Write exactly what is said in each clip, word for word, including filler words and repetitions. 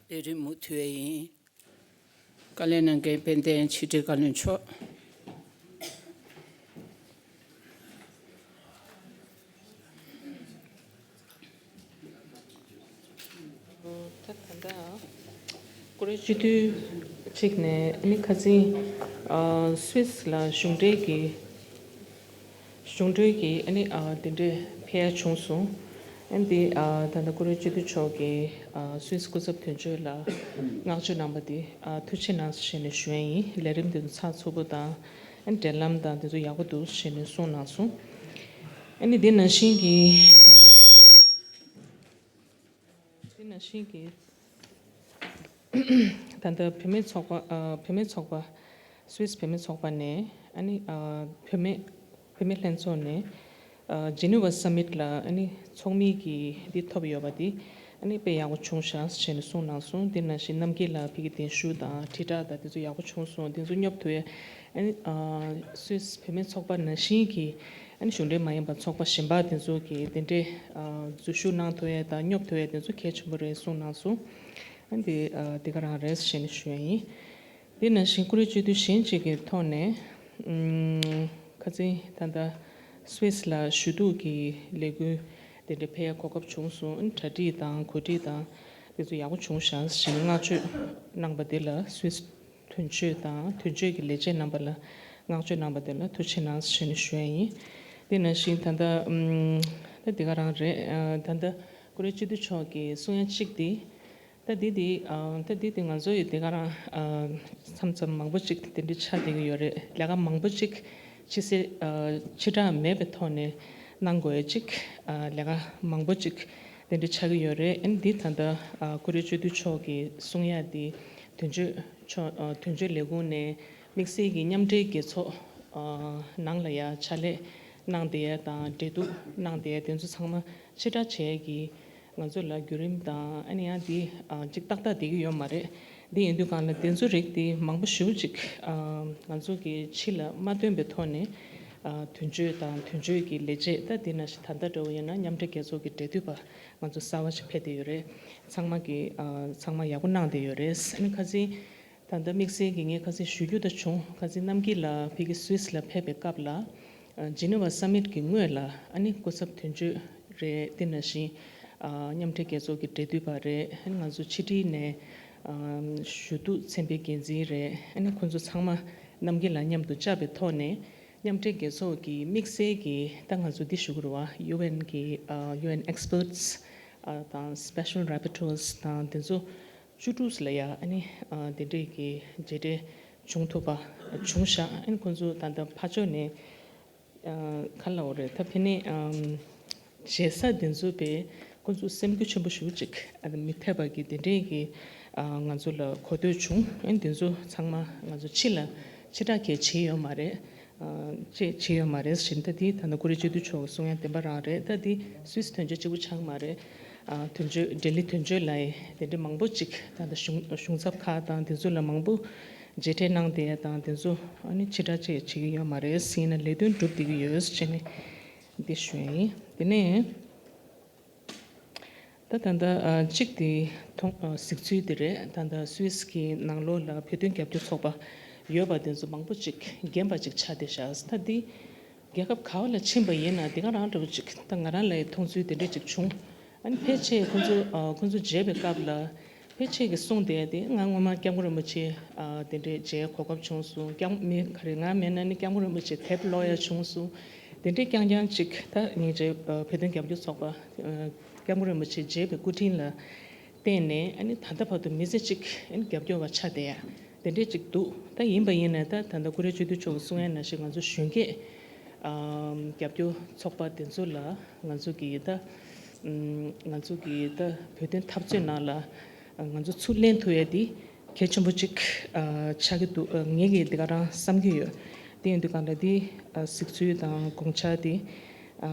ལས་རིམ་མུ་མཐུད་ཡིན། བཀའ་ལན་གནང་མཁན་དཔལ་ལྡན་ཕྱི་དྲིལ་བཀའ་བློན་མཆོག་ད་ད་ལྟ་ཀུ་རེ་སྤྱི་འཐུས་གཅིག་ནས་ཨ་ནི་ཁ་སང་ཨ་སུད་སི་ལ་གཞུང་འབྲེལ་གྱི་གཞུང་འབྲེལ་གྱི་ཨ་ནི་ཨ་དེ་འདྲས་ཕེབས་ཡ་བྱུང་སོང་། ཨ་ནི་དེ་ཨ་ད་ལྟ་ཀུ་རེ་སྤྱི་འཐུས་མཆོག་གིས་ཨ་སུད་སི་སྐུ་ཚབ་དོན་གཅོད་ལ་བསྔགས་བརྗོད་གནང་པ་དེ་ཨ་ཐུགས་རྗེ་གནང་ཞེས་ནས་ཞུ་ཡ་ཡིན། ལས་རིམ་དེ་ཚོ་ཚགས་ཚུད་པོ་དང་ཨ་ནི་འབྲེལ་ལམ་དང་དེ་ཚོ་ཡག་པོ་འདུག་ཞེས་ནས་གསུངས་གནང་སོང་། ཨ་ནི་དེ་ནང་བཞིན་གྱི་དེ་ནང་བཞིན་གྱི་ད་ལྟ་བུད་མེད་ཚོགས་པ་ཨ་བུད་མེད་ཚོགས་པ་སུད་སི་བུད་མེད་ཚོགས་པ་ནས་ཨ་ནི་ཨ་བུད་མེད་བུད་མེད་ལྷན་ཚོགས་ནས་ཨ་ཇི་ནི་ཝ་སམ་མིཊ་ལ་ཨ་ནི་ཚོགས་མི་གི་འདི་ཐོབ་ཡོད་པ་འདི་ཨ་ནི་དཔེ་ཡག་པོ་བྱུང་ཤག་ཞེས་ནས་གསུངས་གནང་སོང་། དེ་ནང་བཞིན་རྣམ་རྒྱལ་ལགས་ཕ་གི་གདན་ཞུ་དང་དྲིལ་བསྒྲགས་དང་དེ་ཚོ་ཡག་པོ་བྱུང་སོང་། དེ་ཚོ་སྙོབ་ཐུབ་ཡས་ཨ་ནི་ཨ་སུད་སི་བུད་མེད་ཚོགས་པ་ནང་བཞིན་གྱི་ཨ་ནི་གཞུང་འབྲེལ་མ་ཡིན་པ་ཚོགས་པ་གཞན་པ་དེ་ཚོ་གི་དེ་འདྲའི་ཨ་འཛུལ་ཞུགས་གནང་ཐུབ་ཡས་དང་སྙོབ་ཐུབ་ཡས་དེ་ཚོ་གལ་ཆེན་པོ་རེད་གསུངས་གནང་སོང་། ཨ་ནི་དེ་ཨ་དེ་ག་རང་རེད་ཞེས་ནས་ཞུ་ཡས་ཡིན། དེ་ནང་བཞིན་ཀུ་རེ་སྤྱི་འཐུས་གཞན་གཅིག་གི་ཐོག་ནས་ཨུམ་ཁ་སང་ད་ལྟ་སུད་སི་ལ་ཞུ་གཏུག་གི་ལས་འགུལ་དེ་འདྲ་ཕེབས་ཡ་གོ་སྐབས་བྱུང་སོང་། ཨ་ནི་གྲ་སྒྲིག་དང་གོ་སྒྲིག་དང་དེ་ཚོ་ཡག་པོ་བྱུང་ཤག་ཞེས་ནས་བསྔགས་བརྗོད་གནང་པ་དེ་ལ་སུད་སི་དོན་གཅོད་དང་དོན་གཅོད་ཀྱི་ལས་བྱེད་རྣམ་པ་ལ་བསྔགས་བརྗོད་གནང་པ་དེ་ལ་ཐུགས་རྗེ་གནང་ཞེས་ནས་ཞུ་ཡ་ཡིན། དེ་ནང་བཞིན་ད་ལྟ་ཨུམ་ད་དེ་ག་རང་རེད། ཨ་ད་ལྟ་ཀུ་རེ་སྤྱི་འཐུས་མཆོག་གིས་གསུང་ཡ་གཅིག་དེ། ད་འདི་འདི་ཨ་ད་འདི་འདི་ང་ཚོ་ཡི་དེ་ག་རང་ཨ་མཚམས་མཚམས་མང་པོ་ཅིག་དེ་འདྲ་ཆགས་བསྡད་ཀྱི་ཡོད་རེད། ལས་ཀ་མང་པོ་ཅིག་ཕྱི་གསལ་ཨ་ཕྱི་བསྒྲགས་མེད་པའི་ཐོག་ནས་གནང་དགོས་ཡ་ཅིག་ཨ་ལས་ཀ་མང་པོ་ཅིག་དེ་འདྲ་ཆགས་ཀྱི་ཡོད་རེད། ཨ་ནི་འདི་ད་ལྟ་ཨ་ཀུ་རེ་སྤྱི་འཐུས་མཆོག་གིས་གསུང་ཡ་འདི་དོན་གཅོད་མཆོག་ཨ་དོན་གཅོད་ལས་ཁུངས་ནས་དམིགས་བསལ་གྱི་མཉམ་འབྲེལ་རྒྱལ་ཚོགས་ཨ་ནང་ལ་ཡ་ཕྱག་ལས་གནང་བསྡད་ཡ་དང་འབྲེལ་གཏུག་གནང་བསྡད་ཡ་དེ་ཚོ་ཚང་མ་ཕྱིར་བསྒྲགས་བྱས་ཀྱི་ང་ཚོ་ལ་བརྒྱུད་རིམ་དང་ཨ་ནི་ཡང་འདི་ཨ་ཅིག་ཏག་ཏག་བསྡད་ཀྱི་ཡོད་མ་རེད། འདི་ཡིན་དུས་གང་ལ་དེ་ཚོ་རིགས་དེ་མང་པོ་ཞེ་པོ་ཅིག་ཨ་ང་ཚོ་གི་ཕྱི་ལ་མ་སྟོན་པའི་ཐོག་ནས་ཨ་དོན་གཅོད་དང་དོན་གཅོད་ཀྱི་ལས་བྱེད་ད་འདི་ནང་བཞིན་ད་ལྟ་འདྲ་བོ་ཡིན་ན་མཉམ་འབྲེལ་རྒྱལ་ཚོགས་ཀྱི་འབྲེལ་མཐུད་པ་ང་ཚོ་གསར་པ་ཞིག་ཕེབས་བསྡད་ཡོད་རེད། ཚང་མ་གི་ཨ་ཚང་མ་ཡག་པོ་གནང་བསྡད་ཡོད་རེད། ཨ་ནི་ཁ་སང་ད་ལྟ་དམིགས་བསལ་གྱི་ངས་ཁ་སང་ཞུ་རྒྱུ་ད་བྱུང་། ཁ་སང་རྣམ་རྒྱལ་ལགས་ཕ་གི་སུད་སི་ལ་ཕེབས་པའི་སྐབས་ལ་ཨ་ཇི་ནི་ཝ་སམ་མིཊ་གི་སྔོན་ལ་ཨ་ནི་སྐུ་ཚབ་དོན་གཅོད་རེད། དེ་ནང་བཞིན་ཨ་མཉམ་འབྲེལ་རྒྱལ་ཚོགས་ཀྱི་འབྲེལ་མཐུད་པ་རེད། ཨ་ནི་ང་ཚོ་ཕྱི་དྲིལ་ནས་ཨ་ཞུ་གཏུག་ཚན་པའི་འགན་འཛིན་རེད། ཨ་ནི་ཁོང་ཚོ་ཚང་མ་རྣམ་རྒྱལ་ལགས་མཉམ་དུ་བཅར་བའི་ཐོག་ནས་མཉམ་འབྲེལ་རྒྱལ་ཚོགས་ཀྱི་དམིགས་བསལ་གྱི་ད་ང་ཚོ་འདི་ཞུ་གི་རེད་བ། ཡུ་ཨེན་གྱི་ཨ་ཡུ་ཨེན་ཨེགས་པར་ཊི་ཨ་དང་སི་པེ་ཤལ་རེ་པོ་ཊར་སི་དང་དེ་ཚོ་བཅུ་དྲུག་ལ་ཡ་ཨ་ནི་ཨ་དེ་འདྲས་ཀྱི་མཇལ་འཕྲད་བྱུང་ཐུབ་པ་བྱུང་ཤག་ཨ་ནི་ཁོང་ཚོ་ད་ལྟ་ཕར་ཕྱོགས་ནས་ཨ་ག་ལབ་དགོས་རེད། ད་ཕ་ནས་ཨམ་མཇལ་ས་དེ་ཚོ་དཔེ་ཁོང་ཚོ་སེམས་འགུལ་ཆེན་པོ་ཞེ་པོ་ཅིག་ཨ་མི་ཐེབས་པ་གི་དེ་འདྲས་ཀྱི་ཨ་ང་ཚོ་ལ་གོ་ཐོས་བྱུང་། ཨ་ནི་དེ་ཚོ་ཚང་མ་ང་ཚོ་ཕྱི་ལ་ཕྱི་བསྒྲགས་གས་བྱས་ཡོད་མ་རེད། ཅེས་བྱས་ཡོད་མ་རེད་ཟེར་ནས། ད་འདི་ད་ནི་ཀུ་རེ་སྤྱི་འཐུས་མཆོག་གསུང་ཡ་བདེན་པ་རང་རེད། ད་འདི་སུད་སི་དོན་གཅོད་གཅིག་པུ་ཆགས་མ་རེད། ཨ་དོན་གཅོད་ལྡི་ལི་དོན་གཅོད་ལ་ཡི་དེ་འདྲ་མང་པོ་ཅིག་ད་ལྟ་གཞུང་གཞུང་ཚབ་ཁག་དང་དེ་ཚོ་ལ་མང་པོ་མཇལ་འཕྲད་གནང་བསྡད་ཡ་དང་དེ་ཚོ་ཨ་ནི་ཕྱིར་བསྒྲགས་བཅས་བྱེད་ཀྱི་ཡོད་མ་རེད་ཟེར་ན་ལས་དོན་སྒྲུབ་བསྡད་ཀྱི་ཡོད་ཟེར་ནས་འདི་ཞུ་ཡ་ཡིན། དེ་ནས། ད་ད་ལྟ་ཨ་གཅིག་དེ་མཐོང་ཨ་གཟིགས་ཚུལ་དེ་རེད། ད་ལྟ་སུད་སི་གི་ནང་ལོགས་ལ་བོད་དོན་རྒྱབ་སྐྱོར་ཚོགས་པ་ཡོད་པ་དེ་ཚོ་མང་པོ་ཅིག་རྒན་པ་ཅིག་ཆགས་བསྡད་ཤག་ད་འདི་རྒྱལ་ཁབ་ག་བ་ལ་ཕྱིན་པ་ཡིན་ན་དེ་ག་རང་འདྲ་བོ་ཅིག་ད་ང་རང་ལ་མཐོང་ཚུལ་དེ་འདྲ་ཅིག་བྱུང་། ཨ་ནི་ཕལ་ཆེར་ཁོང་ཚོ་ཨ་ཁོང་ཚོ་མཇལ་བའི་སྐབས་ལ་ཕལ་ཆེར་གྱིས་གསུངས་བསྡད་དེ། ང་སྔོན་མ་སྐྱབས་མགོན་རིན་པོ་ཆེ་ཨ་དེ་འདྲས་མཇལ་གོ་སྐབས་བྱུང་སོང་། སྐྱབས་མི་ག་རེ་ང་མེད་ན་ནི་སྐྱབས་མགོན་རིན་པོ་ཆེ་དེབ་ཀློག་ཡ་བྱུང་སོང་། དེ་འདྲས་རྐྱང་རྐྱང་ཅིག་ད་ངས་ཅིག་ཨ་བོད་དོན་རྒྱབ་སྐྱོར་ཚོགས་པ་ཨ་སྐྱབས་མགོན་རིན་པོ་ཆེ་མཇལ་བའི་སྐུ་དྲིན་ལ་བརྟེན་ནས་ཨ་ནི་ད་ལྟ་བར་དུ་མི་ཚེ་གཅིག་ཨ་ནི་རྒྱབ་སྐྱོར་བ་ཆགས་བསྡད་ཡ་དེ་འདྲས་ཅིག་འདུག་ད་ཡིན་པ་ཡིན་ན་ད་ད་ལྟ་ཀུ་རེ་སྤྱི་འཐུས་མཆོག་གིས་གསུང་ཡ་ནང་བཞིན་ང་ཚོ་གཞོན་སྐྱེས་ཨ་རྒྱབ་སྐྱོར་ཚོགས་པ་དེ་ཚོ་ལ་ང་ཚོ་གི་ད་ང་ཚོ་གི་ད་བོད་དོན་འཐབ་རྩོད་ནང་ལ་ང་ཚོ་ཚུར་ལེན་ཐུབ་ཡ་དེ་གལ་ཆེན་པོ་གཅིག་ཨ་ཆགས་ཀྱི་འདུག་ཨ་ངས་ཀྱིས་འདི་ག་རང་བསམ་གྱི་ཡོད། དེ་ཡིན་དུས་གང་ལྟར་འདི་ཨ་གཟིགས་ཚུལ་དང་དགོངས་འཆར་དེ་ཨ་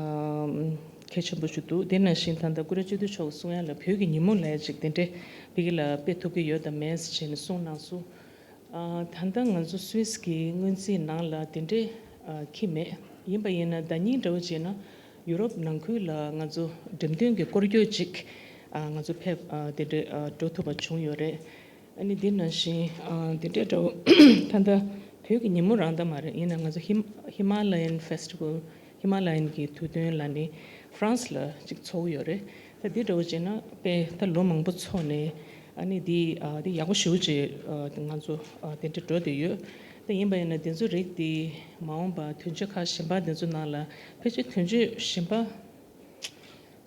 གལ་ཆེན་པོ་ཞིག་འདུག་དེ་ནང་བཞིན་ད་ལྟ་ཀུ་རེ་སྤྱི་འཐུས་མཆོག་གསུང་ཡ་ལ་བོད་ཀྱི་ཉིན་མོ་ལ་ཡ་ཅིག་དེ་འདྲས་ཕ་གི་ལ་སྤེལ་ཐུབ་ཀྱི་ཡོད་དམ་མེད་ཟེར་བྱས་ནས་གསུངས་གནང་སོང་། ཨ་ད་ལྟ་ང་ཚོ་སུད་སི་གི་སྔོན་རྩིས་ནང་ལ་དེ་འདྲས་ཨ་འཁྱེར་མེད། ཡིན་པ་ཡིན་ན་ཟླ་ཉིན་འདྲ་བོ་བྱས་ན་ཡུ་རོབ་ནང་ཁུལ་ལ་ང་ཚོ་འགྲེམས་སྟོན་གྱི་སྐོར་སྐྱོད་ཅིག་ ཨ། ང་ཚོ་ཕེབས། ཨ། དེ་འདྲའི། ཨ། འགྲོ་ཐུབ་པ་བྱུང་ཡོད་རེད། ཨ་ནི་འདི་ནང་བཞིན། ཨ། འདི་འདྲའི་འདྲ་བོ་ད་ལྟ་བོད་ཀྱི་ཉིན་མོ་རང་ད་མ་རེད། ཡིན་ན་ང་ཚོ་ཧི་Himalayan Festival། ཧི་མ་ལ་ཡན་གྱི་དུས་སྟོན་ལ་ནི་ཧྥ་རན་སི་ལ་ཅིག་ཚོགས་ཡོད་རེད། ད་འདི་འདྲ་བོ་བྱས་ན་དཔེ་ད་ལོ་མང་པོ་འཚོགས་ནས། ཨ་ནི་འདི། ཨ། འདི་ཡག་པོ་ཞེ་པོ་ཅིག་ཨ། ང་ཚོ། ཨ། དེ་འདྲ་འགྲོ་བསྡད་ཡོད། ད་ཡིན་པ་ཡིན་ན་འདི་ཚོ་རིགས་འདི་མ་འོངས་པ་དུས་ཚོད་ཁག་གཞན་པ་འདི་ཚོ་ནང་ལ། ཕལ་ཆེར་དུས་ཚོད་གཞན་པ།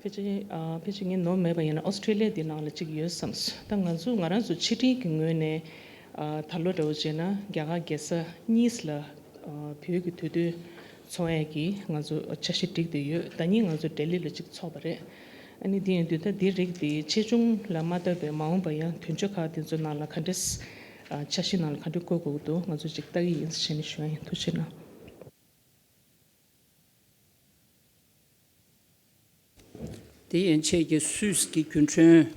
ཕལ་ཆེར། ཨ། ཕལ་ཆེར་ངས་ནོར་མེད་པ་ཡིན་ན་ཨོ་སི་ཁྲེ་ལི་ཡ་འདི་ནང་ལ་གཅིག་ཡོད་བསམས། ད་ང་ཚོ་ང་རང་ཚོ་ཕྱི་འབྲེལ་གྱི་ངོས་ནས། ཨ། ད་ལོ་འདྲ་བོ་བྱས་ན་རྒྱ་གར་རྒྱལ་ས་ནིས་ལ། ཨ། བོད་ཀྱི་དུས་སྟོན་ཚོགས་ཡས་ཀྱི་ང་ཚོ་འཆར་གཞི་སྒྲིག་བསྡད་ཡོད། ཟླ་ཉིན་ང་ཚོ་ལྡི་ལི་ལ་གཅིག་ཚོགས་པ་རེད། ཨ་ནི་དེ་ཡིན་དུས་ད་འདི་རིགས་དེ་ཆེ་ཆུང་ལ་མ་ལྟོས་པའི་མ་འོངས་པ་ཡང་དུས་ཚོད་ཁག་དེ་ཚོ་ནང་ལ་ག་འདྲས། ཨ། འཆར་གཞི་ནང་ལ་ག་འདྲས་བཀོད་དགོས་ཀྱི་འདུག་ང་ཚོ་ཅིག་ལྟ་གི་ཡིན་ཟེར་ནས་ཞུ་ཡ་ཡིན། ཐུགས་རྗེ་གནང་། དེ་ཡན་ཆད་ཀྱི་སུད་སི་གི་རྒྱུན་འཁྲོལ་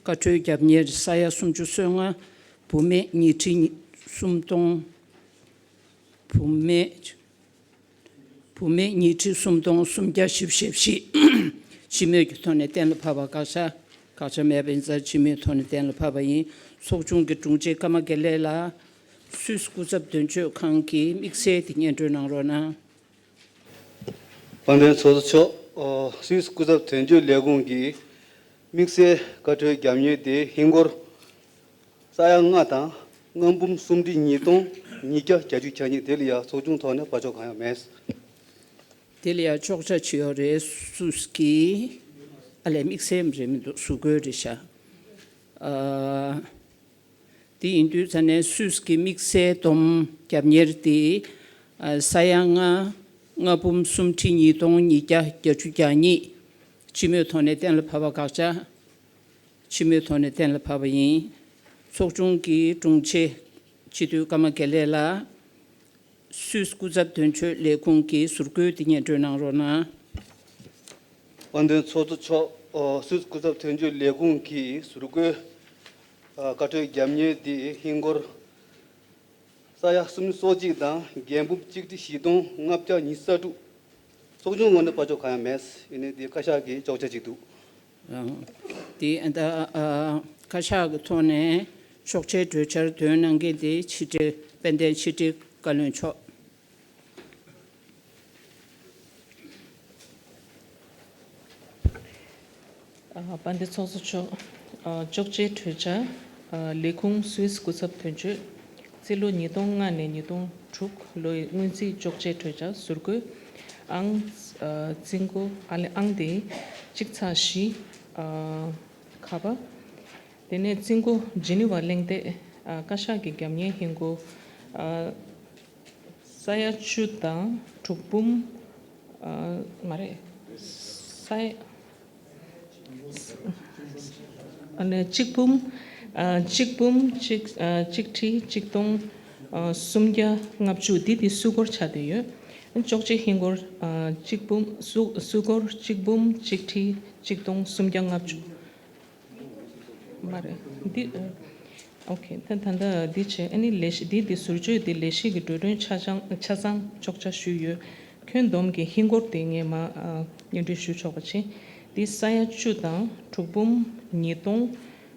བཀའ་འཁྲོལ་རྒྱབ་གཉེར་ས་ཡ་སུམ་ཅུ་སོ་ལྔ། བུད་མེད་ཉིས་ཁྲི་སུམ་སྟོང་། བུད་མེད། བུད་མེད་ཉིས་ཁྲི་སུམ་སྟོང་སུམ་བརྒྱ་བཞི་བཅུ་ཞེ་བཞི། སྤྱི་མོས་ཀྱི་ཐོག་ནས་གཏན་ལ་ཕབ་པ། དགག་བྱ། དགག་བྱ་མེད་པ་ཡིན་ཙང་སྤྱི་མོས་ཐོག་ནས་གཏན་ལ་ཕབ་པ་ཡིན། ཚོགས་ཆུང་གི་དྲུང་ཆེ་ཀརྨ་དགེ་ལེགས་ལགས། སུད་སི་སྐུ་ཚབ་དོན་གཅོད་ཁང་གི་དམིགས་བསལ་དེ་སྙན་སྒྲོན་གནང་རོགས་གནང་། དཔལ་ལྡན་ཚོགས་གཙོ་མཆོག་ཨ། སུད་སི་སྐུ་ཚབ་དོན་གཅོད་ལས་ཁུངས་ཀྱི་དམིགས་བསལ་བཀའ་འཁྲོལ་རྒྱབ་གཉེར་དེ་ཧིན་སྒོར་ས་ཡ་ལྔ་དང་ལྔ་འབུམ་སུམ་ཁྲི་ཉིས་སྟོང་ཉིས་བརྒྱ་བརྒྱད་ཅུ་གྱ་གཉིས། དེ་ལ་ཡང་ཚོགས་ཆུང་ཐོག་ནས་བར་ཆད་གང་ཡང་མེད། དེ་ལ་ཡང་གཅོག་ཆ་ཅིག་ཡོད་རེད། སུད་སི་གི། ཨ་ལས། དམིགས་བསལ་རེད་མི་འདུག་ཟུར་བཀོད་རེད་ཤག་ཨ། དེ་ཡིན་དུས་ཙ་ནས་སུད་སི་གི་དམིགས་བསལ་སྡོམ་རྒྱབ་གཉེར་དེ། ཨ། ས་ཡ་ལྔ། ལྔ་འབུམ་སུམ་ཁྲི་ཉིས་སྟོང་ཉིས་བརྒྱ་བརྒྱད་ཅུ་གྱ་གཉིས། སྤྱི་མོས་ཐོག་ནས་གཏན་ལ་ཕབ་པ། དགག་བྱ། སྤྱི་མོས་ཐོག་ནས་གཏན་ལ་ཕབ་པ་ཡིན། ཚོགས་ཆུང་གི་དྲུང་ཆེ་སྤྱི་འཐུས་ཀརྨ་དགེ་ལེགས་ལགས། སུད་སི་སྐུ་ཚབ་དོན་གཅོད་ལས་ཁུངས་ཀྱི་ཟུར་བཀོད་དེ་སྙན་སྒྲོན་གནང་རོགས་གནང་། དཔལ་ལྡན་ཚོགས་གཙོ་མཆོག་ཨོ། སུད་སི་སྐུ་ཚབ་དོན་གཅོད་ལས་ཁུངས་ཀྱི་ཟུར་བཀོད། ཨ། བཀའ་འཁྲོལ་རྒྱབ་གཉེར་དེ་ཧིན་སྒོར་ས་ཡ་སུམ་ཅུ་སོ་གཅིག་དང་བརྒྱད་འབུམ་གཅིག་ཁྲི་བཞི་སྟོང་ལྔ་བརྒྱ་ཉི་ཤུ་རྩ་དྲུག་ཚོགས་ཆུང་ངོས་ནས་བར་ཆད་གང་ཡང་མེད། ཡིན་ནའི་དེ་བཀའ་ཤག་གི་གཅོག་ཆ་ཅིག་འདུག་ཨང་། དེ་ད་ཨ། བཀའ་ཤག་གི་ཐོག་ནས་གཅོག་ཆའི་གྲོས་འཆར་འདོན་གནང་མཁན་དེ་ཕྱི་དྲིལ། དཔལ་ལྡན་ཕྱི་དྲིལ་བཀའ་བློན་མཆོག་ཨ། དཔལ་ལྡན་ཚོགས་གཙོ་མཆོག་ཨ། གཅོག་ཆའི་གྲོས་འཆར། ཨ། ལས་ཁུངས་སུད་སི་སྐུ་ཚབ་དོན་གཅོད། རྩིས་ལོ་ཉིས་སྟོང་ལྔ་ནས་ཉིས་སྟོང་དྲུག་ལོའི་སྔོན་རྩིས་གཅོག་ཆའི་གྲོས་འཆར་ཟུར་བཀོད། ཨང་། ཨ། རྩིས་འགོ། ཨ་ལས། ཨང་དེ་གཅིག་ཚེག་བཞི། ཨ། ག་པ། དེ་ནས་རྩིས་འགོ་ཇི་ནི་ཝ་གླེང་སྟེགས། ཨ། བཀའ་ཤག་གི་རྒྱབ་གཉེར་ཧིན་སྒོར། ཨ། ས་ཡ་བཅུ་དང་དྲུག་འབུམ། ཨ། མ་རེད། ས་ཡ། ཨ་ནི་གཅིག་འབུམ། ཨ། གཅིག་འབུམ་གཅིག་ཨ། གཅིག་ཁྲི་གཅིག་སྟོང་། ཨ། སུམ་བརྒྱ་ལྔ་བཅུ། འདི་དེ་སུད་སྒོར་ཆགས་བསྡད་ཡོད། གཅོག་ཆའི་ཧིན་སྒོར། ཨ། གཅིག་འབུམ། སུད། སུད་སྒོར་གཅིག་འབུམ་གཅིག་ཁྲི་གཅིག་སྟོང་སུམ་བརྒྱ་ལྔ་བཅུ། མ་རེད། འདི། ཨོ་ཁེ། ད་ད་ལྟ་འདི་བྱས། ཨ་ནི་ལས་གཞི་འདི། འདི་ཟུར་བརྗོད་འདི་ལས་གཞི་གི་འགྲོ་གྲོན་ཆ་ཚང་། ཆ་ཚང་གཅོག་ཆ་ཞུས་ཡོད། ཁྱོན་བསྡོམས་ཀྱི་ཧིན་སྒོར་དེ་ངས་མ། ཨ། སྙན་སྒྲོན་ཞུ་ཆོག་པ་བྱས། འདི་ས་ཡ་བཅུ་དང་དྲུག་འབུམ་ཉིས་སྟོང་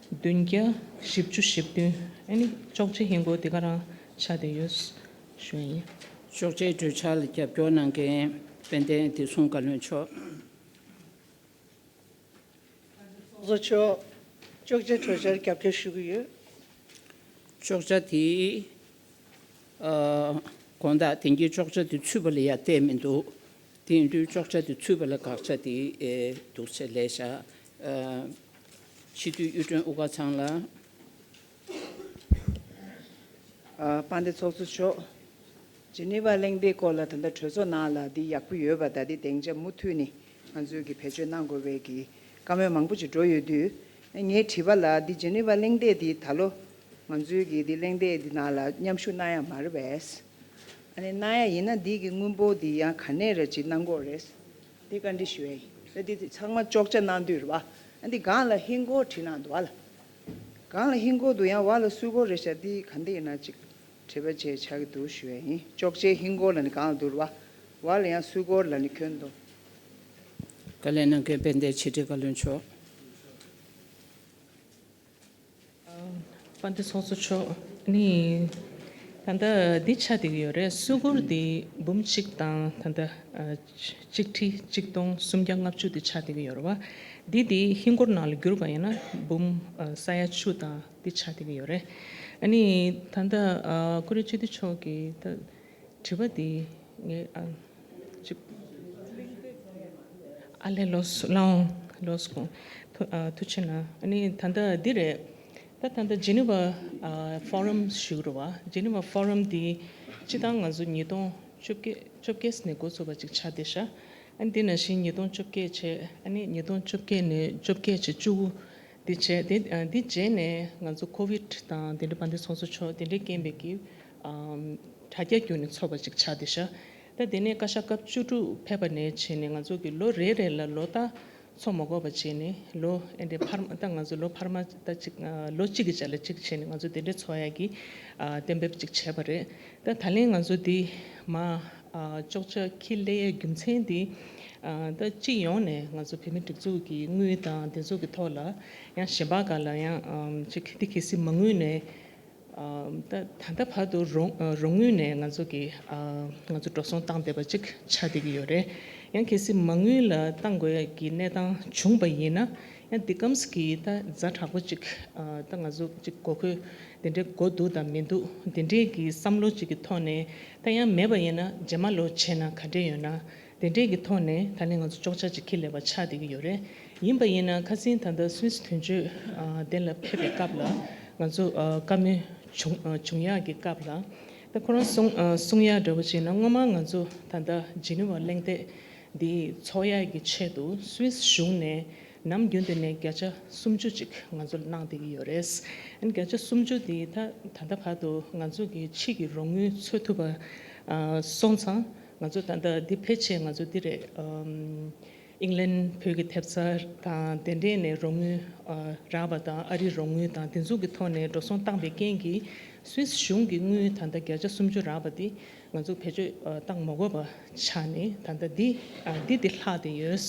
བདུན་བརྒྱ་བཞི་བཅུ་ཞེ་བདུན། ཨ་ནི་གཅོག་ཆའི་ཧིན་སྒོར་དེ་ག་རང་ཆགས་བསྡད་ཡོད་ཞུ་ཡ་ཡིན། གཅོག་ཆའི་གྲོས་འཆར་ལ་རྒྱབ་སྐྱོར་གནང་མཁན་དཔལ་ལྡན་བདེ་སྲུང་བཀའ་བློན་མཆོག་ཚོགས་གཙོ་མཆོག་གཅོག་ཆ་གྲོས་འཆར་རྒྱབ་སྐྱོར་ཞུ་གི་ཡོད། གཅོག་ཆ་དེ། ཨ། དགོངས་དག་དེང་གི་གཅོག་ཆ་དེ་ཚུད་པ་ལ་ཡ་བལྟས་མི་འདུག་དེ་ཡིན་དུས་གཅོག་ཆ་དེ་ཚུད་པ་ལ་དགག་ཆ་དེ། ཨེ། འདུག་ཆེ་ལས་བཞག་ཨ། སྤྱི་འཐུས་གཡུ་སྒྲོན་དབུ་དཀར་ཚང་ལགས། ཨ། དཔལ་ལྡན་ཚོགས་གཙོ་མཆོག་ཇི་ནི་ཝ་གླེང་སྟེགས་སྐོར་ལ་ད་ལྟ་གྲོས་ཚོགས་ནང་ལ་འདི་ཡག་པོ་ཡོད་པ། ད་འདི་སྡིངས་ཆ་མུ་མཐུད་ནས་ང་ཚོས་ཀྱི་བེད་སྤྱོད་གནང་དགོས་པའི་གི་བཀའ་མོལ་མང་པོ་ཅིག་འགྲོ་ཡོད་དུས། ངའི་དྲི་བ་ལ། འདི་ཇི་ནི་ཝ་གླེང་སྟེགས་འདི་ད་ལོ་ང་ཚོས་ཀྱི་འདི་གླེང་སྟེགས་འདི་ནང་ལ་མཉམ་ཞུགས་གནང་ཡ་མ་རེད་པས། ཨ་ནི་གནང་ཡ་ཡིན་ན་འདི་གི་དངུལ་འབོར་འདི་ཡང་ག་ནས་ར་ཅིག་གནང་དགོས་རེད། འདི་བཀའ་འདྲི་ཞུ་ཡ་ཡིན། ད་འདི་ཚང་མ་གཅོག་ཆ་གནང་དུས་རེད་པ། ཨ། འདི་སྒང་ལ་ཧིན་སྒོར་བྲིས་གནང་འདུག་པ་ལ། སྒང་ལ་ཧིན་སྒོར་འདུག་ཡང་འོག་ལ་སུད་སྒོར་རེད་ཤག་འདི་ག་འདྲ་ཡིན་ན་ཅིག་དྲི་བ་བྱས་ཆགས་ཀྱི་འདུག་ཞུ་ཡ་ཡིན། གཅོག་ཆའི་ཧིན་སྒོར་ལ་ནི་སྒང་ལ་འདུག་རེད་པ། འོག་ལ་ཡང་སུད་སྒོར་ལ་ནི་འཁོད་འདུག་བཀའ་ལན་གནང་མཁན་དཔལ་ལྡན་ཕྱི་དྲིལ་བཀའ་བློན་མཆོག་དཔལ་ལྡན་ཚོགས་གཙོ་མཆོག་ནི་ད་ལྟ་འདི་ཆགས་བསྡད་ཀྱི་ཡོད་རེད། སུའུ་གུར་འདི་འབུམ་གཅིག་དང་ད་ལྟ་ཨ་གཅིག་ཁྲི་གཅིག་སྟོང་སུམ་བརྒྱ་ལྔ་བཅུ་འདི་ཆགས་བསྡད་ཀྱི་ཡོད་རེད་བ། འདི་འདི་ཧིན་སྒོར་ནང་ལ་བསྒྱུར་བ་ཡིན་ན་འབུམ་ཨ་ས་ཡ་བཅུ་དང་འདི་ཆགས་བསྡད་ཀྱི་ཡོད་རེད། ཨ་ནི་ད་ལྟ་ཨ་ཀུ་རེ་སྤྱི་འཐུས་མཆོག་གིས་ད་དྲི་བ་འདི་ངས་ཨ་ཅིག་ཨ་ལས་ལོས་ལའོ་ལོས་ཀོང་ཐུ་ཨ་ཐུགས་ཆེ་གནང་། ཨ་ནི་ད་ལྟ་འདི་རེད། ད་ད་ལྟ་ཇི་ནི་ཝ་ཨ་ཕོ་རམ་ཞུ་རུ་བ། ཇི་ནི་ཝ་ཕོ་རམ་འདི་སྤྱི་བཏང་ང་ཚོ་ཉིས་སྟོང་བཅོ་བརྒྱད་བཅོ་བརྒྱད་ནས་འགོ་ཚུགས་པ་ཅིག་ཆགས་བསྡད་ཤག་ཨ་ནི་འདི་ནང་བཞིན་ཉིས་སྟོང་བཅོ་བརྒྱད་བྱས། ཨ་ནི་ཉིས་སྟོང་བཅོ་བརྒྱད་ནས་བཅོ་བརྒྱད་བྱས་བཅུ་དགུ་འདི་བྱས། དེ་ཨ་འདི་རྗེས་ནས་ང་ཚོ་ཀོ་ཝིད་དང་དེ་འདྲའི་དཔལ་ལྡན་ཚོགས་གཙོ་མཆོག་དེ་འདྲའི་རྐྱེན་པས་ཀྱི་ཨམ་དྲ་རྒྱ་བརྒྱུད་ནས་ཚོགས་པ་ཅིག་ཆགས་བསྡད་ཤག་ད་དེ་ནས་བཀའ་ཤག་སྐབས་བཅུ་དྲུག་ཕེབས་པ་ནས་བྱས་ནས་ང་ཚོ་གི་ལོ་རེ་རེ་ལ་ལོ་ལྟར་ཚོགས་མ་དགོས་པ་བྱས་ནས་ལོ་ཨེ་འདྲའི་འཕར་མ་ད་ང་ཚོ་ལོ་འཕར་མ་ད་ཅིག་ཨ་ལོ་གཅིག་གི་རྗེས་ལ་གཅིག་བྱས་ནས་ང་ཚོ་དེ་འདྲའི་ཚོགས་ཡག་གི་ཨ་གཏན་འབེབས་ཅིག་བྱས་པ་རེད། ད་ད་ལན་ང་ཚོ་འདི་མ་ཨ་ཅོག་ཆ་འཁྱེར་སླེབས་ཡའི་རྒྱུ་མཚན་འདི་ཨ་ད་སྤྱི་ཡོངས་ནས་ང་ཚོ་བོད་མི་སྒྲིག་འཛུགས་ཀྱི་དངུལ་དང་དེ་ཚོ་གི་ཐོག་ལ་ཡང་གཞན་པ་ག་ལ་ཡང་ཨམ་ཅིག་འདི་གལ་སྲིད་མ་དངུལ་ནས་ཨ་ད་ད་ལྟ་བར་དུ་རོགས་ཨ་རོགས་དངུལ་ནས་ང་ཚོ་གི་ཨ་ང་ཚོ་འགྲོ་སོང་བཏང་བསྡད་པ་ཅིག་ཆགས་བསྡད་ཀྱི་ཡོད་རེད། ཡང་གལ་སྲིད་མ་དངུལ་ལ་བཏང་དགོས་ཀྱི་གནས་སྟངས་བྱུང་པ་ཡིན་ན་ཡང་འདི་སྐམས་ཀྱི་ད་ཛ་དྲག་པོ་ཅིག་ཨ་ད་ང་ཚོ་ཅིག་དགོས་མཁོ་དེ་འདྲའི་དགོས་འདུག་དང་མི་འདུག་དེ་འདྲའི་གི་བསམ་བློ་ཅིག་གི་ཐོག་ནས་ད་ཡང་མེད་པ་ཡིན་ན་རྗེས་མ་ལོ་བྱས་ན་ག་འདྲས་ཡོད་ན། དེ་འདྲས་ཀྱི་ཐོག་ནས་ད་ནི་ང་ཚོ་ཅོག་ཆ་ཅིག་འཁྱེར་སླེབས་པ་ཆགས་བསྡད་ཀྱི་ཡོད་རེད། ཡིན་པ་ཡིན་ན་ཁ་སང་ད་ལྟ་སུད་སི་དོན་གཅོད་ཨ་དེ་ལ་ཕེབས་པའི་སྐབས་ལ་ང་ཚོ་ཨ་བཀའ་མོལ་བྱུང་ཨ་བྱུང་ཡག་གི་སྐབས་ལ་ད་ཁོ་རང་གསུང་ཨ་གསུང་ཡག་འདྲ་བོ་བྱས་ན་སྔོན་མ་ང་ཚོ་ད་ལྟ་ཇི་ནི་ཝ་གླེང་སྟེགས་འདི་ཚོགས་ཡག་གི་ཆེད་དུ་སུད་སི་གཞུང་ནས་ནམ་རྒྱུན་དུ་ནས་བརྒྱ་ཆ་སུམ་ཅུ་ཅིག་ང་ཚོ་ལ་གནང་བསྡད་ཀྱི་ཡོད་རེད། ཨ་ནི་བརྒྱ་ཆ་སུམ་ཅུ་འདི་ད་ད་ལྟ་བར་དུ་ང་ཚོ་གི་ཕྱི་གི་རོགས་དངུལ་འཚོལ་ཐུབ་པ་ཨ་སོང་ཙང་། ང་ཚོ་ད་ལྟ་འདི་ཕལ་ཆེར་ང་ཚོ་འདི་རེད། ཨམ་ཨིང་ལན་བོད་ཀྱི་ཐེབས་རྩ་དང་དེ་འདྲས་ནས་རོགས་དངུལ་ཨ་རག་པ་དང་ཨ་རིའི་རོགས་དངུལ་དང་དེ་ཚོ་གི་ཐོག་ནས་འགྲོ་སོང་བཏང་བའི་རྐྱེན་གྱིས་སུད་སི་གཞུང་གི་དངུལ་ད་ལྟ་བརྒྱ་ཆ་སུམ་ཅུ་རག་པ་འདི་ང་ཚོ་བེད་སྤྱོད་ཨ་བཏང་མ་དགོས་པ་ཆགས་ནས་ད་ལྟ་འདི་ཨ་འདི་འདི་ལྷག་བསྡད་ཡོད།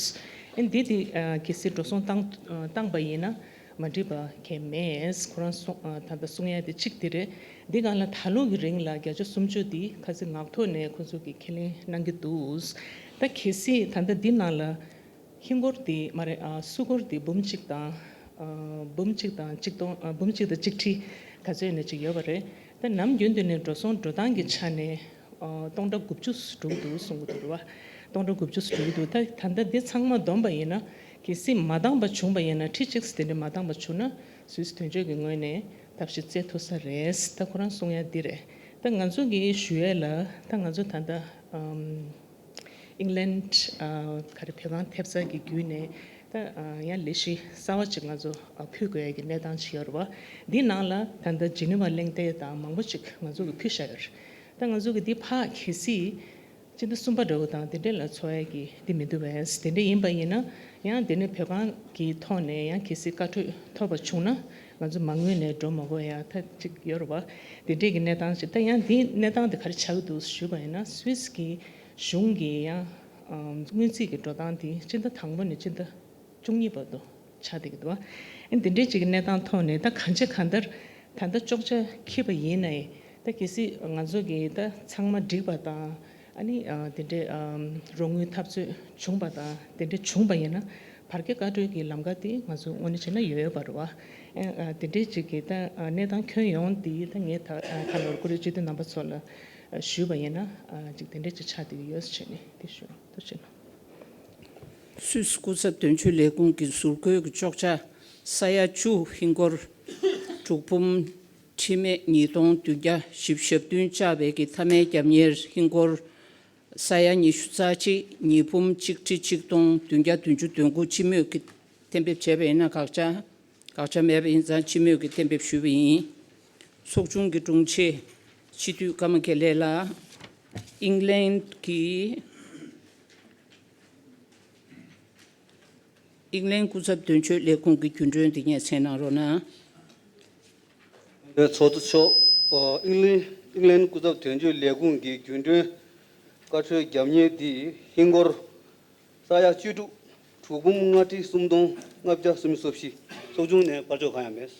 ཨ་འདི་འདི་ཨ་གལ་སྲིད་འགྲོ་སོང་བཏང་ཨ་བཏང་པ་ཡིན་ན། མ་འགྲིག་པ་གང་ཡང་མེད། ཁོ་རང་གསུང་ཨ་ད་ལྟ་གསུང་ཡ་དེ་གཅིག་དེ་རེད། འདི་སྒང་ལ་ད་ལོ་གི་རིང་ལ་བརྒྱ་ཆ་སུམ་ཅུ་འདི་ཁ་སང་ངག་ཐོག་ནས་ཁོ་ཚོ་གིས་ཁས་ལེན་གནང་གི་འདུག་ད་གལ་སྲིད་ད་ལྟ་འདི་ནང་ལ་ཧིན་སྒོར་འདི་མ་རེད་ཨ་སུའུ་སྒོར་འདི་འབུམ་གཅིག་དང་ཨ་འབུམ་གཅིག་དང་གཅིག་སྟོང་ཨ་འབུམ་གཅིག་དང་གཅིག་ཁྲི་ག་ཚོད་ནས་ཅིག་ཡོད་པ་རེད། ད་ནམ་རྒྱུན་དུ་ནས་འགྲོ་སོང་འགྲོ་སྟངས་ཀྱི་ཆ་ནས་ཨ་སྟོང་ཕྲག་དགུ་བཅུ་འགྲོ་གི་འདུག་གསུང་གི་འདུག་རེད་བ། སྟོང་ཕྲག་དགུ་བཅུ་འགྲོ་གི་འདུག་ད་ད་ལྟ་འདི་ཚང་མ་བསྡོམས་པ་ཡིན་ན། གལ་སྲིད་མ་འདང་པ་བྱུང་བ་ཡིན་ན་ཁྲི་གཅིག་དེ་འདྲ་མ་འདང་པ་བྱུང་ན་སུད་སི་དོན་གཅོད་ཀྱི་ངོས་ནས་ཐབས་ཤེས་བཙལ་ཐུབ་ས་རེད། ད་ཁོ་རང་གསུང་ཡ་འདི་རེད། ད་ང་ཚོ་གིས་ཞུ་ཡས་ལ་ད་ང་ཚོ་ད་ལྟ་ཨམ་ཨིང་ལན་ཨ་ག་རེ་བོད་ཁང་ཐེབས་རྩ་གི་བརྒྱུད་ནས་ད་ཨ་ཡང་ལས་གཞི་གསར་བ་ཅིག་ང་ཚོ་ཨ་ཕུལ་དགོས་ཡ་གི་གནས་སྟངས་ཅིག་ཡོད་རེད་བ། འདི་ནང་ལ་ད་ལྟ་ཇི་ནི་ཝ་གླེང་སྟེགས་དང་མང་པོ་ཅིག་ང་ཚོ་གིས་ཕུལ་བཞག་ཡོད་རེད། ད་ང་ཚོ་གིས་འདི་ཕར་གལ་སྲིད་སྤྱི་ཟླ་གསུམ་པ་འདྲ་བོ་དང་དེ་འདྲས་ལ་ཚོགས་ཡ་གི་འདི་མི་འདུག་པས། དེ་འདྲས་ཡིན་པ་ཡིན་ན་ཡང་དེ་ནས་བོད་ཁང་གི་ཐོག་ནས་ཡང་གལ་སྲིད་བཀའ་འཁྲོལ་ཐོབ་པ་བྱུང་ན་ང་ཚོ་མ་དངུལ་ནས་འགྲོ་མ་དགོས་ཡ་ད་ཅིག་ཡོད་རེད་བ། དེ་འདྲས་ཀྱི་གནས་སྟངས་ཅིག་ད་ཡང་འདི་གནས་སྟངས་དེ་ག་རེ་ཆགས་ཀྱི་འདུག་ཞུས་པ་ཡིན་ན་སུད་སི་གི་གཞུང་གི་ཡང་ཨམ་སྔོན་རྩིས་ཀྱི་འགྲོ་སྟངས་དེ་སྤྱི་ཟླ་དང་པོ་ནས་སྤྱི་ཟླ་བཅུ་གཉིས་བར་དུ་ཆགས་བསྡད་ཀྱི་འདུག་བ། ཨ་ནི་འདི་འདྲའི་ཅིག་གི་གནས་སྟངས་ཐོག་ནས་ད་གང་ཅི་གང་ལྟར་ད་ལྟ་ཅོག་ཆ་འཁྱེར་པ་ཡིན་ནའི་ད་གལ་སྲིད་ང་ཚོ་གིས་ད་ཚང་མ་འགྲིག་པ་དང་ཨ་ནི་ཨ་དེ་འདྲའི་ཨམ་རོགས་དངུལ་འཐབ་རྩོད་བྱུང་པ་དང་དེ་འདྲའི་བྱུང་པ་ཡིན་ན་བར་བརྒལ་བཀའ་འཁྲོལ་གྱི་ལམ་ཁ་དེ་ང་ཚོ་དངོས་གནས་བྱས་ན་ཡོད་ཡོད་པ་རེད་བ། ཨ་ཨ་དེ་འདྲའི་ཅིག་གི་ད་ཨ་གནས་སྟངས་ཁྱོན་ཡོངས་དེ་ད་ངས་ད་ཨ་ད་ལོར་ཀུ་རེ་སྤྱི་འཐུས་རྣམ་པ་ཚོ་ལ་ཨ་ཞུས་པ་ཡིན་ན་ཨ་ཅིག་དེ་འདྲའི་ཅིག་ཆགས་བསྡད་ཀྱི་ཡོད་ཟེར་བྱས་ནས་དེ་ཞུ་ཐུགས་རྗེ་གནང་། སུད་སི་སྐུ་ཚབ་དོན་གཅོད་ལས་ཁུངས་ཀྱི་ཟུར་བཀོད་ཀྱི་ཅོག་ཆ་ས་ཡ་བཅུ་ཧིན་སྒོར་དྲུག་འབུམ་ཁྲི་མེད་ཉིས་སྟོང་བདུན་བརྒྱ་བཞི་བཅུ་ཞེ་བདུན་བཅག་པའི་གི་མཐའ་མའི་རྒྱབ་གཉེར་ཧིན་སྒོར་ས་ཡ་ཉི་ཤུ་རྩ་གཅིག་ཉིས་འབུམ་གཅིག་ཁྲི་གཅིག་སྟོང་བདུན་བརྒྱ་བདུན་ཅུ་དོན་དགུ་སྤྱི་མོས་ཀྱི་གཏན་འབེབས་བྱས་པ་ཡིན་ན་དགག་བྱ་དགག་བྱ་མེད་པ་ཡིན་ཙང་སྤྱི་མོས་ཀྱི་གཏན་འབེབས་ཞུས་པ་ཡིན། ཚོགས་ཆུང་གི་དྲུང་ཆེ་སྤྱི་འཐུས་ཀརྨ་དགེ་ལེགས་ལགས། ཨིང་ལན་གྱི་ཨིང་ལན་སྐུ་ཚབ་དོན་གཅོད་ལས་ཁུངས་ཀྱི་རྒྱུན་གྲོན་འདི་ངས་མཚན་གནང་རོགས་གནང་། ཚོགས་གཙོ་མཆོག་ཨིང་ལན་ཨིང་ལན་སྐུ་ཚབ་དོན་གཅོད་ལས་ཁུངས་ཀྱི་རྒྱུན་གྲོན་བཀའ་འཁྲོལ་རྒྱབ་གཉེར་འདི་ཧིན་སྒོར་ས་ཡ་བཅུ་དྲུག་དྲུག་འབུམ་ལྔ་ཁྲི་སུམ་སྟོང་ལྔ་བརྒྱ་སུམ་ཅུ་སོ་བཞི། ཚོགས་ཆུང་ནས་དཔར་ཕྱོགས་གང་ཡང་མེད།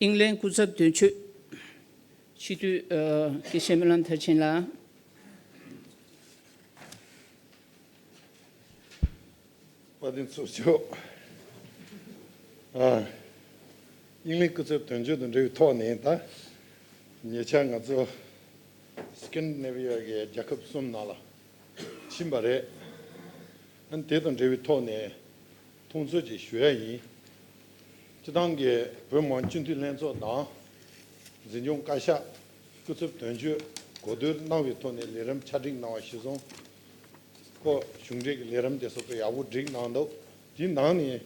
ཨིང་ལན་སྐུ་ཚབ་དོན་གཅོད། སྤྱི་འཐུས་ཨ་དགེ་བཤེས་སྨོན་ལམ་མཐར་ཕྱིན་ལགས། དཔལ་ལྡན་ཚོགས་གཙོ། ཨ། ཨིང་ལན་སྐུ་ཚབ་དོན་གཅོད་དང་འབྲེལ་བའི་ཐོག་ནས་ད། ཉེ་ཆར་ང་ཚོ་སི་ཀན་ཌི་ནེ་བི་ཡ་གི་རྒྱལ་ཁབ་གསུམ་ནང་ལ་ཕྱིན་པ་རེད། ཨ་ནི་དེ་དང་འབྲེལ་བའི་ཐོག་ནས་མཐོང་ཚུལ་ཅིག་ཞུ་ཡ་ཡིན། སྤྱི་བཏང་གི་བོད་མི་མང་སྤྱི་འཐུས་ལྷན་ཚོགས་དང་། འཛིན་སྐྱོང་བཀའ་ཤག་སྐུ་ཚབ་དོན་གཅོད་གོ་བསྡུར་གནང་བའི་ཐོག་ནས་ལས་རིམ་ཆ་སྒྲིག་གནང་བ་གཞིར་བཟུང་། ཁོ་གཞུང་འབྲེལ་གྱི་ལས་རིམ་དེ་ཚོ་དཔེ་ཡག་པོ་སྒྲིག་གནང་འདུག་དེའི་ནང་ནས་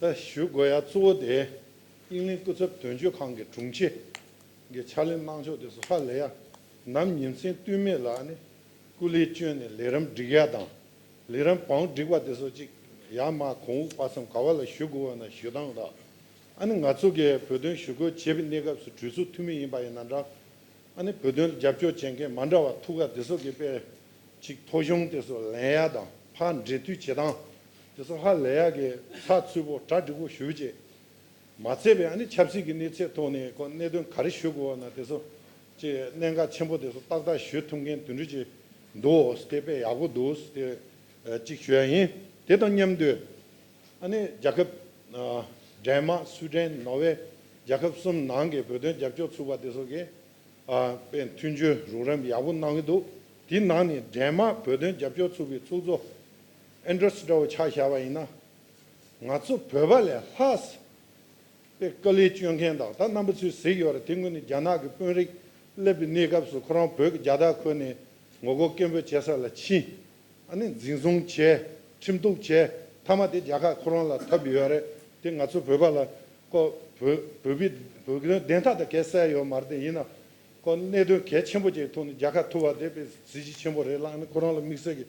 ད་ཞུ་དགོས་ཡ་གཙོ་བོ་དེ་ཨིང་ལན་སྐུ་ཚབ་དོན་གཅོད་ཁང་གི་དྲུང་ཆེ་གི་ཕྱག་ལས་གནང་ཕྱོགས་དེ་ཚོ་ཧ་ལས་ཡ། ནམ་ཉིན་མཚན་ལྟོས་མེད་ལ་ནི་སྐུ་ལས་བསྐྱོན་ནས་ལས་རིམ་སྒྲིག་ཡ་དང་། ལས་རིམ་བང་སྒྲིག་པ་དེ་ཚོ་གཅིག་ཡར་མར་གོང་འོག་བར་གསུམ་ག་བ་ལ་ཞུ་དགོས་བ་ན་ཞུ་སྟངས་དང་། ཨ་ནི་ང་ཚོ་གི་བོད་དོན་ཞུ་སྐུལ་བྱེད་པའི་གནས་སྐབས་སུ་གྲོས་ཚོགས་འཐུས་མི་ཡིན་པ་ཡིན་ན་འདྲ། ཨ་ནི་བོད་དོན་ལ་རྒྱབ་སྐྱོར་བྱེད་མཁན་མ་འདྲ་བ་ཐུག་ག་དེ་ཚོ་གི་དཔེ་ཅིག་ཐོ་གཞུང་དེ་ཚོ་ལེན་ཡ་དང་ཕར་འབྲེལ་མཐུད་བྱེད་སྟངས་དེ་ཚོ་ཧ་ལས་ཡ་གི་ཚགས་ཚུད་པོ་གྲ་འགྲིག་པོ་ཞུ་བྱེད། མ་ཚད་པའི་ཨ་ནི་ཆབ་སྲིད་ཀྱི་གནས་ཚད་ཐོག་ནས་ཁོ་གནད་དོན་ག་རེ་ཞུ་དགོས་བ་ན་དེ་ཚོ་ཅིག་གནད་འགག་ཆེན་པོ་དེ་ཚོ་ཏག་ཏག་ཞུ་ཐུབ་མཁན་དེ་འདྲ་ཅིག་འདུག་དེ་དཔེ་ཡག་པོ་འདུག་དེ་ཅིག་ཞུ་ཡ་ཡིན། དེ་དང་མཉམ་དུ་ཨ་ནི་རྒྱལ་ཁབ་ཨ་ཌེན་མཱག་སུའི་ཌེན་ནོར་ཝེ་རྒྱལ་ཁབ་གསུམ་ནང་གི་བོད་དོན་རྒྱབ་སྐྱོར་ཚོགས་པ་དེ་ཚོ་གིས་ཨ་དཔེ་མཐུན་འགྱུར་རོགས་རམ་ཡག་པོ་གནང་གི་འདུག་དེའི་ནང་ནས་ཌེན་མཱག་བོད་དོན་རྒྱབ་སྐྱོར་ཚོགས་པའི་ཚོགས་གཙོ་ཨན་ཌར་སི་འདྲ་བོ་ཆ་བཞག་པ་ཡིན་ན། ང་ཚོ་བོད་པ་ལས་ལྷག་པའི་དཀའ་ལས་སྤྱོད་མཁན་དང་ད་རྣམ་པ་ཚོས་གཟིགས་ཡོད་རེད། དེ་སྔོན་ནས་རྒྱ་ནག་གི་དཔོན་རིགས་སླེབས་པའི་གནས་སྐབས་སུ་ཁོ་རང་བོད་ཀྱི་རྒྱལ་དར་ཁུར་ནས་ངོ་རྒོལ་སྐད་འབོད་བྱེད་ས་ལ་ཕྱིན། ཨ་ནི་འཛིན་བཟུང་བྱས། ཁྲིམས་གཏུག་བྱས། མཐའ་མ་དེ་རྒྱལ་ཁ་ཁོ་རང་ལ་ཐོབ་ཡོད་རེད། དེ་ང་ཚོ་བོད་པ་ལ་ཁོ་བོད་བོད་པའི་བོད་ཀྱི་བདེན་མཐའ་དང་གལ་གསལ་ཡོད་མ་རེད། དེ་ཡིན་ན། ཁོ་གནད་དོན་གལ་ཆེན་པོ་ཅིག་ཐོག་ནས་རྒྱལ་ཁ་ཐོབ་པ་དེ་དཔེ་གཟི་བརྗིད་ཆེན་པོ་རེད་ལ། ཨ་ནི་ཁོ་རང་ལ་དམིགས་བསལ་གྱི་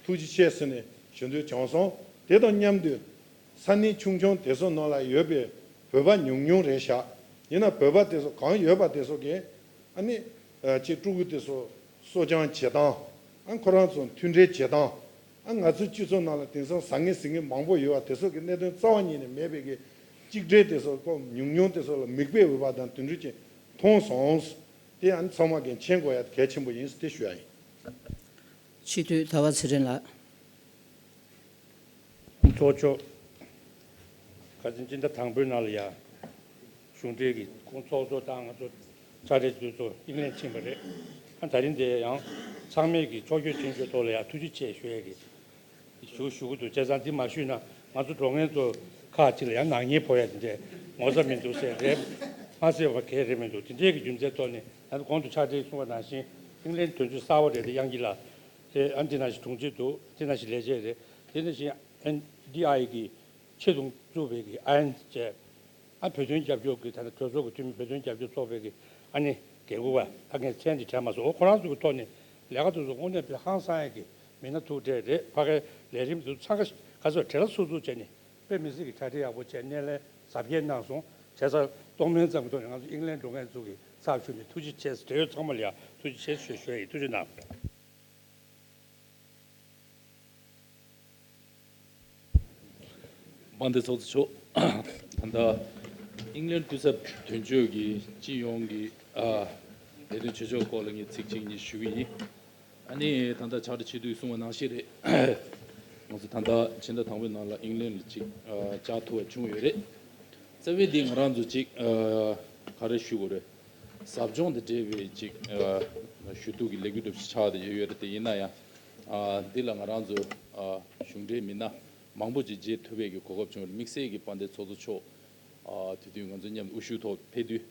ཐུགས་རྗེ་ཆེ་ཟེར་ནས་ཞུ་འདོད་བྱུང་སོང་། དེ་དང་མཉམ་དུ་ས་གནས་ཆུང་ཆུང་དེ་ཚོ་ནང་ལ་ཡོད་པའི་བོད་པ་ཉུང་ཉུང་རེད་ཤག་ཡིན་ན་བོད་པ་དེ་ཚོ་གང་ཡོད་པ་དེ་ཚོ་གིས་ཨ་ནི་ཅིག་སྤྲུལ་སྐུ་དེ་ཚོ་གསོ་སྐྱོང་བྱེད་སྟངས། ཨ་ཁོ་རང་ཚོ་མཐུན་འབྲེལ་བྱེད་སྟངས། ཨ་ང་ཚོའི་སྤྱི་ཚོགས་ནང་ལ་དེང་སང་ཟ་ངེ་ཟིང་ངེ་མང་པོ་ཡོད་པ་དེ་ཚོ་གི་གནད་དོན་རྩ་བ་ཉིད་ནས་མེད་པའི་གི་གཅིག་སྒྲིལ་དེ་ཚོ་ཁོ་ཉུང་ཉུང་དེ་ཚོ་ལ་མིག་དཔེ་འོས་པ་དང་དེ་འདྲ་ཅིག་མཐོང་སོང་། དེ་ཡང་ཚང་མ་གི་མཁྱེན་དགོས་ཡ་གལ་ཆེན་པོ་ཡིན་ཟེར་དེ་ཞུ་ཡ་ཡིན། སྤྱི་འཐུས་ཟླ་བ་ཚེ་རིང་ལགས། ཚོགས་གཙོ། ཁ་སང་སྤྱི་ཟླ་དང་པོའི་ནང་ལ་ཡ། གཞུང་འབྲེལ་གྱི་ཁོང་ཚོགས་གཙོ་དང་ང་ཚོ་ཕྱག་སྦྲེལ་དེ་ཚོ་ཨིང་ལན་ཕྱིན་པ་རེད། ཨ་ད་རིང་དེ་ཡང་ཚང་མས་ཀྱི་ཕྱོགས་བསྐྱོད་ཆེན་བསྐྱོད་ཐོག་ལ་ཡ་ཐུགས་རྗེ་ཆེ་ཞུ་ཡ་གི་ཞུ་ཞུ་གི་འདུག་བྱས་ཙང་འདི་མ་ཞུས་ན་ང་ཚོ་འགྲོ་མཁན་ཚོ་ཁག་ཅིག་ལ་ཡང་ནག་ཉེས་ཕོག་ཡ་དེ་འདྲས་ངོ་ཚ་མི་འདུག་ཟེར་རེད། མ་ཟེར་བ་གས་རེད་མི་འདུག་དེ་འདྲས་ཀྱི་རྒྱུ་མཚན་ཐོག་ནས་ང་ཚོ་གོང་དུ་ཕྱག་སྦྲེལ་གསུངས་པ་ནང་བཞིན་ཨིང་ལན་དོན་གཅོད་གསར་པ་རེད་དེ་དབྱངས་སྐྱིད་ལགས་དེ་ཨ་འདི་ནང་བཞིན་དྲུང་ཆེ་འདུག་དེ་ནང་བཞིན་ལས་བྱེད་རེད། དེ་ནང་བཞིན་ཨེན་ཌི་ཨའི་གི་ཆེད་དུ་བཙུགས་པའི་གི་ཨན་བཅས། ཨ་བོད་དོན་རྒྱབ་སྐྱོར་གྱི་ད་ལྟ་གྲོས་ཚོགས་ཀྱི་འཐུས་མི་བོད་དོན་རྒྱབ་སྐྱོར་ཚོགས་པའི་གི་ཨ་ནི་འགན་འཁུར་བ་ད་ངས་མཚན་དེ་དྲན་མ་སོང་། ཁོ་རང་ཚོ་གི་ཐོག་ནས་ལས་ཀ་དེ་ཚོ་དངོས་གནས་དཔེ་ཧང་སང་ཡ་གི་མི་སྣ་ཐུག་གྲས་རེད། ཕ་གའི་ལས་རིམ་དེ་ཚོ་ཚང་ཀ་ག་ཚོད་བྲེལ་བ་སུ་སུ་བྱས་ནས་དཔེ་མི་སྲིད་ཀྱི་གྲ་སྒྲིག་ཡག་པོ་བྱས་སྣེ་ལེན་གཟབ་རྒྱས་གནང་སོང་། བྱས་ཙང་གཏོང་མིན་ཙམ་གྱི་ཐོག་ནས་ང་ཚོ་ཨིང་ལན་འགྲོ་མཁན་ཚོ་གི་ཚབ་ཞུས་ནས་ཐུགས་རྗེ་ཆེ་ཟེར། འབྲེལ་ཡོད་ཚང་མ་ལ་ཡང་ཐུགས་རྗེ་ཆེ་ཞུ་ཞུ་ཡ་ཡིན། ཐུགས་རྗེ་གནང་། དཔལ་ལྡན་ཚོགས་གཙོ་མཆོག་ད་ལྟ་ཨིང་ལན་སྐུ་ཚབ་དོན་གཅོད་ཀྱིས་སྤྱི་ཡོངས་ཀྱི་ཨ་ལས་དོན་བྱེད་ཕྱོགས་སྐོར་ལ་ངས་ཚིག་གཅིག་གཉིས་ཞུ་གི་ཡིན། ཨ་ནི་ད་ལྟ་ཕྱག་སྦྲེལ་ཆེད་དུ་གསུངས་པ་ནང་བཞིན་རེད། ང་ཚོ་ད་ལྟ་ཕྱི་ཟླ་དང་པོའི་ནང་ལ་ཨིང་ལན་ལ་ཅིག་ཨ་བཅར་ཐུབ་པ་བྱུང་ཡོད་རེད། རྩ་བའི་འདི་ང་རང་ཚོ་ཅིག་ཨ་ག་རེ་ཞུ་དགོས་རེད། ཟབ་སྦྱོང་དང་འབྲེལ་བའི་ཅིག་ཨ་ཞུ་གཏུག་གི་ལས་འགུལ་འདྲ་ཞིག་ཆགས་བསྡད་ཡོད་རེད། དེ་ཡིན་ན་ཡང་ཨ་འདི་ལ་ང་རང་ཚོ་ཨ་གཞུང་འབྲེལ་མི་སྣ་མང་པོ་ཅིག་མཇལ་ཐུབ་པའི་གི་གོ་སྐབས་བྱུང་བ་རེད། དམིགས་བསལ་གྱི་དཔལ་ལྡན་ཚོགས་གཙོ་མཆོག་ཨ་དེ་དུས་ང་ཚོ་མཉམ་དུ་དབུ་བཞུགས་ཐོག་ཕེབས་དུས་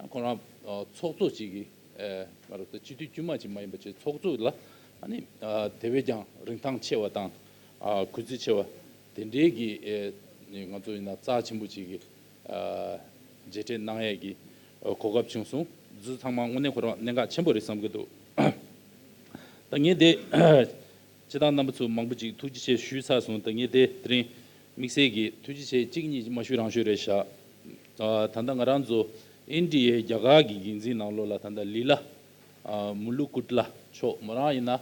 ཨ་ཁོ་རང་ཨ་ཚོགས་གཙོ་ཅིག་གི་ཨ་མ་རེད་ད་སྤྱི་འཐུས་དཀྱུས་མ་ཅིག་མ་ཡིན་པ་ཅིག་ཚོགས་གཙོ་ལ་ཨ་ནི་ཨ་དེ་བས་ཀྱང་རིན་ཐང་ཆེ་བ་དང་ཨ་གུས་བརྩི་ཆེ་བ་དེ་འདྲའི་གི་ཨ་ང་ཚོ་ཡིན་ན་རྩ་ཆེན་པོ་ཅིག་གི་ཨ་མཇལ་འཕྲད་གནང་ཡས་ཀྱི་ཨ་གོ་སྐབས་བྱུང་སོང་། འདི་ཚོ་ཚང་མ་དངོས་གནས་ཁོ་རང་གནད་འགག་ཆེན་པོ་རེད་བསམ་གྱི་འདུག་ད་ངས་དེ་སྤྱི་བཏང་རྣམ་པ་ཚོ་མང་པོ་ཅིག་ཐུགས་རྗེ་ཆེ་ཞུས་ཚར་སོང་། ད་ངས་དེ་དེ་རིང་དམིགས་བསལ་གྱི་ཐུགས་རྗེ་ཆེ་གཅིག་གཉིས་མ་ཞུས་རང་ཞུས་རེད་ཤག་ཨ་ད་ལྟ་ང་རང་ཚོ་ཨེན་ཌི་ཨེ་རྒྱ་གར་གྱི་འགན་འཛིན་ནང་ལོགས་ལ་ད་ལྟ་ལི་ལ་ཨ་མུ་ལུ་ཀུད་ལ་མཆོག་མོ་རང་ཡིན་ན་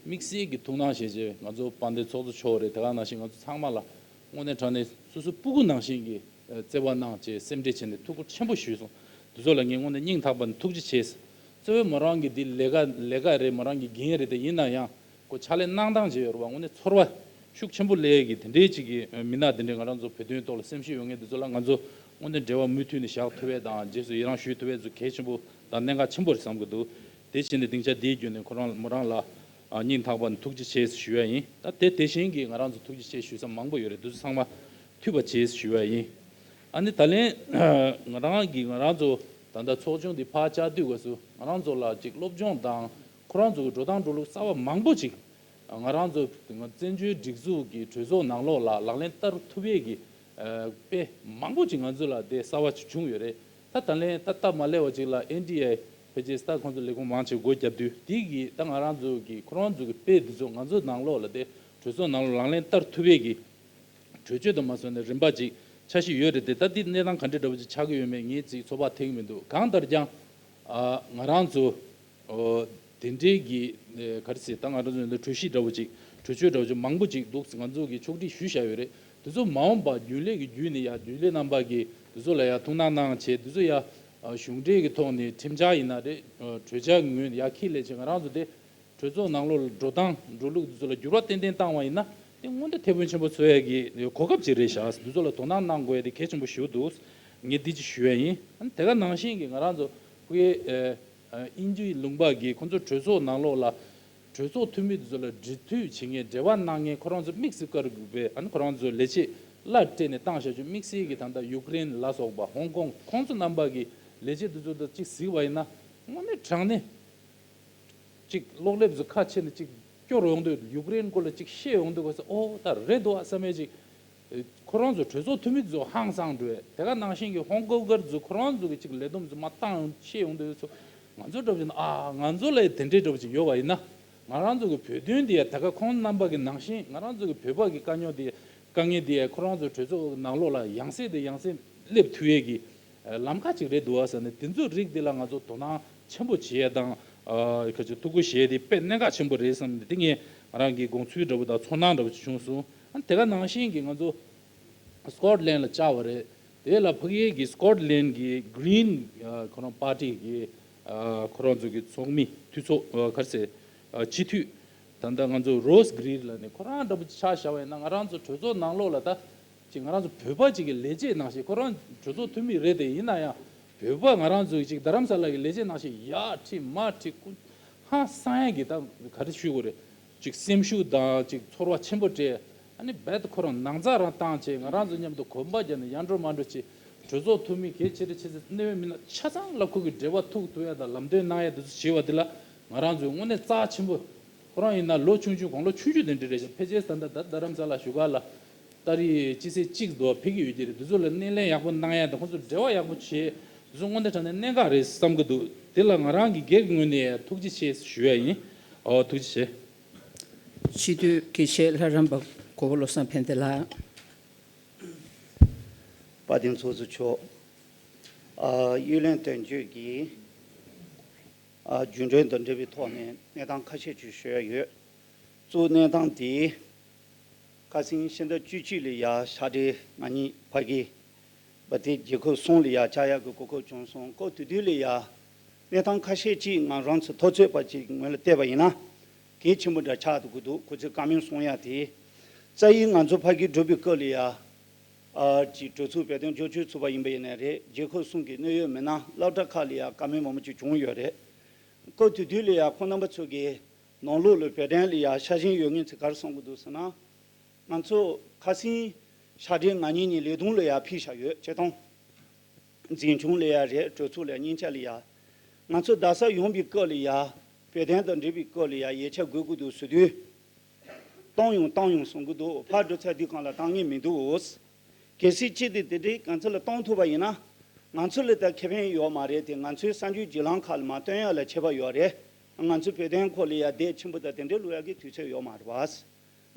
དམིགས་བསལ་གྱི་ཐུགས་སྣང་བྱེད་བྱས་ང་ཚོ་དཔལ་ལྡན་ཚོགས་གཙོ་མཆོག་རེད། དེ་ག་ནང་བཞིན་ང་ཚོ་ཚང་མ་ལ་དངོས་གནས་དྲང་གནས་སོ་སོ་སྤུ་གུ་ནང་བཞིན་གྱི་ བརྩེ་བ་གནང་བྱས་སེམས་ཁྲལ་བྱས་ནས་ཐུགས་ཁུར་ཆེན་པོ་ཞུས་སོང་། འདི་ཚོ་ལ་ངས་དངོས་གནས་སྙིང་ཐག་པ་ནས་ཐུགས་རྗེ་ཆེ། གཙོ་བོ་མོ་རང་གི་འདི་ལས་ཀ་ལས་ཀ་རེད། མོ་རང་གི་འགན་རེད། དེ་ཡིན་ན་ཡང་ཁོ་ཕྱག་ལས་གནང་སྟངས་བྱས་ཡོད་རེད་བ། དངོས་གནས་ཚོར་བ་ཤུགས་ཆེན་པོ་སླེབས་ཀྱི་དེ་འདྲའི་ཅིག་གི་མི་སྣ་དེ་འདྲའི་ང་རང་ཚོ་བོད་དོན་ཐོག་ལ་སེམས་ཤུགས་ཡོད་མཁན་དེ་ཚོ་ལ་ང་ཚོ་དངོས་གནས་འབྲེལ་བ་མུ་མཐུད་ནས་བཞག་ཐུབ་པ་དང་རྗེས་སུ་ཡི་རང་ཞུ་ཐུབ་པ་ཚོ་གལ་ཆེན་པོ་དང་གནད་འགག་ཆེན་པོ་རེད་བསམ་གྱི་འདུག་དེ་བྱས་ནས་སྡིངས་ཆ་འདིའི་བརྒྱུད་ནས་ཁོ་རང་མོ་རང་ལ་སྙིང་ཐག་པ་ནས་ཐུགས་རྗེ་ཆེ་ཞུ་ཡ་ཡིན། ད་དེ་དེ་བཞིན་གྱི་ང་རང་ཚོ་ཐུགས་རྗེ་ཆེ་ཞུ་ས་མང་པོ་ཡོད་རེད། དེ་ཚོ་ཚང་མ་མཐུད་པ་བྱེད་ཞུ་བ་ཡིན། ཨ་ནི་ད་ལན་ང་རང་གིས་ང་རང་ཚོ་ད་ལྟ་ཚོགས་ཆུང་འདི་ཕར་བཅར་དུས་སྐབས་སུ་ང་རང་ཚོ་ལ་ཅིག་སློབ་སྦྱོང་དང་ཁོ་རང་ཚོ་གི་འགྲོ་སྟངས་འགྲོ་ལུགས་གསར་བ་མང་པོ་ཅིག་ང་རང་ཚོ་བཙན་བྱོལ་སྒྲིག་འཛུགས་ཀྱི་གྲོས་ཚོགས་ནང་ལོགས་ལ་ལག་ལེན་བསྟར་ཐུབ་ཡས་ཀྱི་དཔེ་མང་པོ་ཅིག་ང་ཚོ་ལ་དེ་གསར་བ་ཅིག་བྱུང་ཡོད་རེད། ད་ད་ལན་ད་སྟབས་མ་ལེགས་པ་ཅིག་ལ་ཨེན་ཌི་ཨེ་ཕལ་ཆེར་ད་ཁོང་ཚོ་ལས་ཁུངས་མང་ཆེ་སྒོ་བརྒྱབ་དུས་དེ་གི་ད་ང་རང་ཚོ་གི་ཁོ་རང་ཚོ་གི་དཔེ་འདི་ཚོ་ང་ཚོ་ནང་ལོགས་ལ་དེ་གྲོས་ཚོགས་ནང་ལོགས་ལག་ལེན་བསྟར་ཐུབ་ཡས་ཀྱི་གྲོས་ཆོད་དུ་མ་སོང་ནས་རིམ་པ་ཅིག་འཆར་གཞི་ཡོད་རེད་དེ། ད་འདི་གནས་སྟངས་ག་འདྲ་འདྲ་པོ་ཅིག་ཆགས་ཀྱི་ཡོད་མེད་ངས་ཅིག་ཚོད་དཔག་ཐེག་གི་མི་འདུག་གང་ལྟར་ཀྱང་ཨ་ང་རང་ཚོ་ཨོ་དེ་འདྲའི་གི་ཨེ་ག་རེ་ཟེར། ད་ང་རང་ཚོ་འདི་གྲོས་གཞི་འདྲ་པོ་ཅིག་གྲོས་ཆོད་འདྲ་པོ་ཅིག་མང་པོ་ཅིག་འདུག་ང་ཚོ་གི་ཕྱོགས་སྒྲིག་ཞུས་བཞག་ཡོད་རེད། དེ་ཚོ་མ་འོངས་པ་རྒྱུན་ལས་ཀྱི་བརྒྱུད་ནས་ཡ་རྒྱུན་ལས་རྣམ་པ་གི་དེ་ཚོ་ལ་ཡ་ཐུགས་སྣང་གནང་བྱས། དེ་ཚོ་ཡ་ཨ་གཞུང་འབྲེལ་གི་ཐོག་ནས་ཁྲིམས་འཆར་ཡིན་ན་རེད། ཨ་གྲོས་འཆར་གི་ངོས་ནས་ཡ་འཁྱེར་སླེབས་བྱས་ང་རང་ཚོ་དེ་གྲོས་ཚོགས་ནང་ལོགས་ལ་འགྲོ་སྟངས་འགྲོ་ལུགས་འདི་ཚོ་ལ་འགྱུར་བ་ཏན་ཏན་བཏང་བ་ཡིན་ན་དེ་དངོས་གནས་ཐེ་བོན་ཆེན་པོ་འཚོལ་ཡས་ཀྱི་གོ་སྐབས་ཅིག་རེད་ཤག་འདི་ཚོ་ལ་དོ་སྣང་གནང་དགོས་ཡས་དེ་གལ་ཆེན་པོ་ཞིག་འདུག་ངས་འདི་ཅིག་ཞུ་ཡས་ཡིན། ཨ་ནི་དེ་ག་ནང་བཞིན་གྱི་ང་རང་ཚོ་ཕ་གིའི་ཨ་ཨ་དབྱིན་ཇིའི་ལུང་པ་གི་ཁོང་ཚོ་གྲོས་ཚོགས་ནང་ལོགས་ལ་གྲོས་ཚོགས་འཐུས་མི་འདི་ཚོ་ལ་འབྲེལ་མཐུད་བྱེད་མཁན་འབྲེལ་བ་གནང་མཁན་ཁོ་རང་ཚོ་དམིགས་སུ་བཀར་དགོས་པའི་ཨ་ནི་ཁོ་རང་ཚོ་ལས་བྱེད་གླ་སྤྲད་ནས་བཏང་བཞག་རྒྱུ་དམིགས་བསལ་གྱི་ད་ལྟ་ཡུཀ་རེན་ལ་སོགས་པ་ཧོང་ཀོང་ཁོང་ཚོ་རྣམ་པ་གི་ལས་བྱེད་འདི་ཚོ་དང་གཅིག་གཟིགས་པ་ཡིན་ན་དངོས་གནས་དྲང་གནས། གཅིག་གློག་ཀླད་ཚོ་ཁ་ཕྱེ་ནས་གཅིག་སྐྱོར་ཡོང་དུས་ཡུཀ་རེན་སྐོར་ལ་གཅིག་བཤད་ཡོང་དུས་ག་ས་ཨོ་ད་རེད་འདུག་ཨ་བསམ་ཡས་གཅིག་ཁོ་རང་ཚོ་གྲོས་ཚོགས་འཐུས་མི་ཚོ་ཧང་སང་འགྲོ་བས། དེ་ག་ནང་བཞིན་གྱི་ཧོང་ཀོང་གར་ཚོ་ཁོ་རང་ཚོ་གི་གཅིག་ལས་བསྡོམས་ཚོ་མ་བཏང་ཡོང་བཤད་ཡོང་དུས་ཚོ་ང་ཚོ་འདྲ་བོ་ཅིག་ན་ཨ་ང་ཚོ་ལ་དེ་འདྲའི་འདྲ་བོ་ཅིག་ཡོད་པ་ཡིན་ན་ང་རང་ཚོ་གི་བོད་དོན་འདི་ཡ་ད་ག་ཁོང་རྣམ་པ་གི་ནང་བཞིན་ང་རང་ཚོ་གི་བོད་པ་གི་དཀའ་རྙོག་འདི་དཀའ་ངལ་འདི་ཡ་ཁོ་རང་ཚོ་གྲོས་ཚོགས་ནང་ལོགས་ལ་ཡང་སེ་དེ་ཡང་སེ་སླེབས་ཐུབ་ཡས་ཀྱི་ལམ་ཁ་ཅིག་རེད་འདུག་བ་ཟེར་ནས་དེ་ཚོའི་རིགས་འདི་ལ་ང་ཚོ་དོ་སྣང་ཆེན་པོ་བྱེད་ཡས་དང་ཨ་ཁ་ཅིག་ཐུགས་ཁུར་བཞེས་ཏེ་དཔེ་གནད་འགག་ཆེན་པོ་རེད་བསམ་ནས་དེ་ངས་ང་རང་གི་དགོངས་ཚུལ་འདྲ་པོ་དང་ཚོར་སྣང་འདྲ་པོ་ཅིག་བྱུང་སོང་། ཨ་དེ་ག་ནང་བཞིན་གྱི་ང་ཚོ་སི་ཀོཊ་ལན་ལ་བཅར་བ་རེད། དེ་ལ་ཕ་གིའི་གི་སི་ཀོཊ་ལན་གི་གི་རིན་ཁོ་རང་པར་ཊི་གི་ཁོ་རང་ཚོ་གི་ཚོགས་མི་འཐུས་ཚོགས་ག་རེ་ཟེར་སྤྱི་འཐུས་ད་ལྟ་ང་ཚོ་རོས་གི་རིན་ལ་ནི་ཁོ་རང་འདྲ་པོ་ཅིག་ཆ་བཞག་པ་ཡིན་ན་ང་རང་ཚོ་གྲོས་ཚོགས་ནང་ལོགས་ལ་ད་ཅིག་ང་རང་ཚོ་བོད་པ་ཅིག་གི་ལས་བྱེད་ནང་བཞིན་ཁོ་རང་གྲོས་ཚོགས་འཐུས་མི་རེད་དེ་ཡིན་ན་ཡང་བོད་པ་ང་རང་ཚོ་ཅིག་རྡ་རམ་ས་ལ་གི་ལས་བྱེད་ནང་བཞིན་ཡར་ཁྲིད་མར་ཁྲིད་ཀུན་ཧང་སང་ཡས་ཀྱི་ད་ག་རེ་ཞུ་དགོས་རེད། ཅིག་སེམས་ཤུགས་དང་ཅིག་ཚོར་བ་ཆེན་པོ་སྤྲད། ཨ་ནི་རྦད་དེ་ཁོ་རང་ནང་ཚགས་རང་བཏང་བྱས་ང་རང་ཚོ་མཉམ་དུ་གོམ་པ་རྒྱབ་ནས་ཡར་འགྲོ་མར་འགྲོ་བྱས་གྲོས་ཚོགས་འཐུས་མི་གལ་ཆེ་རེ་ཆེ་ཚེ་གནད་ཡོད་མི་སྣ་ཆ་ཚང་ལ་ཁོ་གི་འབྲེལ་བ་ཐུག་ཐུབ་ཡ་དང་ལམ་སྟོན་གནང་ཡ་དེ་ཚོ་བྱས་པ་དེ་ལ་ང་རང་ཚོས་དངོས་གནས་རྩ་ཆེན་པོ། ཁོ་རང་ཡིན་ན་ལོ་ཆུང་ཆུང་དགུང་ལོ་ཆུང་ཆུང་དེ་འདྲ་རེད་ཤག་ཕལ་ཆེར་ད་ལྟ་ད་རྡ་རམ་ས་ལ་བཞུགས་སྒར་ལ་ཏ་རིག་སྤྱི་ཚེས་གཅིག་འདུག་ཕེབས་ཀྱི་ཡོད་ཀྱི་རེད། དེ་ཚོ་ལ་སྣེ་ལེན་ཡག་པོ་གནང་ཡ་དང་ཁོང་ཚོ་འབྲེལ་བ་ཡག་པོ་བྱས་དེ་ཚོ་དངོས་གནས་དྲང་གནས་གནད་འགག་རེད་བསམ་གྱི་འདུག་དེ་ལ་ང་རང་གི་སྒེར་གྱི་ངོས་ནས་ཐུགས་རྗེ་ཆེ་ཞུ་ཡ་ཡིན། ཨོ་ཐུགས་རྗེ་ཆེ། སྤྱི་འཐུས་དགེ་བཤེས་ལྷ་རམས་པ་གོ་བོ་བློ་བཟང་ཕན་བདེ་ལགས། དཔལ་ལྡན་ཚོགས་གཙོ་མཆོག་ཨ་གཡུ་ལན་དོན་གཅོད་ཀྱིས་ཨ་རྒྱུན་གྲོན་དང་འབྲེལ་བའི་ཐོག་ནས་གནས་སྟངས་ཁ་ཤས་ཅིག་ཞུ་ཡ་ཡོད། གཙོ་བོ་གནས་སྟངས་དེ་ཁ་སང་ཕྱི་ཟླ་བཅུ་གཅིག་ལ་ཡ་ཕྱག་སྦྲེལ་ང་གཉིས་ཕ་གི་བ་དེ་རྒྱལ་ཁབ་གསུམ་ལ་ཡ་བཅར་ཡག་གི་གོ་སྐབས་བྱུང་སོང་། སྐབས་དེ་དུས་ལ་ཡ་གནས་སྟངས་ཁ་ཤས་ཅིག་ང་རང་ཚོ་ཐོ་ཚོད་པ་ཅིག་ངོས་ལ་བལྟས་པ་ཡིན་ན་གལ་ཆེན་པོ་འདྲ་ཆགས་འདུག་གི་འདུག་ཁོ་ཚོས་བཀའ་མོལ་གསུང་ཡ་དེ་རྩ་ཡིག་ང་ཚོ་ཕ་གི་འགྲོ་བའི་སྐབས་ལ་ཡ་ཨ་ཅིག་གྲོས་ཚོགས་བོད་དོན་བསྐྱར་བཅོས་ཚོགས་པ་ཡིན་པ་ཡིན་ན་རེད། རྒྱལ་ཁབ་གསུམ་གྱི་གནད་ཡོད་མི་སྣ་སློབ་གྲྭ་ཁག་ལ་ཡ་བཀའ་མོལ་མང་པོ་ཅིག་བྱུང་ཡོད་རེད། སྐབས་དེ་དུས་ལ་ཡ་ཁོང་རྣམ་པ་ཚོ་གིས་ནང་ལོགས་ལ་བོད་དོན་ལ་ཡ་ཤ་ཞེན་ཡོད་མཁན་ཚོས་ག་རེ་གསུང་གི་འདུག་ཟེར་ན། ང་ཚོ་ཁ་སང་ཕྱག་སྦྲེལ་ང་གཉིས་གཉིས་ལས་དོན་ལ་ཡ་ཕེབས་བཞག་ཡོད། སྤྱིར་བཏང་འཛིན་སྐྱོང་ལ་ཡ་རེད། གྲོས་ཚོགས་ལ་ཡ་སྙིང་ཆ་ལ་ཡ། ང་ཚོ་རྡ་ས་ཡོང་བའི་སྐབས་ལ་ཡ་བོད་དོན་དང་འབྲེལ་བའི་སྐབས་ལ་ཡ་ཡིག་ཆ་དགོས་ཀྱི་འདུག་ཟེར་དུས། བཏང་ཡོང་བཏང་ཡོང་གསུང་གི་འདུག་ཕར་འགྲོ་ཚར་དུས་སྒང་ལ་བཏང་མཁན་མི་འདུག་གལ་སྲིད་ཅི་སྟེ་དེ་འདྲའི་ང་ཚོ་ལ་གཏོང་ཐུབ་པ་ཡིན་ན། ང་ཚོ་ལ་ད་ཁེ་ཕན་ཡོད་མ་རེད་དེ། ང་ཚོའི་གསར་འགྱུར་བརྒྱུད་ལམ་ཁག་ལ་མ་སྟོན་ཡ་ལ་ཁྱད་པར་ཡོད་རེད། ང་ཚོ་བོད་དོན་སྐོར་ལ་ཡ་དེབ་ཆེན་པོ་དང་དེ་འདྲའི་ཀློག་ཡ་གི་དུས་ཚོད་ཡོད་མ་རེད་བ།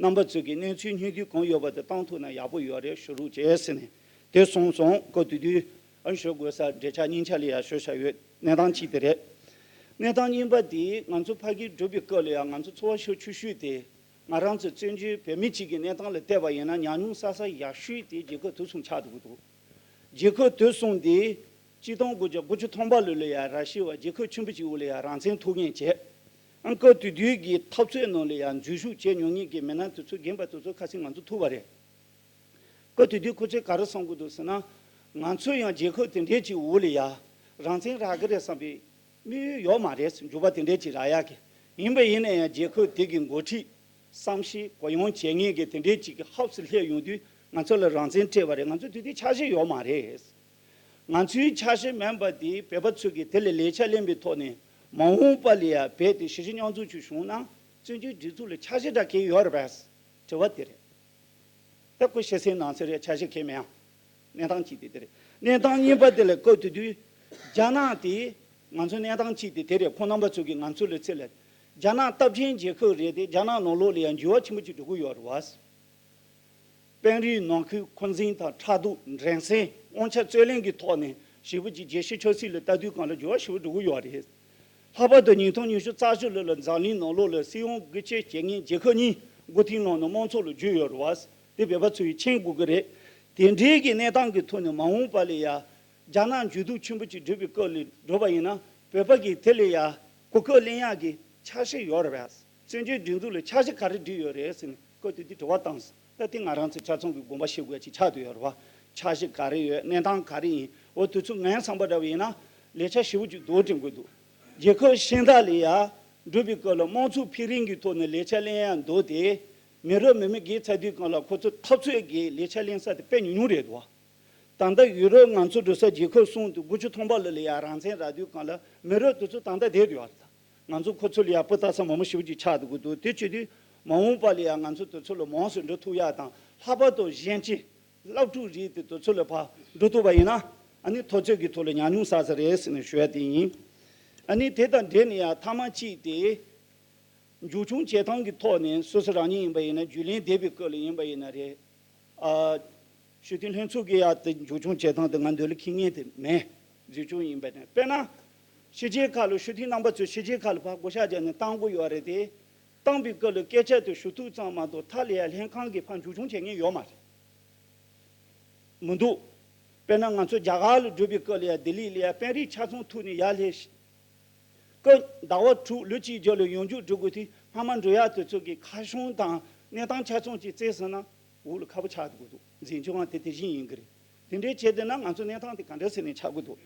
རྣམ་པ་ཚོས་ཀྱི་གནས་ཚུལ་སྙིང་བསྡུས་གང་ཡོད་པ་དེ་གཏོང་ཐུབ་ན་ཡག་པོ་ཡོད་རེད། ཞུ་རོགས་བྱས་ཟེར་ནས་དེ་གསུངས་སོང་། སྐབས་དེ་དུས་ཨ་ཞུ་དགོས་ས་འབྲེལ་ཆགས་སྙིང་ཆ་ལ་ཡ་ཞུ་བཞག་ཡོད། གནས་སྟངས་གཅིག་དེ་རེད། གནས་སྟངས་གཉིས་པ་དེ་ང་ཚོ་ཕ་གིར་འགྲོ་བའི་སྐབས་ལ་ཡ་ང་ཚོ་ཚོར་བ་ཤུགས་ཆེ་ཤོས་དེ། ང་རང་ཚོ་བཙན་བྱོལ་བོད་མི་གཅིག་གི་གནས་སྟངས་ལ་བལྟས་པ་ཡིན་ན་ཉམས་མྱོང་བསགས་ས་ཡག་ཤོས་དེ་རྒྱལ་ཁབ་དེ་གསུམ་ཆགས་འདུག་གི་འདུག་རྒྱལ་ཁབ་དེ་གསུམ་དེ་གཅིག་སྟོང་དགུ་བརྒྱ་དགུ་བཅུ་ཐམ་པ་ལོ་ལ་ཡ་ར་ཤི་ཡ་བ་རྒྱལ་ཁབ་ཆེན་པོ་ཅིག་འོག་ལ་ཡ་རང་བཙན་ཐོབ་མཁན་བྱས། ཨང་སྐབས་དེ་དུས་ཀྱི་འཐབ་རྩོད་ནང་ལ་ཡ་འཛུལ་ཞུགས་བྱས་མྱོང་མཁན་གྱི་མི་སྣ་དེ་ཚོ་རྒན་པ་དེ་ཚོ་ཁ་སང་ང་ཚོ་ཐུག་པ་རེད། སྐབས་དེ་དུས་ཁོ་ཚོས་ག་རེ་གསུང་གི་འདུག་ཟེར་ན། ང་ཚོ་ཡང་རྒྱལ་ཁབ་དེ་འདྲའི་ཅིག་འོག་ལ་ཡ་རང་བཙན་རག་གི་རེད་བསམ་པའི་དམིགས་ཡུལ་ཡོད་མ་རེད། འགྱུར་བ་དེ་འདྲའི་ཅིག་རག་ཡག་གི། ཡིན་པ་ཡིན་ན་ཡང་རྒྱལ་ཁབ་དེ་གི་འགོ་ཁྲིད་བསམ་ཤེས་གུ་ཡངས་བྱེད་མཁན་གྱི་དེ་འདྲའི་ཅིག་གི་ཧབ་སུ་སླེབས་ཡོང་དུས་ང་ཚོ་ལ་རང་བཙན་སྤྲད་པ་རེད། ང་ཚོ་དེ་དུས་འཆར་གཞི་ཡོད་མ་རེད། ང་ཚོའི་འཆར་གཞི་མིན་པ་དེ་བོད་པ་ཚོ་གིས་དེ་ལ་ལས་འཆར་ལེན་པའི་ཐོག་ནས་མ་འོངས་པ་ལ་ཡ་བོད་དེ་གཞིས་བྱེས་མཉམ་འཛོམས་ཅིག་བྱུང་ན་བཙན་བྱོལ་སྒྲིག་འཛུགས་ལ་འཆར་གཞི་འདྲ་གང་ཡོད་རེད་པས། དྲི་བ་དེ་རེད། ད་ཁོ་ཤེས་གསལ་ནང་གསལ་རེད། འཆར་གཞི་གང་མེད་ཡང་། གནས་སྟངས་གཅིག་དེ་དེ་རེད། གནས་སྟངས་གཉིས་པ་དེ་ལ་སྐབས་དེ་དུས་རྒྱ་ནག་དེ་ང་ཚོ་གནས་སྟངས་གཅིག་དེ་དེ་རེད། ཁོང་རྣམ་པ་ཚོ་གིས་ང་ཚོ་ལ་ཚེ་ལ་རྒྱ་ནག་སྟབས་ཆེན་རྒྱལ་ཁབ་རེད་དེ། རྒྱ་ནག་ནང་ལོགས་ལ་ཡང་འགྱུར་བ་ཆེན་པོ་ཅིག་འགྲོ་གི་ཡོད་རེད་བ། དཔོན་རིགས་ནང་ཁུལ་འཁོན་འཛིན་དང་ཕྲག་དོག་འགྲན་སེམས་དབང་ཆ་རྩོད་ལེན་གྱི་ཐོག་ནས་ཞེ་པོ་ཅིག་རྒྱལ་སྤྱིའི་ཆབ་སྲིད་ལ་ལྟ་དུས་སྒང་ལ་འགྱུར་བ་ཞེ་པོ་འགྲོ་གི་ཡོད་རེད། ལྷག་པར་དུ་ཉིས་སྟོང་ཉི་ཤུ་རྩ་བཞི་ལོ་ལ་འཛམ་གླིང་ནང་ལོགས་ལ་སྲིད་དབང་དབུ་ཁྲིད་བྱེད་མཁན་རྒྱལ་ཁབ་གཉིས་མགོ་རྟིང་སློག་ནས་དམངས་གཙོ་ལ་བསྒྱུར་ཡོད་རེད་བ། དེ་བོད་པ་ཚོ་ཡིས་མཁྱེན་དགོས་ཀྱི་རེད། དེ་འདྲའི་གི་གནས་སྟངས་ཀྱི་ཐོག་ནས་མ་འོངས་པ་ལ་ཡ་རྒྱ་ནག་འཇུས་གཏུག་ཆེན་པོ་ཅིག་འགྲོ་བའི་སྐབས་ལ་འགྲོ་བ་ཡིན་ན་བོད་པ་གིས་དེ་ལ་ཡ་གོ་སྐབས་ལེན་ཡག་གི་འཆར་གཞི་ཡོད་རེད་བས། བཙན་བྱོལ་སྒྲིག་འཛུགས་ལ་འཆར་གཞི་ག་རེ་བསྒྲིགས་ཡོད་རེད་ཟེར་ནས་སྐབས་དེ་དུས་དྲི་བ་བཏང་སོང་། ད་དེ་ང་རང་ཚོ་ཆ་ཚང་གི་དགོངས་པ་བཞེས་དགོས་ཅིག་ཆགས་བསྡད་ཡོད་རེད་བ། འཆར་གཞི་ག་རེ་ཡོད། གནས་སྟངས་ག་རེ་ཡིན། འོ་དུས་ཚོད་ངའི་བསམ་པ་འདྲ་བ་ཡིན་ན་ལས་འཆར་ཞེ་པོ་ཅིག་འདུག་དྲན་གྱི་འདུག་རྒྱལ་ཁབ་གཞན་དག་ལ་ཡ་འགྲོ་བའི་སྐབས་ལ་དམངས་གཙོ་འཕེལ་རིམ་གྱི་ཐོག་ནས་ལས་འཆར་ལེན་ཡག་འདུག་སྟེ། མི་རབས་མི་མི་བརྒལ་ཚར་དུས་སྒང་ལ་ཁོ་ཚོ་འཐབ་རྩོད་ཀྱི་ལས་འཆར་ལེན་ས་དེ་དཔེ་ཉུང་ཉུང་རེད་འདུག་བ། ད་ལྟ་ཡུ་རོབ་ང་ཚོ་འགྲོ་ས་རྒྱལ་ཁབ་གསུམ་དུ་དགུ་བཅུ་ཐམ་པ་ལོ་ལ་ཡ་རང་བཙན་རག་དུས་སྒང་ལ་མི་རབས་དེ་ཚོ་ད་ལྟ་བསྡད་ཡོད་རེད། ད་ང་ཚོ་ཁོ་ཚོ་ལ་ཡ་སྤུ་ལྟ་ས་མང་པོ་ཞེ་པོ་ཅིག་ཆགས་འདུག་གི་འདུག་དེ་བྱེད་དུས་མ་འོངས་པ་ལ་ཡ་ང་ཚོ་དེ་ཚོ་ལ་མང་སུ་འགྲོ་ཐུབ་ཡག་དང་། ལྷག་པར་དུ་གཞོན་སྐྱེས་སློབ་ཕྲུག་རིགས་དེ་དེ་ཚོ་ལ་ཕར་འགྲོ་ཐུབ་པ་ཡིན་ན་ཨ་ནི་འཐབ་རྩོད་ཀྱི་ཐོག་ལ་ཉམས་མྱོང་བསགས་ས་རེད་ཟེར་ནས་ཞུ་ཡ་དེ་ཡིན། ཨ་ནི་དེ་དང་འབྲེལ་ནས་ཡ་མཐའ་མ་གཅིག་དེ། མཇུག་སྐྱོང་བྱེད་སྟངས་ཀྱི་ཐོག་ནས་སོ་སོ་རང་ཉིད་ཡིན་པ་ཡིན་ན། རྒྱུན་ལས་བསྡད་པའི་སྐབས་ལ་ཡིན་པ་ཡིན་ན་རེད། ཨ། ཞུ་མཁན་ལྷན་ཚོགས་ཀྱི་ཡ་དེ་མཇུག་སྐྱོང་བྱེད་སྟངས་དེ་ང་འདོད་ལ་འཁེལ་མཁན་དེ་མེད། མཇུག་སྐྱོང་ཡིན་པ་ནས་དཔེར་ན། ཕྱི་རྒྱལ་ཁག་ལ་ཞུ་མཁན་རྣམ་པ་ཚོས་ཕྱི་རྒྱལ་ཁག་ལ་ཕར་བགོ་བཤའ་བརྒྱབ་ནས་བཏང་དགོས་ཡོད་རེད་དེ། བཏང་པའི་སྐབས་ལ་སྐད་ཆ་དེ་ཞུ་གཏུག་ཙམ་མ་གཏོགས་མཐའ་ལ་ཡ་ལྷན་ཁང་གིས་ཕར་མཇུག་སྐྱོང་བྱེད་མཁན་ཡོད་མ་རེད། མི་འདུག་དཔེར་ན་ང་ཚོ་རྒྱ་གར་ལ་འགྲོ་བའི་སྐབས་ལ་ཡ་ལྡི་ལི་ལ་ཡ་དཔོན་རིགས་ཆ་ཚང་ཐུག་ནས་ཡར་སླེབས་ཤིག་སྐབས་ཟླ་བ་དྲུག་ལོ་གཅིག་རྒྱབ་ལ་ཡང་མཇུག་སྒྲིལ་དགོས་དུས་སྔ་མ་འགྲོ་ཡག་དེ་ཚོ་གི་ཁ་བྱང་དང་གནས་སྟངས་ཆ་ཚང་ཅིག་བཙལ་ཟིན་ན་འོག་ལ་ཁག་པོ་ཆགས་འགྲོ་གི་འདུག་འཛིན་སྐྱོང་བ་དེ་དེ་བཞིན་ཡིན་གི་རེད། དེ་འདྲའི་བྱས་བསྡད་ན་ང་ཚོ་གནས་སྟངས་དེ་ག་འདྲ་ཟེར་ནས་ཆགས་ཀྱི་འདུག་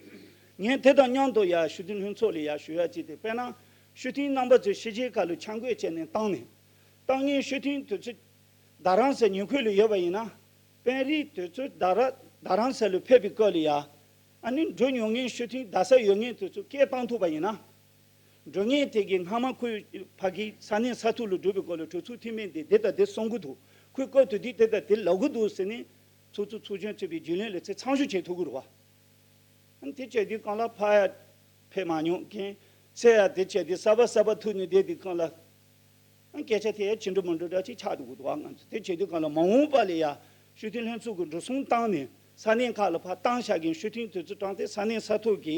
ངས་དེ་དང་མཉམ་དུ་ཡ་ཞུ་མཁན་ལྷན་ཚོགས་ལ་ཡ་ཞུ་ཡ་ཅིག་དེ། དཔེར་ན་ཞུ་མཁན་རྣམ་པ་ཚོས་ཕྱི་རྒྱལ་ཁག་ལ་ཆ་བགོས་བྱས་ནས་བཏང་ནས། བཏང་མཁན་ཞུ་མཁན་དེ་ཚོ་རྡ་རམ་ས་ཉེ་ཁུལ་ལ་ཡོད་པ་ཡིན་ན། དཔོན་རིགས་དེ་ཚོ་རྡ་ར་རྡ་རམ་ས་ལ་ཕེབས་པའི་སྐབས་ལ་ཡ། ཨ་ནི་འགྲོ་མྱོང་མཁན་ཞུ་མཁན་རྡ་སར་ཡོད་མཁན་དེ་ཚོ་སྐད་བཏང་ཐུབ་པ་ཡིན་ན། འགྲོ་མཁན་དེ་གིས་སྔ་མ་ཁོས་ཕ་གི་ས་གནས་ས་ཐོག་ལ་འགྲོ་བའི་སྐོར་ལ་གྲོས་ཚོགས་འཐུས་མི་འདི་འདི་དང་འདི་གསུང་གི་འདུག་ཁོས་སྐབས་དེ་དུས་དེ་དང་དེ་ལབ་གི་འདུག་ཟེར་ནས་ཚོགས་གཙོ་ཚོགས་གཞོན་ཚོས་པའི་རྒྱུན་ལས་ལ་ཚེ་ཚང་ཞུ་བྱེད་ཐུབ་ཀྱི་རེད་བ། ཨ་ནི་དེ་བྱས་དུས་སྒང་ལ་ཕར་ཡ་ཕེབས་མ་མྱོང་མཁན། ཚེ་ཡ་དེ་བྱས་དུས་གསར་པ་གསར་པ་ཐུག་ནས་བསྡད་དུས་སྒང་ལ། སྐད་ཆ་དེ་ཡང་ཅི་འདྲ་མི་འདྲ་འདྲ་ཅིག་ཆགས་འདུག་གི་འདུག་ང་ཚོ་དེ་བྱེད་དུས་སྒང་ལ་མ་འོངས་པ་ལ་ཡ་ཞུ་མཁན་ལྷན་ཚོགས་ཀྱི་འགྲོ་སོང་བཏང་ནས་ས་གནས་ཁག་ལ་ཕར་བཏང་བཞག་མཁན་ཞུ་མཁན་དེ་ཚོ་དྲངས་ཏེ་ས་གནས་ས་ཐོག་གི་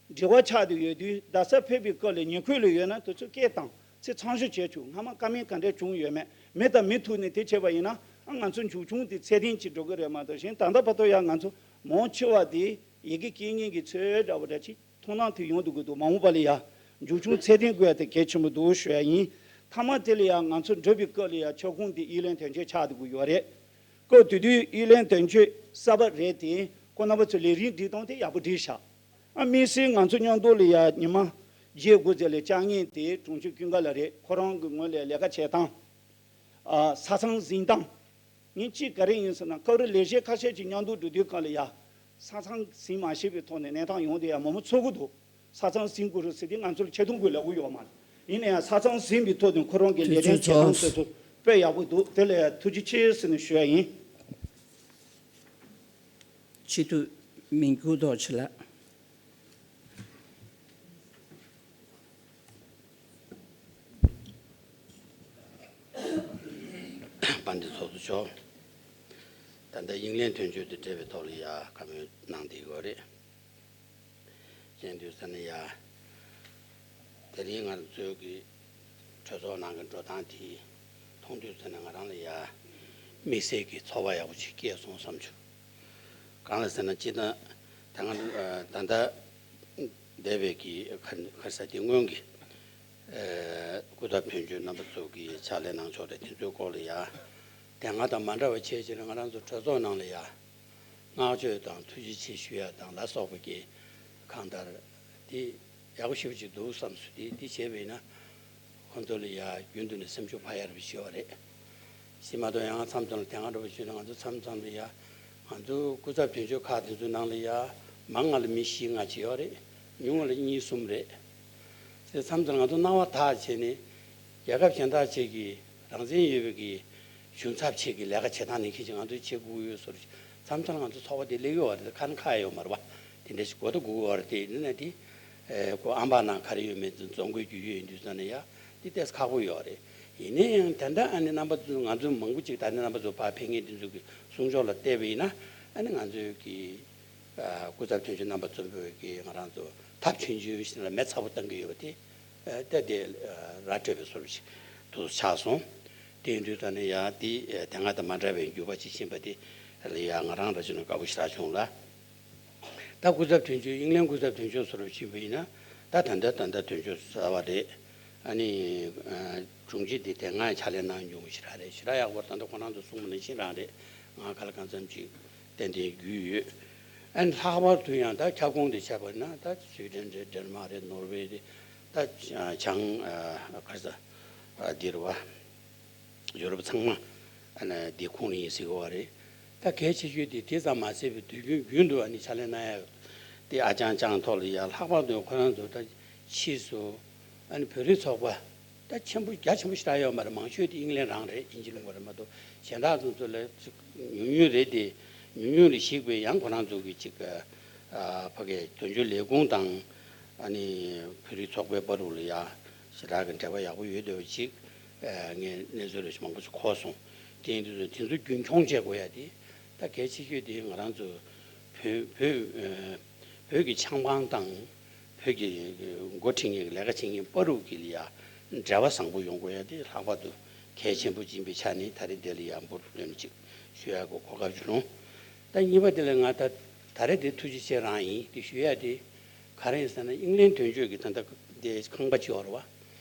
འབྲེལ་བ་ཆགས་བསྡད་ཡོད་དུས། རྡ་སར་ཕེབས་པའི་སྐབས་ལ་ཉེ་ཁུལ་ལ་ཡོད་ན་དེ་ཚོ་སྐད་བཏང་། ཚེ་ཚང་ཞུ་བྱས་བྱུང་། སྔ་མ་བཀའ་མོལ་ག་འདྲ་བྱུང་ཡོད་མེད། མི་དང་མི་ཐུག་ནས་དེ་བྱས་པ་ཡིན་ན། ཨ། ང་ཚོ་མཇུག་སྐྱོང་དེ་ཚད་ལྡན་ཅིག་འགྲོ་གི་རེད་མ་གཏོགས། གཞན་ད་ལྟ་བར་དུ་ཡང་ང་ཚོ་མང་ཆེ་བ་དེ་ཡི་གེ་སྐྱེལ་མཁན་གྱི་ཚོད་འདྲ་བོ་འདྲ་ཅིག་མཐོང་སྣང་དེ་ཡོང་འདུག་གི་འདུག་མ་འོངས་པ་ལ་ཡ་མཇུག་སྐྱོང་ཚད་ལྡན་དགོས་ཡ་དེ་གལ་ཆེན་པོ་འདུག་ཞུ་ཡ་ཡིན། མཐའ་མ་དེ་ལ་ཡ་ང་ཚོ་འགྲོ་བའི་སྐབས་ལ་ཡ་ཁྱབ་ཁོངས་དེ་དབྱི་ལན་དོན་གཅོད་ཆགས་འདུག་གི་ཡོད་རེད། སྐབས་དེ་དུས་དབྱི་ལན་དོན་གཅོད་གསར་པ་རེད་དེ། ཁོང་རྣམ་པ་ཚོ་ལས་རིམ་སྒྲིག་སྟངས་དེ་ཡག་པོ་སྒྲིག་ཤག་ཨ། དམིགས་བསལ་ང་ཚོ་མཉམ་དུ་ལ་ཡ་ཉི་མ་བརྒྱད་དགུ་ཙམ་ལ་བཅར་མཁན་དེ་དྲུང་ཆེ་ཀུན་དགའ་ལགས་རེད། ཁོ་རང་གི་ངོས་ལ་ལས་ཀ་བྱེད་སྟངས། ཨ། ས་མཚམས་ཟིན་སྟངས། ངས་གཅིག་ག་རེ་ཡིན་ཟེར་ན། སྐབས་རེ་ལས་བྱེད་ཁ་ཤས་ཀྱིས་མཉམ་དུ་འགྲོ་དུས་སྒང་ལ་ཡ། ས་མཚམས་ཟིན་མ་ཤེས་པའི་ཐོག་ནས་གནས་སྟངས་ཡོང་དུས་ཡ་མང་པོ་ཚོར་གི་འདུག་ས་མཚམས་ཟིན་དགོས་རེད་ཟེར་དུས་ང་ཚོ་ལ་ཆེ་མཐོང་དགོས་ལབ་གི་ཡོད་མ་རེད། ཡིན་ན་ཡང་ས་མཚམས་ཟིན་པའི་ཐོག་ནས་ཁོ་རང་གི་ལས་དོན་བྱེད་སྟངས་དེ་ཚོ་དཔེ་ཡག་པོ་འདུག་དེ་ལ་ཡ་ཐུགས་རྗེ་ཆེ་ཟེར་ནས་ཞུ་ཡ་ཡིན། སྤྱི་འཐུས་མིང་སྐུ་རྡོ་རྗེ་ལགས། དཔལ་ལྡན་ཚོགས་གཙོ་མཆོག་ད་ལྟ་དབྱིན་ལན་དོན་གཅོད་དང་འབྲེལ་བའི་ཐོག་ལ་ཡ་བཀའ་མོལ་གནང་བསྡད་ཡོད་རེད། གཞན་དུས་ས་ནས་ཡ། དེ་རིང་ང་ཚོའི་གི་གྲོས་ཚོགས་ནང་གི་འགྲོ་སྟངས་དེ་མཐོང་དུས་ས་ནས་ང་རང་ལ་ཡ་དམིགས་བསལ་གྱི་ཚོར་བ་ཡག་པོ་ཅིག་སྐྱེས་སོང་བསམ་བྱུང་། གང་ལ་ཟེར་ན་སྤྱིར་བཏང་ད་ང་ད་ལྟ་འདས་པའི་གི་ཁ་ཁ་ས་དེ་སྔོན་གྱི་སྐུ་ཚབ་དོན་གཅོད་རྣམ་པ་ཚོ་གི་ཕྱག་ལས་གནང་ཕྱོགས་དང་དེ་ཚོའི་སྐོར་ལ་ཡ་དེ་སྔ་དང་མ་འདྲ་བ་བྱས་ཕྱིར་ང་རང་ཚོ་གྲོས་ཚོགས་ནང་ལ་ཡ་བསྔགས་བརྗོད་དང་ཐུགས་རྗེ་ཆེ་ཞུ་ཡ་དང་ལ་སོགས་པ་གི་གང་ལྟར་དེ་ཡག་པོ་ཞེ་པོ་ཅིག་འདུག་བསམ་སོང་། དེ་དེ་བྱས་པ་ཡིན་ན། ཁོང་ཚོ་ལ་ཡ་རྒྱུན་དུ་ནས་སེམས་ཤུགས་འཕར་ཡ་རེ་བྱས་པ་རེད། ཤི་མ་གཏོགས་ཡང་མཚམས་མཚམས་ལ་དེ་སྔ་འདྲ་བོ་བྱུང་ན་ང་ཚོ་མཚམས་མཚམས་ལ་ཡ་ང་ཚོ་སྐུ་ཚབ་དོན་གཅོད་ཁག་དེ་ཚོའི་ནང་ལ་ཡ་མང་ང་ལ་མི་བཞི་ལྔ་ཅིག་ཡོད་རེད། ཉུང་ང་ལ་གཉིས་གསུམ་རེད། དེ་མཚམས་མཚམས་ང་ཚོ་སྣང་བ་ཐག་བྱས་ནས་རྒྱལ་ཁབ་གཞན་དག་ཅིག་གི་རང་བཙན་ཡོད་པའི་གི་གཞུང་ཚབ་ཅིག་གི་ལས་ཀ་བྱེད་སྟངས་ནང་བཞིན་ཅིག་ང་ཚོས་བྱེད་དགོས་ཀྱི་ཡོད་བཟོ་འདྲ་ཅིག་མཚམས་མཚམས་ང་ཚོ་ཚོགས་པ་དེ་སླེབས་ཡོད་པ་རེད། ཁ་ན་ཁ་ཡོད་མ་རེད་པ། དེ་འདྲ་ཞིག་གོ་ད་གོ་གི་ཡོད་རེད། དེ་ཡིན་ན་དེ། ཨེ་ཁོ་ཨམ་པ་ནང་ག་རེ་ཡོད་མེད་ཚོ་འཛོམས་དགོས་རྒྱུ་ཡོད་ཡིན་དུས་ཙང་ནས་ཡ་དེ་ཏོག་ཙམ་ཁག་པོ་ཡོད་རེད། ཡིན་ན་ཡང་ད་ལྟ་ཨ་ནི་རྣམ་པ་ཚོ་ང་ཚོ་མང་པོ་ཅིག་ད་ནི་རྣམ་པ་ཚོ་ཕར་ཕེབས་མཁན་དེ་ཚོ་གི་གསུང་ཕྱོགས་ལ་བལྟས་པ་ཡིན་ན་ཨ་ནི་ང་ཚོའི་གི་ཨ་སྐུ་ཚབ་དོན་གཅོད་རྣམ་པ་ཚོ་བོད་ཀྱི་ང་རང་ཚོ་ཐབས་ཆུང་ཆུང་ཞིག་ལ་མེ་ཚ་པོ་བཏང་གི་ཡོད་པ་དེ་ཨ་ཏོག་ཙམ་ར་སྤྲོད་པའི་བཟོ་འདྲ་ཞིག་ཏུ་ཆགས་སོང་། དེ་ཡིན་དུས་ཙང་ནས་ཡ་དེ་དེ་སྔ་དང་མ་འདྲ་བའི་འགྱུར་བ་ཅིག་ཕྱིན་པ་དེ་ལ་ཡ་ང་རང་རང་ཆུང་ནས་དགའ་པོ་ཞེ་དྲག་བྱུང་ལ། ད་སྐུ་ཚབ་དོན་གཅོད་དབྱིན་ལན་སྐུ་ཚབ་དོན་གཅོད་ཟུར་པ་ཕྱིན་པ་ཡིན་ན་ད་ད་ལྟ་ད་ལྟ་དོན་གཅོད་གསར་པ་རེད། ཨ་ནི་དྲུང་ཆེ་དེ་དེ་སྔ་ཕྱག་ལས་གནང་མྱོང་ཞེ་དྲག་རེད། ཞེ་དྲག་ཡག་པོ། ད་ལྟ་ཁོ་རང་ཚོ་གསུངས་པ་ནང་བཞིན་རང་རེད། ང་ག་ལ་གང་འཚམ་ཅིག་ཏན་ཏན་རྒྱུས་ཡོད། ཨ་ནི་ལྷག་པར་དུ་ཡང་ད་ཁྱབ་ཁོངས་དེ་ཆགས་པ་ན་ད་སུའི་ཌེན་རེད། ཌེན་མཱག་རེད། ནོར་ཝེ་རེད། ད་བྱང་ག་ས་འདིར་བ། ཡོ་རོབ་ཚང་མ་ཨ་ནི་འདི་ཁོངས་ནས་ཡིན་ཟེར་གི་བ་རེད། ད་གལ་ཆེ་ཤོས་དེ་དེ་ཙམ་མ་ཟད་པའི་དུས་རྒྱུན་རྒྱུན་དུ་ཨ་ནི་ཕྱག་ལས་གནང་ཡ་དེ་ཨ་ཅང་ཅང་ཐོག་ལ་ཡ་ལྷག་པར་དུ་ཁོ་རང་ཚོ་ད་ཕྱིས་སུ་ཨ་ནི་བོད་རིགས་ཚོགས་པ་ད་ཆེན་པོ་རྒྱ་ཆེན་པོ་ཞེ་དྲག་ཡོད་མ་རེད། མང་ཤོས་དེ་དབྱིན་ལན་རང་རེད། དབྱིན་ཇི་ལུང་པ་རེད་མ་གཏོགས་གཞན་དག་ཚོ་ཚོ་ལ་ཉུང་ཉུང་རེད། དེ་ཉུང་ཉུང་ལ་གཞིགས་པའི་ཡང་ཁོ་རང་ཚོ་གི་ཅིག་ཕ་གིའི་དོན་གཅོད་ལས་ཁུངས་དང་ཨ་ནི་བོད་རིགས་ཚོགས་པའི་བར་དུ་ལ་ཡ་ཞེ་དྲག་གི་འབྲེལ་བ་ཡག་པོ་ཡོད་འདོད་པ་ཅིག་ངས་གནས་ཚུལ་རེ་ཞིག་མང་པོ་ཞིག་གོ་སོང་། དེ་ཡིན་དུས་དེ་ཚོ་རྒྱུན་འཁྱོངས་བྱེད་དགོས་ཡ་དེ་ད་གལ་ཆེ་ཤོས་དེ་ང་རང་ཚོ་བོད་བོད་བོད་ཀྱི་ཆབ་འབངས་དང་བོད་ཀྱི་འགོ་ཁྲིད་མཁན་གྱི་ལས་ཀ་བྱེད་མཁན་བར་དུ་གི་ལ་ཡ་འབྲེལ་བ་བཟང་པོ་ཡོང་དགོས་ཡ་དེ་ལྷག་པར་དུ་གལ་ཆེན་པོ་ཡིན་པའི་ཆ་ནས་ད་རེས་འདི་ལ་ཡ་འབུར་དུ་ཐོན་ཅིག་ཞུ་ཡ་གི་གོ་སྐབས་ཅིག་བྱུང་། ད་གཉིས་པ་དེ་ལ་ང་ད་ད་རེས་དེ་ཐུགས་རྗེ་ཆེ་རང་ཡིན་དེ་ཞུ་ཡ་དེ་ག་རེ་ཡིན་ཟེར་ན་དབྱིན་ལན་དོན་གཅོད་ཀྱི་ད་ལྟ་དེ་ཁང་པ་ཅིག་ཡོད་རེད་བ།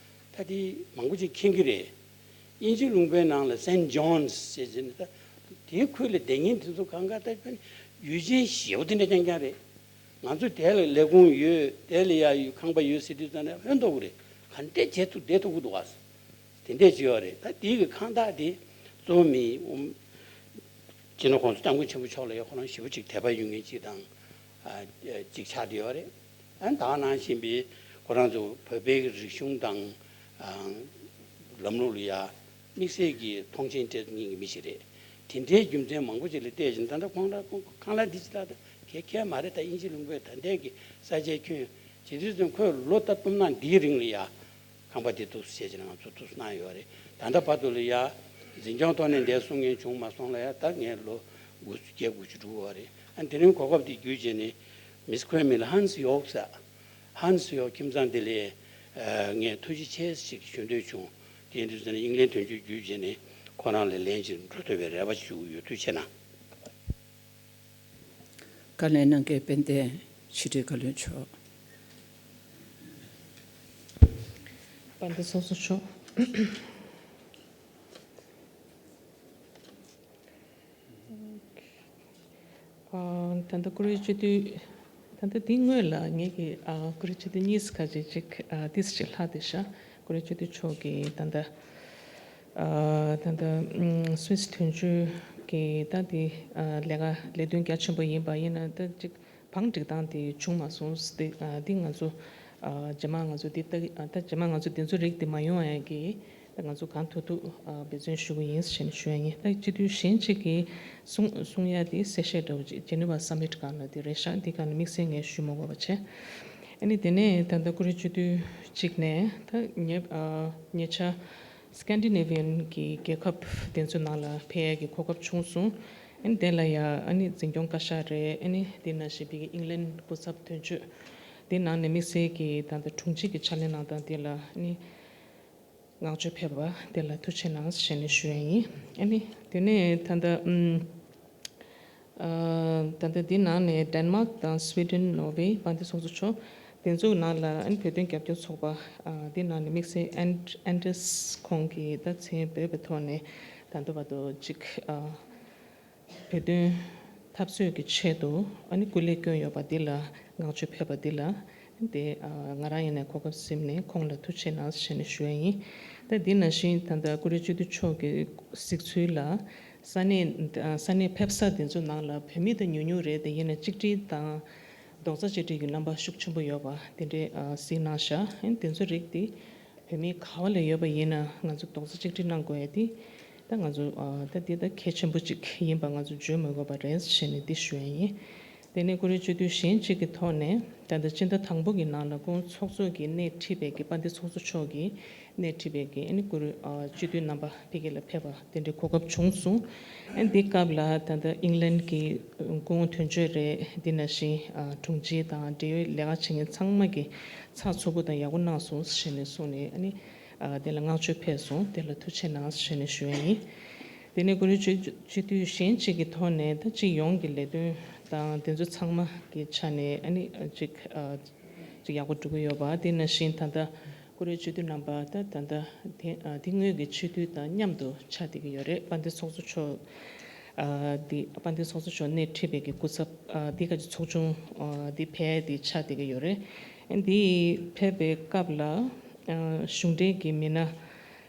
ད་དེ་མང་པོ་ཅིག་མཁྱེན་གྱི་རེད། དབྱིན་ཇི་ལུང་པའི་ནང་ལ་སེན་ཇོན་ཟེར་ཟེར་ནས་ད་དེའི་ཁུལ་ལ་སྡོད་མཁན་དེ་ཚོ་གང་ག་ད་ཡུལ་ཅན་ཞེ་པོ་དེ་འདྲ་རྐྱང་རྐྱང་རེད། ང་ཚོ་དེ་ལ་ལས་ཁུངས་ཡོད། དེ་ལ་ཡ་ཡུལ་ཁང་པ་ཡོད་ཟེར་དུས་ཙམ་ནས་ཕན་ཐོགས་ཀྱི་རེད། ག་འདྲས་བྱས་ཐུབ་བསྡད་ཐུབ་ཀྱི་འདུག་ག་དེ་འདྲས་ཅིག་ཡོད་རེད། ད་དེའི་གི་ཁང་བདག་དེ་གཙོ་བོ་མི་སྤྱི་ནོར་༸གོང་ས་༸སྐྱབས་མགོན་ཆེན་པོ་མཆོག་ལ་ཡ་ཁོ་རང་ཞེ་པོ་ཅིག་དད་པ་ཡོད་མཁན་ཅིག་དང་ཨ་ཅིག་ཆགས་བསྡད་ཡོད་རེད། ཨ་ནི་ད་ག་ནང་བཞིན་པའི་ཁོ་རང་ཚོ་བོད་པའི་རིག་གཞུང་དང་ཨ་ལམ་ལུགས་ལ་ཡ་དམིགས་བསལ་གྱི་མཐོང་ཆེན་སྤྲད་མཁན་གྱི་མི་ཞིག་རེད། དེ་འདྲའི་རྒྱུ་མཚན་མང་པོ་ཅིག་ལ་བལྟས་ཤིང་ད་ལྟ་ཁོང་རང་ཁོང་ཁང་གླ་འདི་ཅི་ལྟར་གལ་གལ་མ་རེད། ད་དབྱིན་ཇི་ལུང་པས་ད་ལྟའི་གི་ས་ཆའི་ཁྱོན་ཇི་དུས་ཙམ་ཁོས་ལོ་ད་སྟོང་ཕྲག་འདིའི་རིང་ལ་ཡ་ཁང་པ་འདི་འདུག་སེ་བྱས་ནས་ང་ཚོ་འདུག་སེ་གནང་ཡོད་རེད། ད་ལྟ་བར་དུ་ལ་ཡ་འཛིན་སྐྱོང་ཐོག་ནས་འདིར་སོང་མཁན་བྱུང་མ་སོང་ལ་ཡ་ད་ངས་ལོ་དགུ་བཅུ་བརྒྱད་དགུ་བཅུ་འགྲོ་གི་ཡོད་རེད། ཨ་དེ་རིང་གོ་སྐབས་འདི་བརྒྱུད་བྱས་ནས་མིས་ཁོའི་མིང་ལ་ཧན་སི་ཡོག་ཟེར། ཧན་སི་ཡོག་ཁྱིམ་ཚང་འདི་ལ་ངས་ཐུགས་རྗེ་ཆེ་ཞིག་ཞུ་འདོད་བྱུང་། དེ་ཡིན་དུས་ཙམ་ནས་དབྱིན་ལན་དོན་གཅོད་བརྒྱུད་བྱས་ནས་ཁོ་རང་ལ་ལན་ཅིག་འགྲོ་ཐུབ་པའི་རེ་བ་ཞུ་གི་ཡོད། ཐུགས་རྗེ་གནང་། བཀའ་ལན་གནང་མཁན་དཔལ་ལྡན་ཕྱི་དྲིལ་བཀའ་བློན་མཆོག་དཔལ་ལྡན་ཚོགས་གཙོ་མཆོག་ཨ་ད་ལྟ་བཀུར་འོས་སྤྱི་འཐུས་ད་ལྟ་འདི་སྔོན་ལ་ངེད་ཀྱི་ཨ་བཀུར་འོས་སྤྱི་འཐུས་གཉིས་ཁ་ཅིག་ཅིག་ཨ་ཏིས་ཅིག་ལྷག་བསྡད་ཤག་བཀུར་འོས་སྤྱི་འཐུས་མཆོག་གིས་ད་ལྟ་ཨ་ད་ལྟ་ཨམ་སུད་སི་དོན་གཅོད་ཀྱི་ད་འདི་ཨ་ལས་ཀ་ལས་དོན་རྒྱ་ཆེན་པོ་ཡིན་པ་ཡིན་ན་ད་ཅིག་བང་སྒྲིག་སྟངས་དེ་བྱུང་མ་སོང་། དེ་ཨ་འདི་ང་ཚོ་ཨ་རྗེས་མ་ང་ཚོ་འདི་ལྟ་ཨ་ད་རྗེས་མ་ང་ཚོ་འདི་ཚོ་རིགས་དེ་མ་ཡོང་ཡ་གི་ད་ང་ཚོ་གང་ཐུབ་ཐུབ་ཨ་འབད་བརྩོན་ཞུ་གི་ཡིན་ཞེས་ནས་ཞུ་ཡ་ཡིན། ད་སྤྱི་འཐུས་གཞན་གཅིག་གིས་གསུང་གསུང་ཡ་དེ་གསལ་བཤད་འདྲ་བོ་ཅིག་ཇེ་ནི་ཝ་སམ་མིཊ་སྒང་ལ་དེ་རེད་ཤག་འདི་སྒང་ལ་དམིགས་བསལ་ངས་ཞུ་མ་དགོས་པ་བྱས། ཨ་ནི་དེ་ནས་ད་ལྟ་བཀུར་འོས་སྤྱི་འཐུས་གཅིག་ནས་ད་ཉེ་ཨ་ཉེ་ཆར་སི་ཀན་ཌི་ནེ་ཝི་ཡན་གྱི་རྒྱལ་ཁབ་དེ་ཚོའི་ནང་ལ་ཕེབས་ཡ་གི་གོ་སྐབས་བྱུང་སོང་། ཨ་ནི་དེ་ལ་ཡ་ཨ་ནི་འཛིན་སྐྱོང་བཀའ་ཤག་རེད། ཨ་ནི་དེ་ནང་བཞིན་པའི་ཨིང་ལན་སྐུ་ཚབ་དོན་གཅོད་དེ་ནང་ནས་དམིགས་བསལ་གྱི་ད་ལྟ་དྲུང་ཆེ་གི་ཕྱག་ལས་གནང་སྟངས་དེ་ལ་ཨ་ནི་བསྔགས་བརྗོད་ཕེབས་པ་དེ་ལ་ཐུགས་རྗེ་གནང་ཞེས་ནས་ཞུ་ཡ་ཡིན། ཨ་ནི་དེ་ནས་ད་ལྟ་ཨམ་ ཨ། ད་ལྟ་འདི་ནང་ནས་ཌེན་མཱག་དང་སི་ཝི་ཌེན། ནོར་ཝེ། དཔལ་ལྡན་ཚོགས་གཙོ་མཆོག་དེ་ཚོའི་ནང་ལ་ཨ་ནི་བོད་དོན་རྒྱབ་སྐྱོར་ཚོགས་པ། ཨ། འདི་ནང་ནས་དམིགས་བསལ་ཨན་ཨན་ཌི་རེས་ཁོང་གིས་ད་མཚན་འབོད་པའི་ཐོག་ནས་ད་ལྟ་བར་དུ་གཅིག་ཨ། བོད་དོན་འཐབ་རྩོད་ཀྱི་ཆེད་དུ་ཨ་ནི་སྐུ་ལས་བསྐྱོན་ཡོད་པ་འདི་ལ་བསྔགས་བརྗོད་ཕེབས་པ་འདི་ལ། དེ་ཨ། ང་རང་ཡིན་ནའི་གོ་སྐབས་ཟིན་ནས་ཁོང་ལ་ཐུགས་རྗེ་ཆེ་གནང་ཞེས་ནས་ཞུ་ཡ་ཡིན། ད་འདི་ནང་བཞིན་ད་ལྟ་བཀུར་འོས་སྤྱི་འཐུས་མཆོག་གི་གཟིགས་ཚུལ་ལ། ས་གནས་ས་གནས་ཕེབས་ས་དེ་ཚོ་ནང་ལ་བོད་མི་དང་ཉུང་ཉུང་རེད། དེ་ཡིན་ན་གཅིག་སྒྲིལ་དང་རྡོག་རྩ་གཅིག་སྒྲིལ་གྱི་རྣམ་པ་ཤུགས་ཆེན་པོ་ཡོད་པ་དེ་འདྲས་གཟིགས་གནང་ཤག་ཨ་ནི་དེ་ཚོ་རིགས་དེ་བོད་མི་ག་བ་ལ་ཡོད་པ་ཡིན་ན་ང་ཚོ་རྡོག་རྩ་གཅིག་སྒྲིལ་གནང་དགོས་ཡ་དེ་ད་ང་ཚོ་ད་དེ་ད་གལ་ཆེན་པོ་གཅིག་ཡིན་པ་ང་ཚོ་བརྗོད་མི་དགོས་པ་རེད་ཞེས་ནས་འདི་ཞུ་ཡ་ཡིན། དེ་ནས་བཀུར་འོས་སྤྱི་འཐུས་གཞན་གཅིག་གི་ཐོག་ནས་ད་ལྟ་སྤྱི་ཟླ་དང་པོ་གི་ནང་ལ་སྐུ་ངོ་ཚོགས་གཙོ་གིས་སྣེ་ཁྲིད་པའི་གི་དཔལ་ལྡན་ཚོགས་གཙོ་མཆོག་གིས་སྣེ་ཁྲིད་པའི་གི་ཨ་ནི་བཀུར་འོས་ཨ། སྤྱི་འཐུས་རྣམ་པ་ཕ་གི་ལ་ཕེབས་པ་དེ་འདྲའི་གོ་སྐབས་བྱུང་སོང་། ཨ་ནི་འདི་སྐབས་ལ་ད་ལྟ་ཨིང་ལན་གྱི་སྐུ་ངོ་དོན་གཅོད་རེད། འདི་ནང་བཞིན་ཨ། དྲུང་ཆེ་དང་འབྲེལ་ཡོད་ལས་ཀ་བྱེད་མཁན་ཚང་མ་གིས་ཚགས་ཚུད་པོ་དང་ཡག་པོ་གནང་སོང་ཞེས་ནས་གསུངས་ནས་ཨ་ནི་ཨ། དེ་ལ་བསྔགས་བརྗོད་ཕེབས་སོང་། དེ་ལ་ཐུགས་རྗེ་གནང་ཞེས་ནས་ཞུ་ཡ་ཡིན། དེ་ནས་བཀུར་འོས་སྤྱི་སྤྱི་འཐུས་གཞན་གཅིག་གི་ཐོག་ནས་ད་སྤྱི་ཡོངས་ཀྱི་ལས་དོན་དང་དེ་ཚོ་ཚང་མ་གི་ཆ་ནས་ཨ་ནི་ཅིག་ཨ། ཅིག་ཡག་པོ་འགྲོ་གི་ཡོད་པ། དེ་ནང་བཞིན་ད་ལྟ་བཀུར་འོས་སྤྱི་འཐུས་རྣམ་པ་ད་ད་ལྟ་དེ་ཨ། དེ་སྔོན་གྱི་སྤྱི་འཐུས་དང་མཉམ་དུ་ཆགས་བསྡད་ཀྱི་ཡོད་རེད། དཔལ་ལྡན་ཚོགས་གཙོ་མཆོག་ཨ། དེ་དཔལ་ལྡན་ཚོགས་གཙོ་མཆོག་སྣེ་ཁྲིད་པའི་གི་སྐུ་ཚབ་ཨ། དེ་ག་ཚོགས་ཆུང་ཨ། དེ་ཕེབས་དེ་ཆགས་བསྡད་ཀྱི་ཡོད་རེད། ཨ། དེ་ཕེབས་པའི་སྐབས་ལ་ཨ། གཞུང་འབྲེལ་གྱི་མི་སྣ་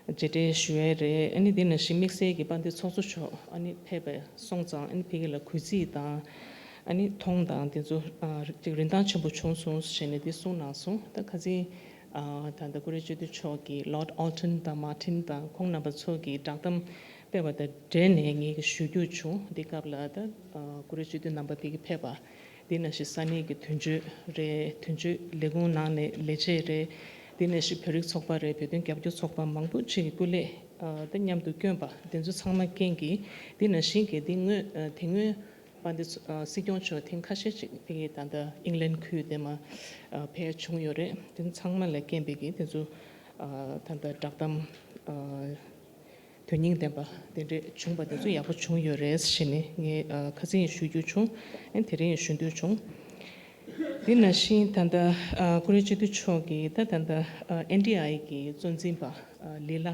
མཇལ་འཕྲད་ཞུ་ཡས་རེད། ཨ་ནི་དེ་ནང་བཞིན་དམིགས་བསལ་གྱི་དཔལ་ལྡན་ཚོགས་གཙོ་མཆོག་ཨ་ནི་ཕེབས་པ་སོང་ཙང་ཨ་ནི་ཕ་གི་ལ་གུས་བརྩི་དང་ཨ་ནི་མཐོང་དང་དེ་ཚོ་ཨ། ཅིག་རིན་ཐང་ཆེན་པོ་བྱུང་སོང་ཞེས་ནས་དེ་གསུངས་གནང་སོང་། ད་ཁ་སང་ཨ། ད་ལྟ་བཀུར་འོས་སྤྱི་འཐུས་མཆོག་གིས་Lord Alton དང་Martin དང་ཁོང་རྣམ་པ་ཚོ་གི་བསྒྲགས་གཏམ་སྤེལ་བ་དང་འབྲེལ་ནས་ངས་ཞུ་རྒྱུ་བྱུང་། འདི་སྐབས་ལ་ད་ཨ། བཀུར་འོས་སྤྱི་འཐུས་རྣམ་པ་ཕ་གི་ཕེབས་པ། དེ་ནང་བཞིན་ས་གནས་ཀྱི་དོན་གཅོད་རེད། དོན་གཅོད་ལས་ཁུངས་ནང་ནས་ལས་བྱེད་རེད། དེ་ནང་བཞིན་བོད་རིགས་ཚོགས་པ་རེད། བོད་དོན་རྒྱབ་སྐྱོར་ཚོགས་པ་མང་པོ་ཅིག་གི་སྐུ་ལས་ཨ། ད་མཉམ་དུ་བསྐྱོན་པ་དེ་ཚོ་ཚང་མ་རྐྱེན་གྱིས་དེ་ནང་བཞིན་གྱི་དེ་སྔོན་ཨ། དེ་སྔོན་དཔལ་ལྡན་ཚོ་ཨ། སྲིད་སྐྱོང་མཆོག་ཐེངས་ཁ་ཤས་ཅིག་ཕ་གི་ད་ལྟ་ཨིང་ལན་ཁུལ་དེ་མ་ཨ། ཕེབས་བྱུང་ཡོད་རེད། དེ་ཚོ་ཚང་མ་ལ་རྐྱེན་པས་ཀྱི་དེ་ཚོ་ཨ། ད་ལྟ་བསྒྲགས་གཏམ་ཨ། དོན་སྙིང་ལྡན་པ་དེ་འདྲས་བྱུང་བ་དེ་ཚོ་ཡག་པོ་བྱུང་ཡོད་རེད་ཞེས་ནས་ངས་ཨ། ཁ་སང་ཞུ་རྒྱུ་བྱུང་། ཨ། དེ་རིང་ཞུ་འདོད་བྱུང་། དེ་ནང་བཞིན་ད་ལྟ་ཨ། བཀུར་འོས་སྤྱི་འཐུས་མཆོག་གིས་ད་ད་ལྟ་ཨ། ཨེན་ཌི་ཨའི་གི་གཙོ་འཛིན་པ་ཨ། ལི་ལ་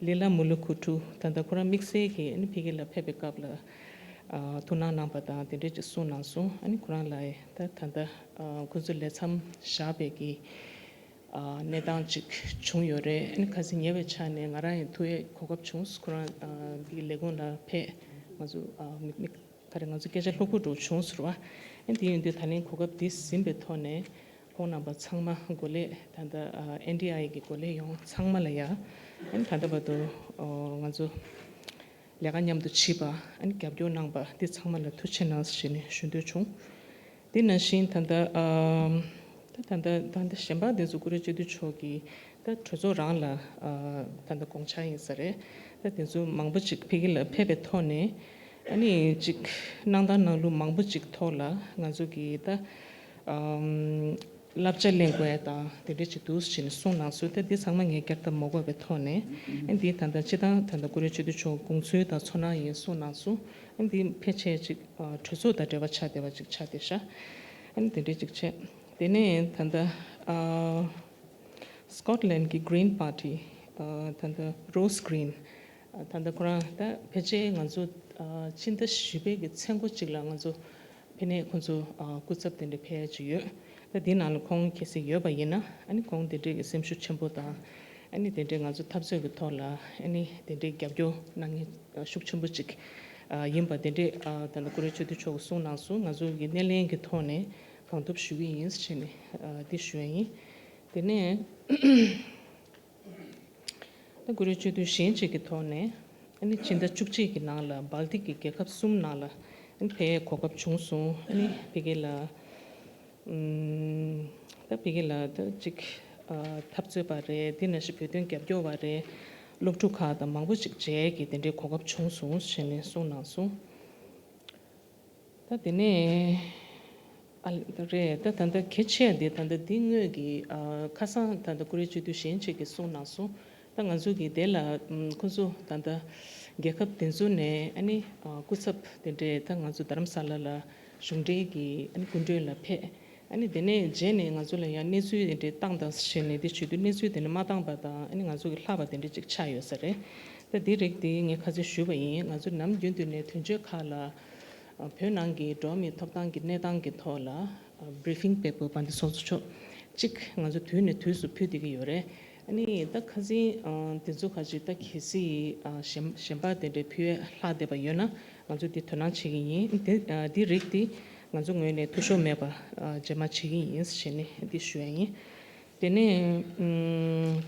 ལི་ལ་མུ་ལུ་ཁུ་ཊུ་ད་ལྟ་ཁོ་རང་དམིགས་བསལ་གྱིས་ཨ་ནི་ཕ་གི་ལ་ཕེབས་པའི་སྐབས་ལ་ཨ། ཐུགས་སྣང་གནང་པ་དང་དེ་འདྲས་ཅིག་གསུངས་གནང་སོང་། ཨ་ནི་ཁོ་རང་ལ་ད་ད་ལྟ་ཨ། ཁོ་ཚོ་ལས་མཚམས་བཞག་པའི་གི་ཨ། གནས་སྟངས་ཅིག་བྱུང་ཡོད་རེད། ཨ་ནི་ཁ་སང་ཉེ་བའི་ཆ་ནས་ང་རང་ཡང་ཐུག་ཡས་གོ་སྐབས་བྱུང་། ཁོ་རང་ཨ། གི་ལས་ཁུངས་ལ་ཕེབས། ང་ཚོ་ཨ། མི་མི་ག་རེ་ང་ཚོ་སྐད་ཆ་ལྷུག་པོ་འདྲ་བྱུང་ཟེར་བ། ཨ་ནི་དེ་ཡིན་དུས་ད་ལན་གོ་སྐབས་འདི་ཟིན་པའི་ཐོག་ནས་ཁོང་རྣམ་པ་ཚང་མ་འགོ་ལས་ད་ལྟ་ཨ། ཨེན་ཌི་ཨའི་གི་འགོ་ལས་ཡོངས་ཚང་མ་ལ་ཡ། ཨ་ནི་ད་ལྟ་བར་དུ་ཨ། ང་ཚོ་ལས་ཀ་མཉམ་དུ་བྱེད་པ། ཨ་ནི་རྒྱབ་སྐྱོར་གནང་པ་འདི་ཚང་མ་ལ་ཐུགས་རྗེ་ཆེ་གནང་ཞེས་ནས་ཞུ་འདོད་བྱུང་། དེ་ནང་བཞིན་ད་ལྟ་ཨམ། ད་ད་ལྟ་ད་ལྟ་གཞན་པ་དེ་ཚོ་བཀུར་འོས་སྤྱི་འཐུས་མཆོག་གིས་ད་གྲོས་ཚོགས་རང་ལ་ཨ། ད་ལྟ་དགོངས་འཆར་ཡིན་ས་རེད། ད་དེ་ཚོ་མང་པོ་ཅིག་ཕ་གི་ལ་ཕེབས་པའི་ཐོག་ནས་ཨ་ནི་ཅིག་གནང་སྟངས་གནང་ལུགས་མང་པོ་ཅིག་ཐོག་ལ་ང་ཚོ་གིས་ད་ཨམ། བསླབ་བྱ་ལེན་དགོས་ཡ་དང་དེ་འདྲས་ཅིག་འདུག་ཟེར་ནས་གསུངས་གནང་སོང་། ད་འདི་ཚང་མ་ངས་བསྐྱར་ལྡབ་མ་དགོས་པའི་ཐོག་ནས་ཨ་འདི་ད་ལྟ་སྤྱི་བཏང་ད་ལྟ་བཀུར་འོས་སྤྱི་འཐུས་མཆོག་དགོངས་ཚུལ་དང་ཚོར་སྣང་ཡིན་གསུངས་གནང་སོང་། ཨ་འདི་ཕལ་ཆེར་ཅིག་ཨ། གྲོས་ཚོགས་དང་འབྲེལ་བ་ཆགས་བསྡད་པ་ཅིག་ཆགས་བསྡད་ཤག་ཨ་ནི་དེ་འདྲའི་ཅིག་བྱས། དེ་ནས་ད་ལྟ་ཨ། སི་ཀོཊ་ལན་གྱི་Green Party ཨ། ད་ལྟ་Ross Greene ཨ། ད་ལྟ་ཁོ་རང་ད་ཕལ་ཆེར་ང་ཚོ་ཨ། ཕྱི་ཟླ་བཞི་པའི་གི་མཚན་འགོ་ཅིག་ལ་ང་ཚོ་ཕ་གི་ནས་ཁོང་ཚོ་ཨ། སྐུ་ཚབ་དེ་འདྲ་ཕེབས་ཡ་ཅིག་ཡོད། ད་འདི་ནང་ལ་ཁོང་གལ་སྲིད་ཡོད་པ་ཡིན་ན་ཨ་ནི་ཁོང་དེ་འདྲའི་གི་སེམས་ཤུགས་ཆེན་པོ་དང་ཨ་ནི་དེ་འདྲའི་ང་ཚོ་འཐབ་རྩོད་ཀྱི་ཐོག་ལ་ཨ་ནི་དེ་འདྲའི་རྒྱབ་སྐྱོར་གནང་མཁན་ཤུགས་ཆེན་པོ་ཅིག་ཨ། ཡིན་པ་དེ་འདྲའི་ཨ། ད་ལྟ་བཀུར་འོས་སྤྱི་འཐུས་མཆོག་གིས་གསུངས་གནང་སོང་། ང་ཚོ་གི་སྣེ་ལེན་གྱི་ཐོག་ནས་གང་ཐུབ་ཞུ་གི་ཡིན་ཞེས་ནས་ཨ། འདི་ཞུ་ཡ་ཡིན། དེ་ནས་ད་བཀུར་འོས་སྤྱི་འཐུས་གཞན་གཅིག་གི་ཐོག་ནས་ཨ་ནི་ཕྱི་ཟླ་བཅུ་གཅིག་གི་ནང་ལ་སྦལ་ཏིག་གི་རྒྱལ་ཁབ་གསུམ་ནང་ལ་ཨ་ནི་ཕེབས་གོ་སྐབས་བྱུང་སོང་། ཨ་ནི་ཕ་གི་ལ་ཨམ། ད་ཕ་གི་ལ་ད་ཅིག་ཨ། འཐབ་རྩོད་པ་རེད། དེ་ནང་བཞིན་བོད་དོན་རྒྱབ་སྐྱོར་བ་རེད། སློབ་ཕྲུག་ཁག་དང་མང་པོ་ཅིག་མཇལ་གྱི་དེ་འདྲའི་གོ་སྐབས་བྱུང་སོང་ཞེས་ནས་གསུངས་གནང་སོང་། ད་དེ་ནས་ཨ་རེད། ད་ད་ལྟ་གལ་ཆེ་བ་འདི་ད་ལྟ་འདི་དངོས་ཀྱི་ཨ། ཁ་སང་ད་ལྟ་བཀུར་འོས་སྤྱི་འཐུས་གཞན་གཅིག་གིས་གསུངས་གནང་སོང་། ད་ང་ཚོ་གི་དེ་ལ་ཁོ་ཚོ་ད་ལྟ་ རྒྱལ་ཁབ་དེ་ཚོ་ནས་ཨ་ནི་ཨ་སྐུ་ཚབ་དེ་འདྲས་ད་ང་ཚོ་རྡ་རམ་ས་ལ་ལ་གཞུང་འབྲེལ་གྱི་ཨ་ནི་སྐུ་མགྲོན་ལ་ཕེབས། ཨ་ནི་དེ་ནས་རྗེས་ནས་ང་ཚོ་ལ་ཡང་གནས་ཚུལ་དེ་འདྲས་བཏང་དང་ཟེར་ནས་དེ་བྱེད་དུས་གནས་ཚུལ་དེ་འདྲས་མ་བཏང་པ་དང་ཨ་ནི་ང་ཚོ་གི་ལྷག་པ་དེ་འདྲས་ཅིག་ཆགས་ཡོད་ས་རེད། ད་དེ་རིགས་དེ་ངས་ཁ་སང་ཞུས་པ་ཡིན། ང་ཚོ་ནམ་རྒྱུན་དུ་ནས་དོན་གཅོད་ཁག་ལ་ཨ་བོད་ནང་གི་འགྲོ་བ་མིའི་ཐོབ་ཐང་གི་གནས་སྟངས་ཀྱི་ཐོག་ལ་ཨ་briefing་པས་པོ་བན་དེ་སོགས་ཚོ་ཕྱོགས་གཅིག་ང་ཚོ་དུས་ནས་དུས་སུ་ཕུལ་བསྡད་ཀྱི་ཡོད་རེད། ཨ་ནི་ད་ཁ་སང་ཨ་དེ་ཚོ་ཁ་ཅིག་ད་གལ་སྲིད་ཨ་གཞན་གཞན་པ་དེ་འདྲའི་ཕུལ་བས་ལྷག་བསྡད་པ་ཡོད་ན་ང་ཚོ་དེ་དོ་སྣང་བྱེད་ཀྱི་ཡིན། དེ་ཨ་དེ་རིགས་དེ་ང་ཚོ་ངོས་ནས་འཐུས་ཤོར་མེད་པ་ཨ་རྗེས་མ་བྱེད་ཀྱི་ཡིན་ཞེས་ནས་འདི་ཞུ་ཡ་ཡིན། དེ་ནས་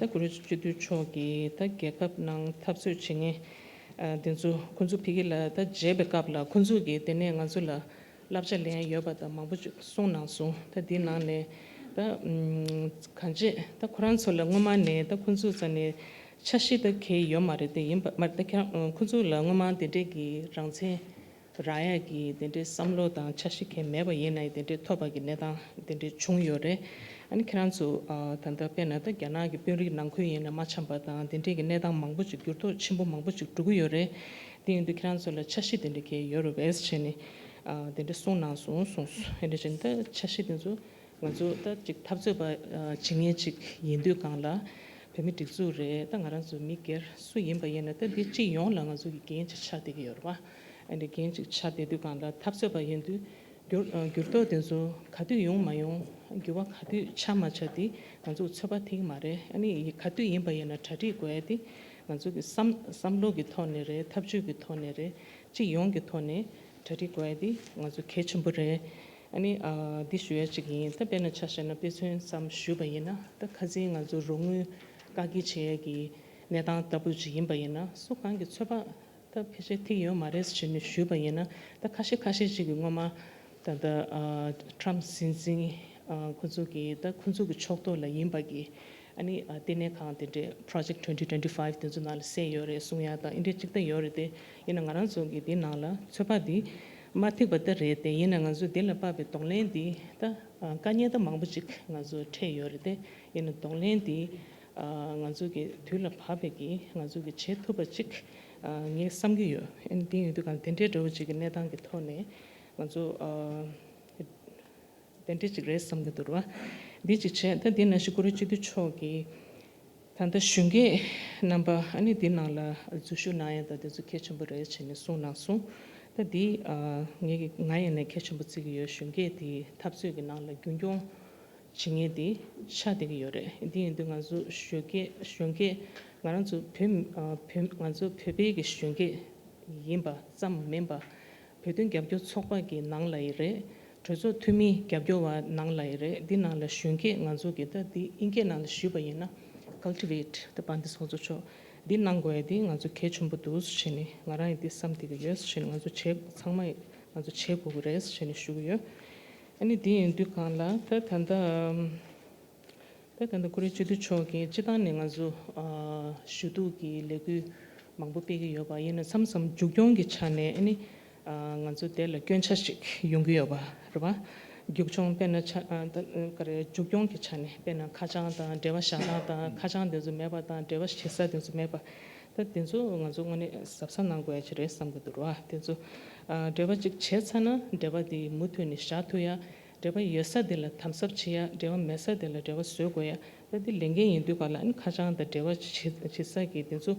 ཨ་ད་གུ་རུ་སྤྱི་འཐུས་མཆོག་གིས་ད་རྒྱལ་ཁབ་ནང་འཐབ་རྩོད་བྱེད་མཁན་ཨ་དེ་ཚོ་ཁོང་ཚོ་ཕ་གི་ལ་ད་མཇལ་བའི་སྐབས་ལ་ཁོང་ཚོ་གིས་དེ་ནས་ང་ཚོ་ལ་བསླབ་བྱ་ལེན་ཡ་ཡོད་པ་དང་མང་པོ་ཅིག་གསུངས་གནང་སོང་། ད་འདི་ནང་ནས་ད་ཨམ་གང་ཅི་ད་ཁོ་རང་ཚོ་ལ་སྔོན་མ་ནས་ད་ཁོང་ཚོ་རྩ་ནས་འཆར་གཞི་ད་གལ་ཡོད་མ་རེད། དེ་ཡིན་པ་མ་རེད། ད་ཁྱེད་རང་ཁོང་ཚོ་ལ་སྔོན་མ་དེ་འདྲས་ཀྱི་རང་བཙན་རག་ཡ་གི་དེ་འདྲས་བསམ་བློ་དང་འཆར་གཞི་གལ་མེད་པ་ཡིན་ན་ཡང་དེ་འདྲས་ཐོབ་པ་གི་གནས་སྟངས་དེ་འདྲས་བྱུང་ཡོད་རེད། ཨ་ནི་ཁྱེད་རང་ཚོ་ཨ་ད་ལྟ་དཔེར་ན་ད་རྒྱ་ནག་གི་དཔོན་རིགས་ནང་ཁུལ་ཡིན་ན་མ་འཆམ་པ་དང་དེ་འདྲས་ཀྱི་གནས་སྟངས་མང་པོ་ཅིག་འགྱུར་ལྡོག་ཆེན་པོ་མང་པོ་ཅིག་འགྲོ་གི་ཡོད་རེད། དེ་ཡིན་དུས་ཁྱེད་རང་ཚོ་ལ་འཆར་གཞི་དེ་འདྲ་གལ་ཡོད་རེད་པས་ཟེར་ནས་ཨ་དེ་འདྲ་གསུངས་གནང་སོང་གསུངས་སོང་། དེ་འདྲ་བྱས་ནས་ད་འཆར་གཞི་དེ་ཚོ་ང་ཚོ་ད་ཅིག་འཐབ་རྩོད་པ་ཨ་བྱེད་མཁན་ཅིག་ཡིན་དུས་སྒང་ལ་བོད་མི་སྒྲིག་འཛུགས་རེད། ད་ང་རང་ཚོ་མི་སྒེར་སུ་ཡིན་པ་ཡིན་ན་ད་འདི་སྤྱི་ཡོངས་ལ་ང་ཚོ་གི་འགན་ཅིག་ཆགས་བསྡད་ཀྱི་ཡོད་རེད་པ། ཨ་འདྲ་འགན་ཅིག་ཆགས་བསྡད་དུས་སྒང་ལ་འཐབ་རྩོད་པ་ཡིན་དུས་འགྱུར་འགྱུར་ལྡོག་དེ་ཚོ་ག་དུས་ཡོང་མ་ཡོང་འགྱུར་བ་ག་དུས་ཆགས་མ་ཆགས་དེ་ང་ཚོ་ཚོད་དཔག་ཐིག་མ་རེད། ཨ་ནི་ག་དུས་ཡིན་པ་ཡིན་ན་གྲ་སྒྲིག་དགོས་ཡ་དེ་ང་ཚོ་གི་བསམ་བསམ་བློ་གི་ཐོག་ནས་རེད། འཐབ་ཇུས་ཀྱི་ཐོག་ནས་རེད། སྤྱི་ཡོངས་ཀྱི་ཐོག་ནས་གྲ་སྒྲིག་དགོས་ཡ་དེ་ང་ཚོ་གལ་ཆེན་པོ་རེད། ཨ་ནི་ཨ་འདི་ཞུ་ཡ་གཅིག་ཡིན། ད་དཔེར་ན་ཆ་བཞག་ན་དཔེ་མཚོན་ཙམ་ཞུས་པ་ཡིན་ན་ད་ཁ་སང་ང་ཚོ་རོགས་དངུལ་བཀག་སྐྱིལ་བྱེད་ཡ་གི་གནས་སྟངས་ལྟ་བུ་ཅིག་ཡིན་པ་ཡིན་ན་སུ་གང་གི་ཚོད་དཔག་ད་ཕལ་ཆེར་ཐིག་ཡོད་མ་རེད་ཟེར་ནས་ཞུས་པ་ཡིན་ན། ད་ཁ་ཤས་ཁ་ཤས་ཅིག་གིས་སྔོན་མ་ད་ལྟ་ཨ་ཊམ་སྲིད་འཛིན་ཨ་ཁོ་ཚོ་གི་ད་ཁོ་ཚོ་གི་ཕྱོགས་གཏོགས་ལ་ཡིན་པ་གི་ཨ་ནི་ཨ་ལྟེ་གནས་ཁང་དེ་འདྲས་Project twenty twenty-five དེ་ཚོ་ནང་ལ་གསན་ཡོད་རེད་གསུང་ཡ་དང་ཨེ་འདྲས་ཅིག་ད་ཡོད་རེད་དེ། ཡིན་ན་ང་རང་ཚོ་གི་དེ་ནང་ལ་ཚོད་དཔག་དེ་མ་ཐིག་པ་ད་རེད་དེ། ཡིན་ན་ང་ཚོ་དེ་ལ་དཔག་པའི་གདོང་ལེན་དེ་ད་ཨ་དཀའ་ངལ་ད་མང་པོ་ཅིག་ང་ཚོ་འཕྲད་ཡོད་རེད་དེ། ཡིན་ན་གདོང་ལེན་དེ་ཨ་ང་ཚོ་གི་དུས་ལ་བབ་པའི་གི་ང་ཚོ་གི་བྱེད་ཐུབ་པ་ཅིག་ཨ་ངས་བསམ་གྱི་ཡོད། ཨ་ནི་དེ་ཡིན་དུས་གང་དེ་འདྲའི་འདྲ་བོ་ཅིག་གི་གནས་སྟངས་ཀྱི་ཐོག་ནས་ང་ཚོ་ཨ་དེ་འདྲའི་ཅིག་རེད་བསམ་གྱི་འདུག་ར། འདི་ཅིག་བྱས། ད་འདི་ནང་བཞིན་གུ་རུ་སྤྱི་འཐུས་མཆོག་གིས་ད་ལྟ་གཞོན་སྐྱེས་རྣམ་པ་ཨ་ནི་འདི་ནང་ལ་འཛུལ་ཞུགས་གནང་ཡ་ད་དེ་ཚོ་གལ་ཆེན་པོ་རེད་བྱས་ནས་གསུངས་གནང་སོང་། ད་འདི་ཨ་ངས་ཀྱི་ང་ཡིན་ནའི་གལ་ཆེན་པོ་བརྩི་གི་ཡོད། གཞོན་སྐྱེས་དེ་འཐབ་རྩོད་ཀྱི་ནང་ལ་རྒྱུན་སྐྱོང་བྱེད་མཁན་དེ་ཆགས་བསྡད་ཀྱི་ཡོད་རེད། འདི་ཡིན་དུས་ང་ཚོ་གཞོན་སྐྱེས་གཞོན་སྐྱེས་ང་རང་ཚོ་བོད་ཨ་བོད་ང་ཚོ་བོད་པའི་གི་གཞོན་སྐྱེས་ཡིན་པ་ཙམ་མིན་པ། བོད་དོན་རྒྱབ་སྐྱོར་ཚོགས་པ་གི་ནང་ལ་ཡི་རེད། གྲོས་ཚོགས་འཐུས་མི་རྒྱབ་སྐྱོར་བ་ནང་ལ་ཡི་རེད། འདི་ནང་ལ་གཞོན་སྐྱེས་ང་ཚོ་གི་ད་འདི་ཨིན་སྐད་ནང་ལ་ཞུས་པ་ཡིན་ན་cultivate ད་བན་དེ་སོགས་ཚོ་ཆོག་འདི་གནང་དགོས་ཡ་འདི་ང་ཚོ་གལ་ཆེན་པོ་འདུག་ཟེར་ནས་ང་རང་ཡི་འདི་བསམ་བསྡད་ཀྱི་ཡོད་ཟེར་ནས། ང་ཚོ་བྱེད་ཚང་མ་ང་ཚོ་བྱེད་དགོས་ཀྱི་རེད་ཟེར་ནས་ཞུ་གི་ཡོད། ཨ་ནི་འདི་ཡིན་དུས་གང་ལ་ད་ད་ལྟ་ད་ད་ལྟ་གུ་རུ་སྤྱི་འཐུས་མཆོག་གིས་སྤྱི་བཏང་ནས་ང་ཚོ་ཨ་ཞུ་གཏུག་གི་ལས་འགུལ་མང་པོ་སྤེལ་གྱི་ཡོད་པ་ཡིན་ན་མཚམས་མཚམས་མཇུག་སྐྱོང་གི་ཆ་ནས་ཨ་ནི་ཨ་ང་ཚོ་དེ་ལ་སྐྱོན་ཆ་ཞིག་ཡོང་གི་ཡོད་པ་རེད་པ། མཇུག་སྐྱོང་དཔེར་ན་ཆ་ཨ་ད་ག་རེ་མཇུག་སྐྱོང་གི་ཆ་ནས་དཔེར་ན་ཁ་བྱང་དང་འབྲེལ་བ་བཞག་སྟངས་དང་ཁ་བྱང་དེ་ཚོ་མེད་པ་དང་འབྲེལ་བ་བྱེད་ས་དེ་ཚོ་མེད་པ། ད་དེ་ཚོ་ང་ཚོ་དངོས་གནས་གཟབ་གཟབ་གནང་དགོས་ཡ་ཅིག་རེད་བསམ་གྱི་འདུག་ར། དེ་ཚོ་ཨ་འབྲེལ་བ་ཅིག་བྱས་ཚར་ན་འབྲེལ་བ་དེ་མུ་མཐུད་ནས་བཞག་ཐུབ་ཡ། འབྲེལ་བ་ཡོད་ས་དེ་ལ་དམ་ཟབ་བྱེད་ཡ། འབྲེལ་བ་མེད་ས་དེ་ལ་འབྲེལ་བ་བཟོ་དགོས་ཡ། ད་འདི་ལས་འགན་ཡིན་དུས་ག་ལ་ཨ་ནི་ཁ་བྱང་དང་འབྲེལ་བ་བྱེད་བྱེད་ས་གི་དེ་ཚོ་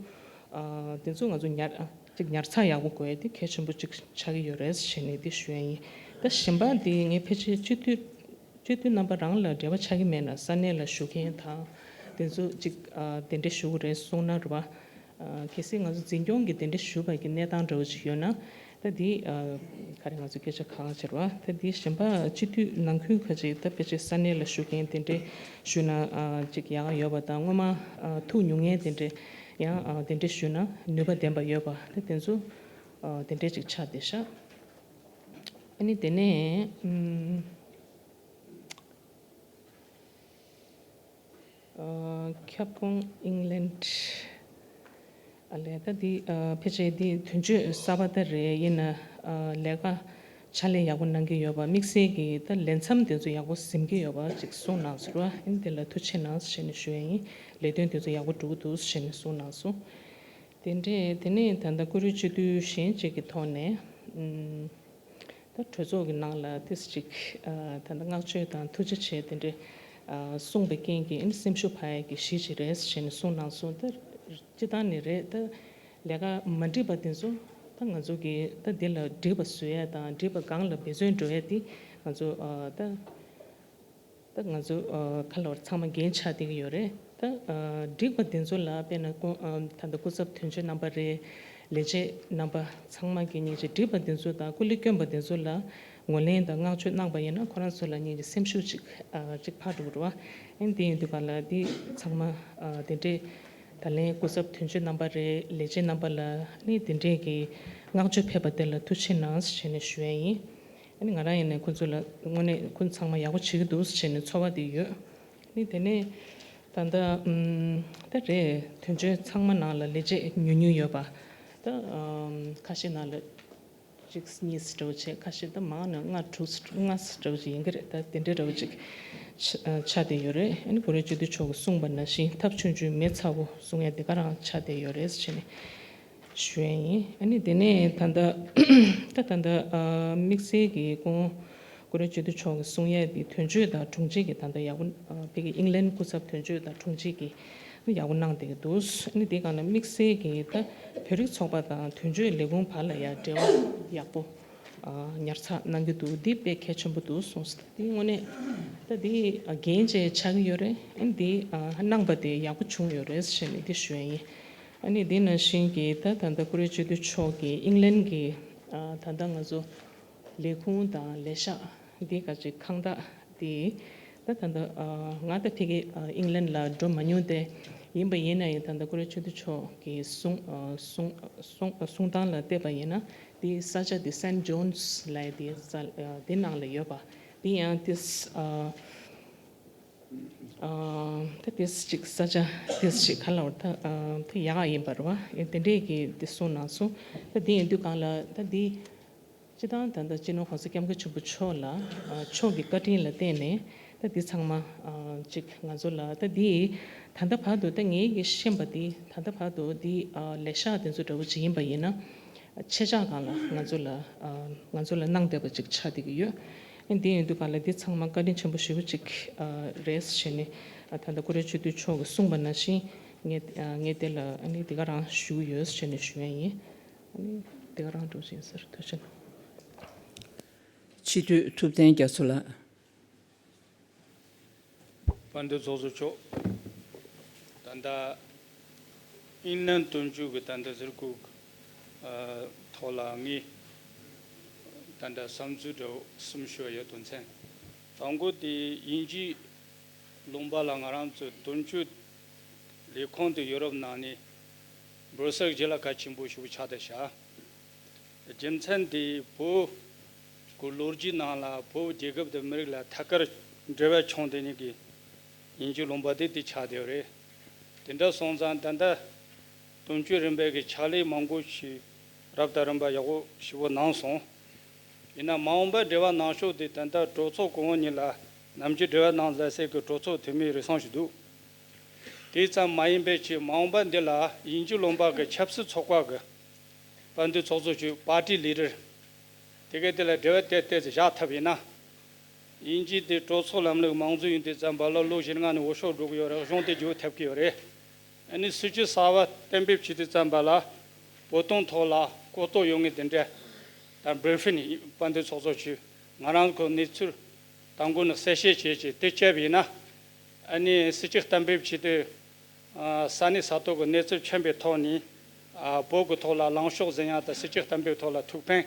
ཨ་དེ་ཚོ་ང་ཚོ་ཉར་ཨ་ཅིག་ཉར་ཚགས་ཡག་པོ་དགོས་ཡ་དེ་གལ་ཆེན་པོ་ཅིག་ཆགས་ཀྱི་ཡོད་རེད་ཟེར་ནས་དེ་ཞུ་ཡ་ཡིན། ད་གཞན་པ་དེ་ངས་ཕལ་ཆེར་སྤྱི་འཐུས་སྤྱི་འཐུས་རྣམ་པ་རང་ལ་འབྲེལ་བ་ཆགས་ཀྱི་མེད་ན་ས་གནས་ལ་བཞུགས་མཁན་དང་དེ་ཚོ་ཅིག་ཨ་དེ་འདྲས་ཞུ་གི་རེད་གསུངས་ན་རེད་པ། ཨ་གལ་སྲིད་ང་ཚོ་འཛིན་སྐྱོང་གི་དེ་འདྲ་ཞུས་པ་གི་གནས་སྟངས་འདྲ་བོ་ཅིག་ཡོད་ན། ད་འདི་ཨ་ག་རེ་ང་ཚོ་སྐད་ཆ་གང་ཟེར་བ། ད་འདི་གཞན་པ་སྤྱི་འཐུས་ནང་ཁུལ་ཁ་ཅིག་ད་ཕལ་ཆེར་ས་གནས་ལ་བཞུགས་མཁན་དེ་འདྲ་ཞུས་ན་ཨ་ཅིག་ཡག་ཡོད་པ་དང་། སྔོན་མ་ཨ་ཐུག་མྱོང་མཁན་དེ་འདྲ་ཡང་ཨ་དེ་འདྲ་ཞུས་ན་ནུས་པ་ལྡན་པ་ཡོད་པ། ད་དེ་ཚོ་ཨ་དེ་འདྲ་ཅིག་ཆགས་བསྡད་ཤག་ཨ་ནི་དེ་ནས་ཨུམ། ཨ་ཁྱབ་ཁོངས་ཨིང་ལན་ཨ་ལས། ད་འདི་ཨ་ཕལ་ཆེར་འདི་དོན་གཅོད་གསར་པ་ད་རེད། ཡིན་ན་ཨ་ལས་ཀ་ཕྱག་ལས་ཡག་པོ་གནང་གི་ཡོད་པ། དམིགས་བསལ་གྱི་ད་ལས་མཚམས་དེ་ཚོ་ཡག་པོ་ཟིན་གྱི་ཡོད་པ་ཅིག་གསུངས་གནང་སོང་ར། ཨ་ནི་དེ་ལ་ཐུགས་རྗེ་ཆེ་གནང་ཞེས་ནས་ཞུ་ཡ་ཡིན། ལས་དོན་དེ་ཚོ་ཡག་པོ་འགྲོ་གི་འདུག་ཞེས་ནས་གསུངས་གནང་སོང་། དེ་འདྲས་དེ་ནས་ད་ལྟ་བཀུར་འོས་སྤྱི་འཐུས་གཞན་གཅིག་གི་ཐོག་ནས་ཨུམ། ད་གྲོས་ཚོགས་ཀྱི་ནང་ལ་ཏིས་ཅིག་ཨ་ད་ལྟ་བསྔགས་བརྗོད་དང་ཐུགས་རྗེ་ཆེ་དེ་འདྲས་ཨ་གསུངས་པའི་རྐྱེན་གྱིས་ཨ་ནི་སེམས་ཤུགས་འཕར་ཡག་གི་གཞི་ཅིག་རེད་ཟེར་ནས་གསུངས་གནང་སོང་། ད་སྤྱི་བཏང་ནས་རེད། ད་ལས་ཀ་མ་འགྲིག་པ་དེ་ཚོ་ད་ང་ཚོ་གིས་ད་འདི་ལ་འགྲིག་པ་བཟོ་ཡ་དང་འགྲིག་པ་སྒང་ལ་འབད་བརྩོན་འགྲོ་ཡ་དེ་ང་ཚོ་ཨ་ད། ད་ང་ཚོ་ཨ་ཁ་ལོར་ཚང་མ་འགན་ཆགས་བསྡད་ཀྱི་ཡོད་རེད། ད་ཨ་འགྲིག་པ་དེ་ཚོ་ལ་དཔེར་ན་སྐུ་ཨ་ད་ལྟ་སྐུ་ཚབ་དོན་གཅོད་རྣམ་པ་རེད། ལས་བྱེད་རྣམ་པ་ཚང་མ་གིས་སྙིང་རྗེ་འགྲིག་པ་དེ་ཚོ་དང་སྐུ་ལས་བསྐྱོན་པ་དེ་ཚོ་ལ་ངོས་ལེན་དང་བསྔགས་བརྗོད་གནང་པ་ཡིན་ན་ཁོ་རང་ཚོ་ལ་སྙིང་རྗེ་སེམས་ཤུགས་ཅིག་ཨ་ཅིག་འཕར་འགྲོ་གི་རེད་བ། ཨ་ནི་དེ་ཡིན་དུས་ག་ལ་འདི་ཚང་མ་ཨ་དེ་འདྲས་ད་ལན་སྐུ་ཚབ་དོན་གཅོད་རྣམ་པ་རེད། ལས་བྱེད་རྣམ་པ་ལ་ནི་དེ་འདྲས་ཀྱི་བསྔགས་བརྗོད་ཕེབས་པ་དེ་ལ་ཐུགས་རྗེ་གནང་ཞེས་ནས་ཞུ་ཡ་ཡིན། ཨ་ནི་ང་རང་ཡིན་ནའི་ཁོ་ཚོ་ལ་དངོས་གནས་ཁོ་ཚང་མ་ཡག་པོ་བྱེད་ཀྱི་འདུག་ཟེར་ནས་ཚོར་བ་དེ་ཡོད། ཨ་ནི་དེ་ནས་ད་ལྟ་ཨུམ་ད་རེད། དོན་གཅོད་ཚང་མ་ནང་ལ་ལས་བྱེད་ཉུང་ཉུང་ཡོད་པ། ད་ཨུམ་ཁ་ཤས་ནང་ལ་གཅིག་གཉིས་འདྲ་བོ་བྱས། ཁ་ཤས་ད་མང་ན་ལྔ་དྲུག་ལྔ་འདྲ་བོ་ཅིག་ཡིན་གྱི་རེད། ད་དེ་འདྲ་འདྲ་བོ་ཅིག་ཆ་ཆགས་བསྡད་ཡོད་རེད། ཨ་ནི་བཀུར་འོས་སྤྱི་འཐུས་མཆོག་གིས་གསུངས་པ་ནང་བཞིན་ཐབས་ཆུང་ཆུང་མེ་ཚ་བོ་གསུང་ཡ་དེ་ག་རང་ཆགས་བསྡད་ཡོད་རེད་ཟེར་ནས་ཞུ་ཡ་ཡིན། ཨ་ནི་དེ་ནས་ད་ལྟ་ད་ད་ལྟ་ཨ་དམིགས་བསལ་གྱི་སྐུ་བཀུར་འོས་སྤྱི་འཐུས་མཆོག་གིས་གསུང་ཡས་དེ་དོན་གཅོད་དང་དྲུང་ཆེ་གི་ད་ལྟ་ཡག་པོ་ཨ་ཕ་གི་ཨིང་ལན་སྐུ་ཚབ་དོན་གཅོད་དང་དྲུང་ཆེ་གི་ཡག་པོ་གནང་བསྡད་ཀྱི་འདུག་ཨ་ནི་དེ་ག་ལ་དམིགས་བསལ་གྱི་ད་བོད་རིགས་ཚོགས་པ་དང་དོན་གཅོད་ལས་ཁུངས་བར་ལ་ཡང་འབྲེལ་བ་ཡག་པོ་ཨ་ཉར་ཚགས་གནང་གི་འདུག་འདི་དཔེ་གལ་ཆེན་པོ་འདུག་གསུངས་སོང་། འདི་དངོས་གནས་ད་འདི་ཨ་འགན་ཅིག་ཆགས་ཀྱི་ཡོད་རེད། ཨ་ནི་འདི་ཨ་གནང་པ་དེ་ཡག་པོ་བྱུང་ཡོད་རེད་ཟེར་ནས་འདི་ཞུ་ཡ་ཡིན། ཨ་ནི་འདི་ནང་བཞིན་གྱི་ད་ད་ལྟ་བཀུར་འོས་སྤྱི་འཐུས་མཆོག་གིས་ཨིང་ལན་གྱི་ཨ་ད་ལྟ་ང་ཚོ་ལས་ཁུངས་དང་ལས་ཤག་འདི་ག་ཅིག་ཁང་བདག་འདི་ད་ད་ལྟ་ཨ་ང་ད་ཕ་གི་ཨ་ཨིང་ལན་ལ་འགྲོ་མ་མྱོང་སྟེ། ཡིན་པ་ཡིན་ན་ཡང་ད་ལྟ་བཀུར་འོས་སྤྱི་འཐུས་མཆོག་གིས་གསུང་ཨ་གསུང་ཨ་གསུང་སྟངས་ལ་བལྟས་པ་ཡིན་ན་འདི་ས་ཆ་འདི་སེན་ཇོན་སི་ལབ་ཡ་འདི་ས་ཨ་འདི་ནང་ལ་ཡོད་པ། འདི་ཡང་ཏིས་ཨ། ཨ་ད་ཏིས་ཅིག་ས་ཆ་ཏིས་ཅིག་ག་ལ་བར་ད་ཨ་ད་ཡག་ཡིན་པ་རེད་བ། ཨེ་དེ་འདྲས་ཀྱི་འདི་གསུངས་གནང་སོང་། ད་འདི་ཡིན་དུས་གང་ལ་ད་འདི་སྤྱི་བཏང་ད་ལྟ་སྤྱི་ནོར་༸གོང་ས་༸སྐྱབས་མགོན་ཆེན་པོ་མཆོག་ལ་ཨ་མཆོག་གི་བཀའ་དྲིན་ལ་བརྟེན་ནས་ད་འདི་ཚང་མ་ཨ་ཅིག་ང་ཚོ་ལ་ད་འདི་ད་ལྟ་བར་དུ་ད་ངེད་ཀྱིས་ཤེས་པ་འདི་ད་ལྟ་བར་དུ་འདི་ཨ་ལས་ཤག་དེ་ཚོ་འདྲ་བོ་ཅིག་ཡིན་པ་ཡིན་ན། ཆེད་བཅར་སྒང་ལ་ང་ཚོ་ལ་ཨ་ང་ཚོ་ལ་གནང་བསྡད་པ་ཅིག་ཆགས་བསྡད་ཀྱི་ཡོད། ཨ་འདི་ཡིན་དུས་ག་ལ་འདི་ཚང་མ་བཀའ་དྲིན་ཆེན་པོ་ཞེ་པོ་ཅིག་ཨ་རེད་ཟེར་ནས་ཨ་ད་ལྟ་བཀུར་འོས་སྤྱི་འཐུས་མཆོག་གིས་གསུངས་པ་ནང་བཞིན་ངས་ཨ་ངས་དེ་ལ་ཨ་ནི་འདི་ག་རང་ཞུ་གི་ཡོད་ཟེར་ནས་ཞུ་ཡ་ཡིན། ཨ་ནི་འདི་ག་རང་འགྲོ་བཞིན་ཟེར། ཐུགས་རྗེ་གནང་། སྤྱི་འཐུས་ཐུབ་བསྟན་རྒྱ་མཚོ་ལགས། དཔལ་ལྡན་ཚོགས་གཙོ་མཆོག་ད་ལྟ་ཨིན་ལན་དོན་གཅོད་ཀྱི་ད་ལྟ་ཟུར་བཀོད་ཨ་ཐོག་ལ་ངས་ད་ལྟ་བསམ་ཚུལ་འདྲ་བོ་གསུམ་ཞུ་བ་ཡོད། དོན་ཚན་དང་པོ་དེ་དབྱིན་ཇིའི་ལུང་པ་ལ་ང་རང་ཚོའི་དོན་གཅོད་ལས་ཁུངས་དེ་ཡོ་རོབ་ནང་ནས་སྦྲུ་སེལ་གྱི་ལ་ཁ་ཆེན་པོ་ཞིག་ཆགས་བསྡད་ཤག་རྒྱུ་མཚན་དེ་བོད་ཀྱི་ལོ་རྒྱུས་ནང་ལ་བོད་རྒྱལ་ཁབ་དང་མི་རིགས་ལ་ཐད་ཀར་འབྲེལ་བ་བྱུང་བསྡད་མཁན་གྱི་དབྱིན་ཇི་ལུང་པ་དེ་དེ་ཆགས་བསྡད་ཡོད་རེད། དེ་འདྲ་སོང་ཙང་ད་ལྟ་དོན་གཅོད་རིམ་པའི་གི་ཕྱག་ལས་མང་པོ་ཞིག་རབ་དང་རིམ་པ་ཡག་པོ་ཞེ་པོ་གནང་སོང་། ཡིན་ན་མ་འོངས་པར་འབྲེལ་བ་གནང་ཕྱོགས་དེ་ད་ལྟ་གྲོས་ཚོགས་གོང་འོག་གཉིས་ལ་ནམ་རྒྱུན་འབྲེལ་བ་གནང་མཛད་སའི་གི་གྲོས་ཚོགས་འཐུས་མི་རེ་ཟུང་ཞིག་འདུག་དེ་ཙམ་མ་ཡིན་པའི་ཆེད་མ་འོངས་པ་འདི་ལ་དབྱིན་ཇི་ལུང་པ་གི་ཆབ་སྲིད་ཚོགས་པ་གི་དཔལ་ལྡན་ཚོགས་གཙོ་མཆོག་པར་ཊི་ལི་ཌར་དེ་གའི་དེ་ལ་འབྲེལ་བ་དེ་ཏོག་ཙམ་བཞག་ཐུབ་ཡིན་ན། དབྱིན་ཇི་དེ་གྲོས་ཚོགས་ལམ་ལུགས་མང་གཙོ་ཡིན་དུས་ཙམ་པ་ལ་ལོ་བཞི་ལྔ་ནས་འོས་ཤོག་སྒྲུབ་ཀྱི་ཡོད་རེད། གཞུང་དེ་འགྱུར་ཐུབ་ཀྱི་ཡོད་རེད། ཨ་ནི་སྲིད་ཇུས་གསར་པ་གཏན་འབེབས་བྱེད་དུས་ཙམ་པ་ལ་བོད་དོན་ཐོག་ལ་གོ་རྟོགས་ཡོད་མཁན་དེ་འདྲ་དང་བྷི་རི་ཕིང་དཔལ་ལྡན་ཚོགས་གཙོ་མཆོག་ང་རང་ཚོ་གནས་ཚུལ་དང་པོ་ནས་གསལ་བཤད་བྱས་བྱས་དེ་བྱས་པ་ཡིན་ན། ཨ་ནི་སྲིད་ཇུས་གཏན་འབེབས་བྱེད་དུས། ཨ་ས་གནས་ས་ཐོག་གི་གནས་ཚུལ་མཁྱེན་པའི་ཐོག་ནས། ཨ་བོད་ཀྱི་ཐོག་ལ་ལངས་ཕྱོགས་འཛིན་ཡ་དང་སྲིད་ཇུས་གཏན་འབེབས་ཐོག་ལ་ཐུགས་ཕན་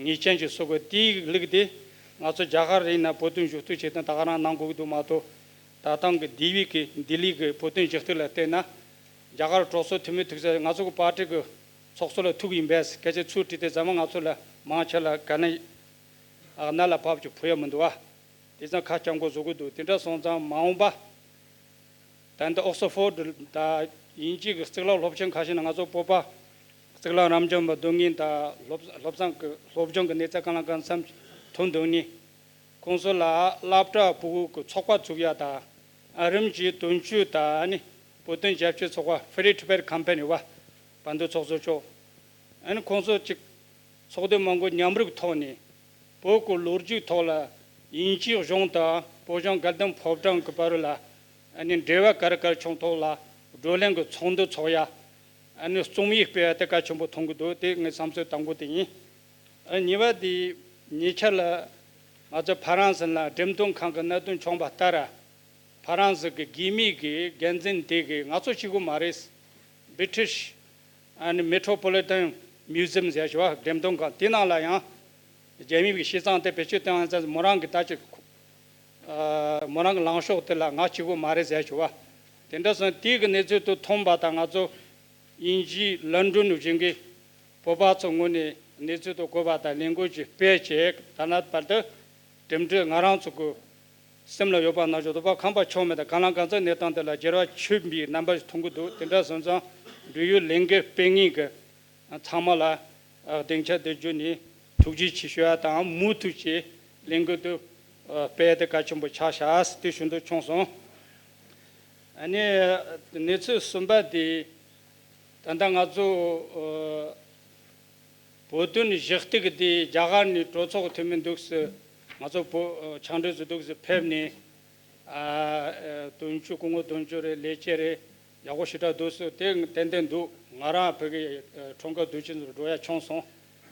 ངེས་ཅན་ཞིག་གསོ་དགོས། དེའི་ལུགས་དེ་ང་ཚོ་རྒྱ་གར་རེད་ན་བོད་དོན་ཞུ་གཏུག་བྱེད་སྟངས་ད་ག་རང་གནང་དགོས་ཀྱི་འདུག་མ་གཏོགས། ད་ཐེངས་ཀྱི་ལྡི་ལི་གི་ལྡི་ལི་གི་བོད་དོན་ཞུ་གཏུག་ལ་བལྟས་ན། རྒྱ་གར་གྲོས་ཚོགས་འཐུས་མི་ཐུག་ས་ང་ཚོ་གི་པར་ཊི་གི་ཚོགས་གཙོ་ལ་ཐུག་ཡིན་པས་སྐད་ཆ་ཚུར་དྲིས་ཏེ་ཙམ་ང་ཚོ་ལ་མང་ཆེ་ལ་ག་ནས་ཨ་གནད་ལ་ཕབ་ཀྱི་ཕུ་ཡ་མི་འདུག་བ། དེ་ཙང་ཁ་སྐྱབས་མགོན་བཟོ་གི་འདུག་དེ་འདྲ་སོང་ཙང་མ་འོངས་པ། ད་ལྟ་ཨོག་སི་ཕོར་ཌི་དང་དབྱིན་ཇི་གི་གཙུག་ལག་སློབ་ཆེན་ཁ་ཤས་ནང་ང་ཚོ་བོད་པ་གཙུག་ལག་རབ་འབྱམས་པ་སྡོད་མཁན་དང་སློབ་སློབ་ཚན་གྱི་སློབ་སྦྱོང་གི་གནས་ཚད་གང་ལ་གང་འཚམ་ཐོན་སྡོད་མཁན། ཁོང་ཚོ་ལ་སློབ་གྲྭ་ཕྲུ་གུ་གི་ཚོགས་པ་བཙུགས་ཡ་དང་། ཨ་རིམ་གྱིས་དོན་གཅོད་དང་ནི་བོད་དོན་རྒྱབ་སྐྱོར་ཚོགས་པ་Free Tibet Campaign ཡོད་པ། དཔལ་ལྡན་ཚོགས་གཙོ་མཆོག་ཨ་ནི་ཁོང་ཚོ་གཅིག་ཚོགས་སྡེ་མང་པོ་མཉམ་རུབ་ཐོག་ནས་བོད་ཀྱི་ལོ་རྒྱུས་ཐོག་ལ་དབྱིན་ཇིའི་གཞུང་དང་བོད་གཞུང་དགའ་ལྡན་ཕོ་བྲང་གི་བར་ལ་ཨ་ནི་འབྲེལ་བ་ག་རེ་ག་རེ་བྱུང་ཐོག་ལ་བགྲོ་གླེང་གི་ཚོགས་འདུ་ཚོགས་ཡ་ཨ་ནི་རྩོམ་ཡིག་སྤེལ་ཡ་དེ་གལ་ཆེན་པོ་མཐོང་གི་འདུག་དེ་ངའི་བསམ་ཚུལ་དང་པོ་དེ་ཡིན། ཨ་གཉིས་པ་དེ་ཉེ་ཆར་ལ་ང་ཚོ་ཕ་རན་སི་ལ་འགྲེམས་སྟོན་ཁང་གི་གནད་དོན་བྱུང་བ་ལྟར། ཕ་རན་སི་གི་གེགས་མེད་ཀྱི་འགན་འཛིན་དེ་གིས་ང་ཚོ་གཅིག་པུ་མ་རེད། British and Metropolitan Museum ཟེར་ཞུ་བ་འགྲེམས་སྟོན་ཁང་དེ་ནང་ལ་ཡང་རྒྱ་མི་གི་བྱས་ཙང་དེ་བེད་སྤྱོད་བཏང་ཡང་ཙང་མོ་རང་གི་ད་ཅིག་མོ་རང་གི་ལངས་ཕྱོགས་དེ་ལ་ང་གཅིག་པུ་མ་རེད་ཟེར་ཞུ་བ། དེ་འདྲ་སོང་དེ་གི་གནས་ཚུལ་དེ་མཐོང་བ་དང་ང་ཚོ་དབྱིན་ཇིའི་ལོན་ཌོན་དུ་བཞུགས་མཁན་བོད་པ་ཚོ་ངོས་ནས་གནས་ཚུལ་དེ་གོ་བ་དང་ལས་འགུལ་ཅིག་སྤེལ་བྱས་ད་ལྟ་བར་དུ་གྲུབ་འབྲས་ང་རང་ཚོ་གི་སེམས་ལ་ཡོད་པ་ནང་བཞིན་བོད་པ་ཁམས་པ་ཆོག་མེད་དང་གང་ལ་གང་འཚམ་གནས་སྟངས་དེ་ལ་འགྱུར་བ་ཆོད་པའི་རྣམ་པ་ཞིག་མཐོང་གི་འདུག་དེ་འདྲ་སོང་ཙང་འབྲེལ་ཡོད་ལས་འགུལ་སྤེལ་མཁན་གྱི་ཚང་མ་ལ་སྡིངས་ཆ་དེ་བརྒྱུད་ནས་ཐུགས་རྗེ་ཆེ་ཞུ་ཡ་དང་མུ་མཐུད་ཀྱི་ལས་འགུལ་དེ་སྤེལ་ཡ་དེ་གལ་ཆེན་པོ་ཆགས་ཤག་དེ་ཞུ་འདོད་བྱུང་སོང་། ཨ་ནི་གནས་ཚུལ་གསུམ་པ་དེ་ད་ལྟ་ང་ཚོ་བོད་དོན་གཞི་གཏུག་དེ་རྒྱ་གར་ནས་གྲོས་ཚོགས་འཐུས་མི་འདུག་སེ་ང་ཚོ་བོད་ཕྱག་མགྲོན་ཚོ་འདུག་སེ་ཕེབས་ནས་དོན་གཅོད་སྐུ་ངོ་དོན་གཅོད་རེད་ལས་བྱེད་རེད་ཡག་པོ་ཞེ་དྲག་འདུག་སེ་དེ་ཏན་ཏན་འདུག་ང་རང་བོད་ཀྱི་འཁྲུངས་སྐར་དུས་ཆེན་ཚོར་འགྲོ་ཡ་བྱུང་སོང་།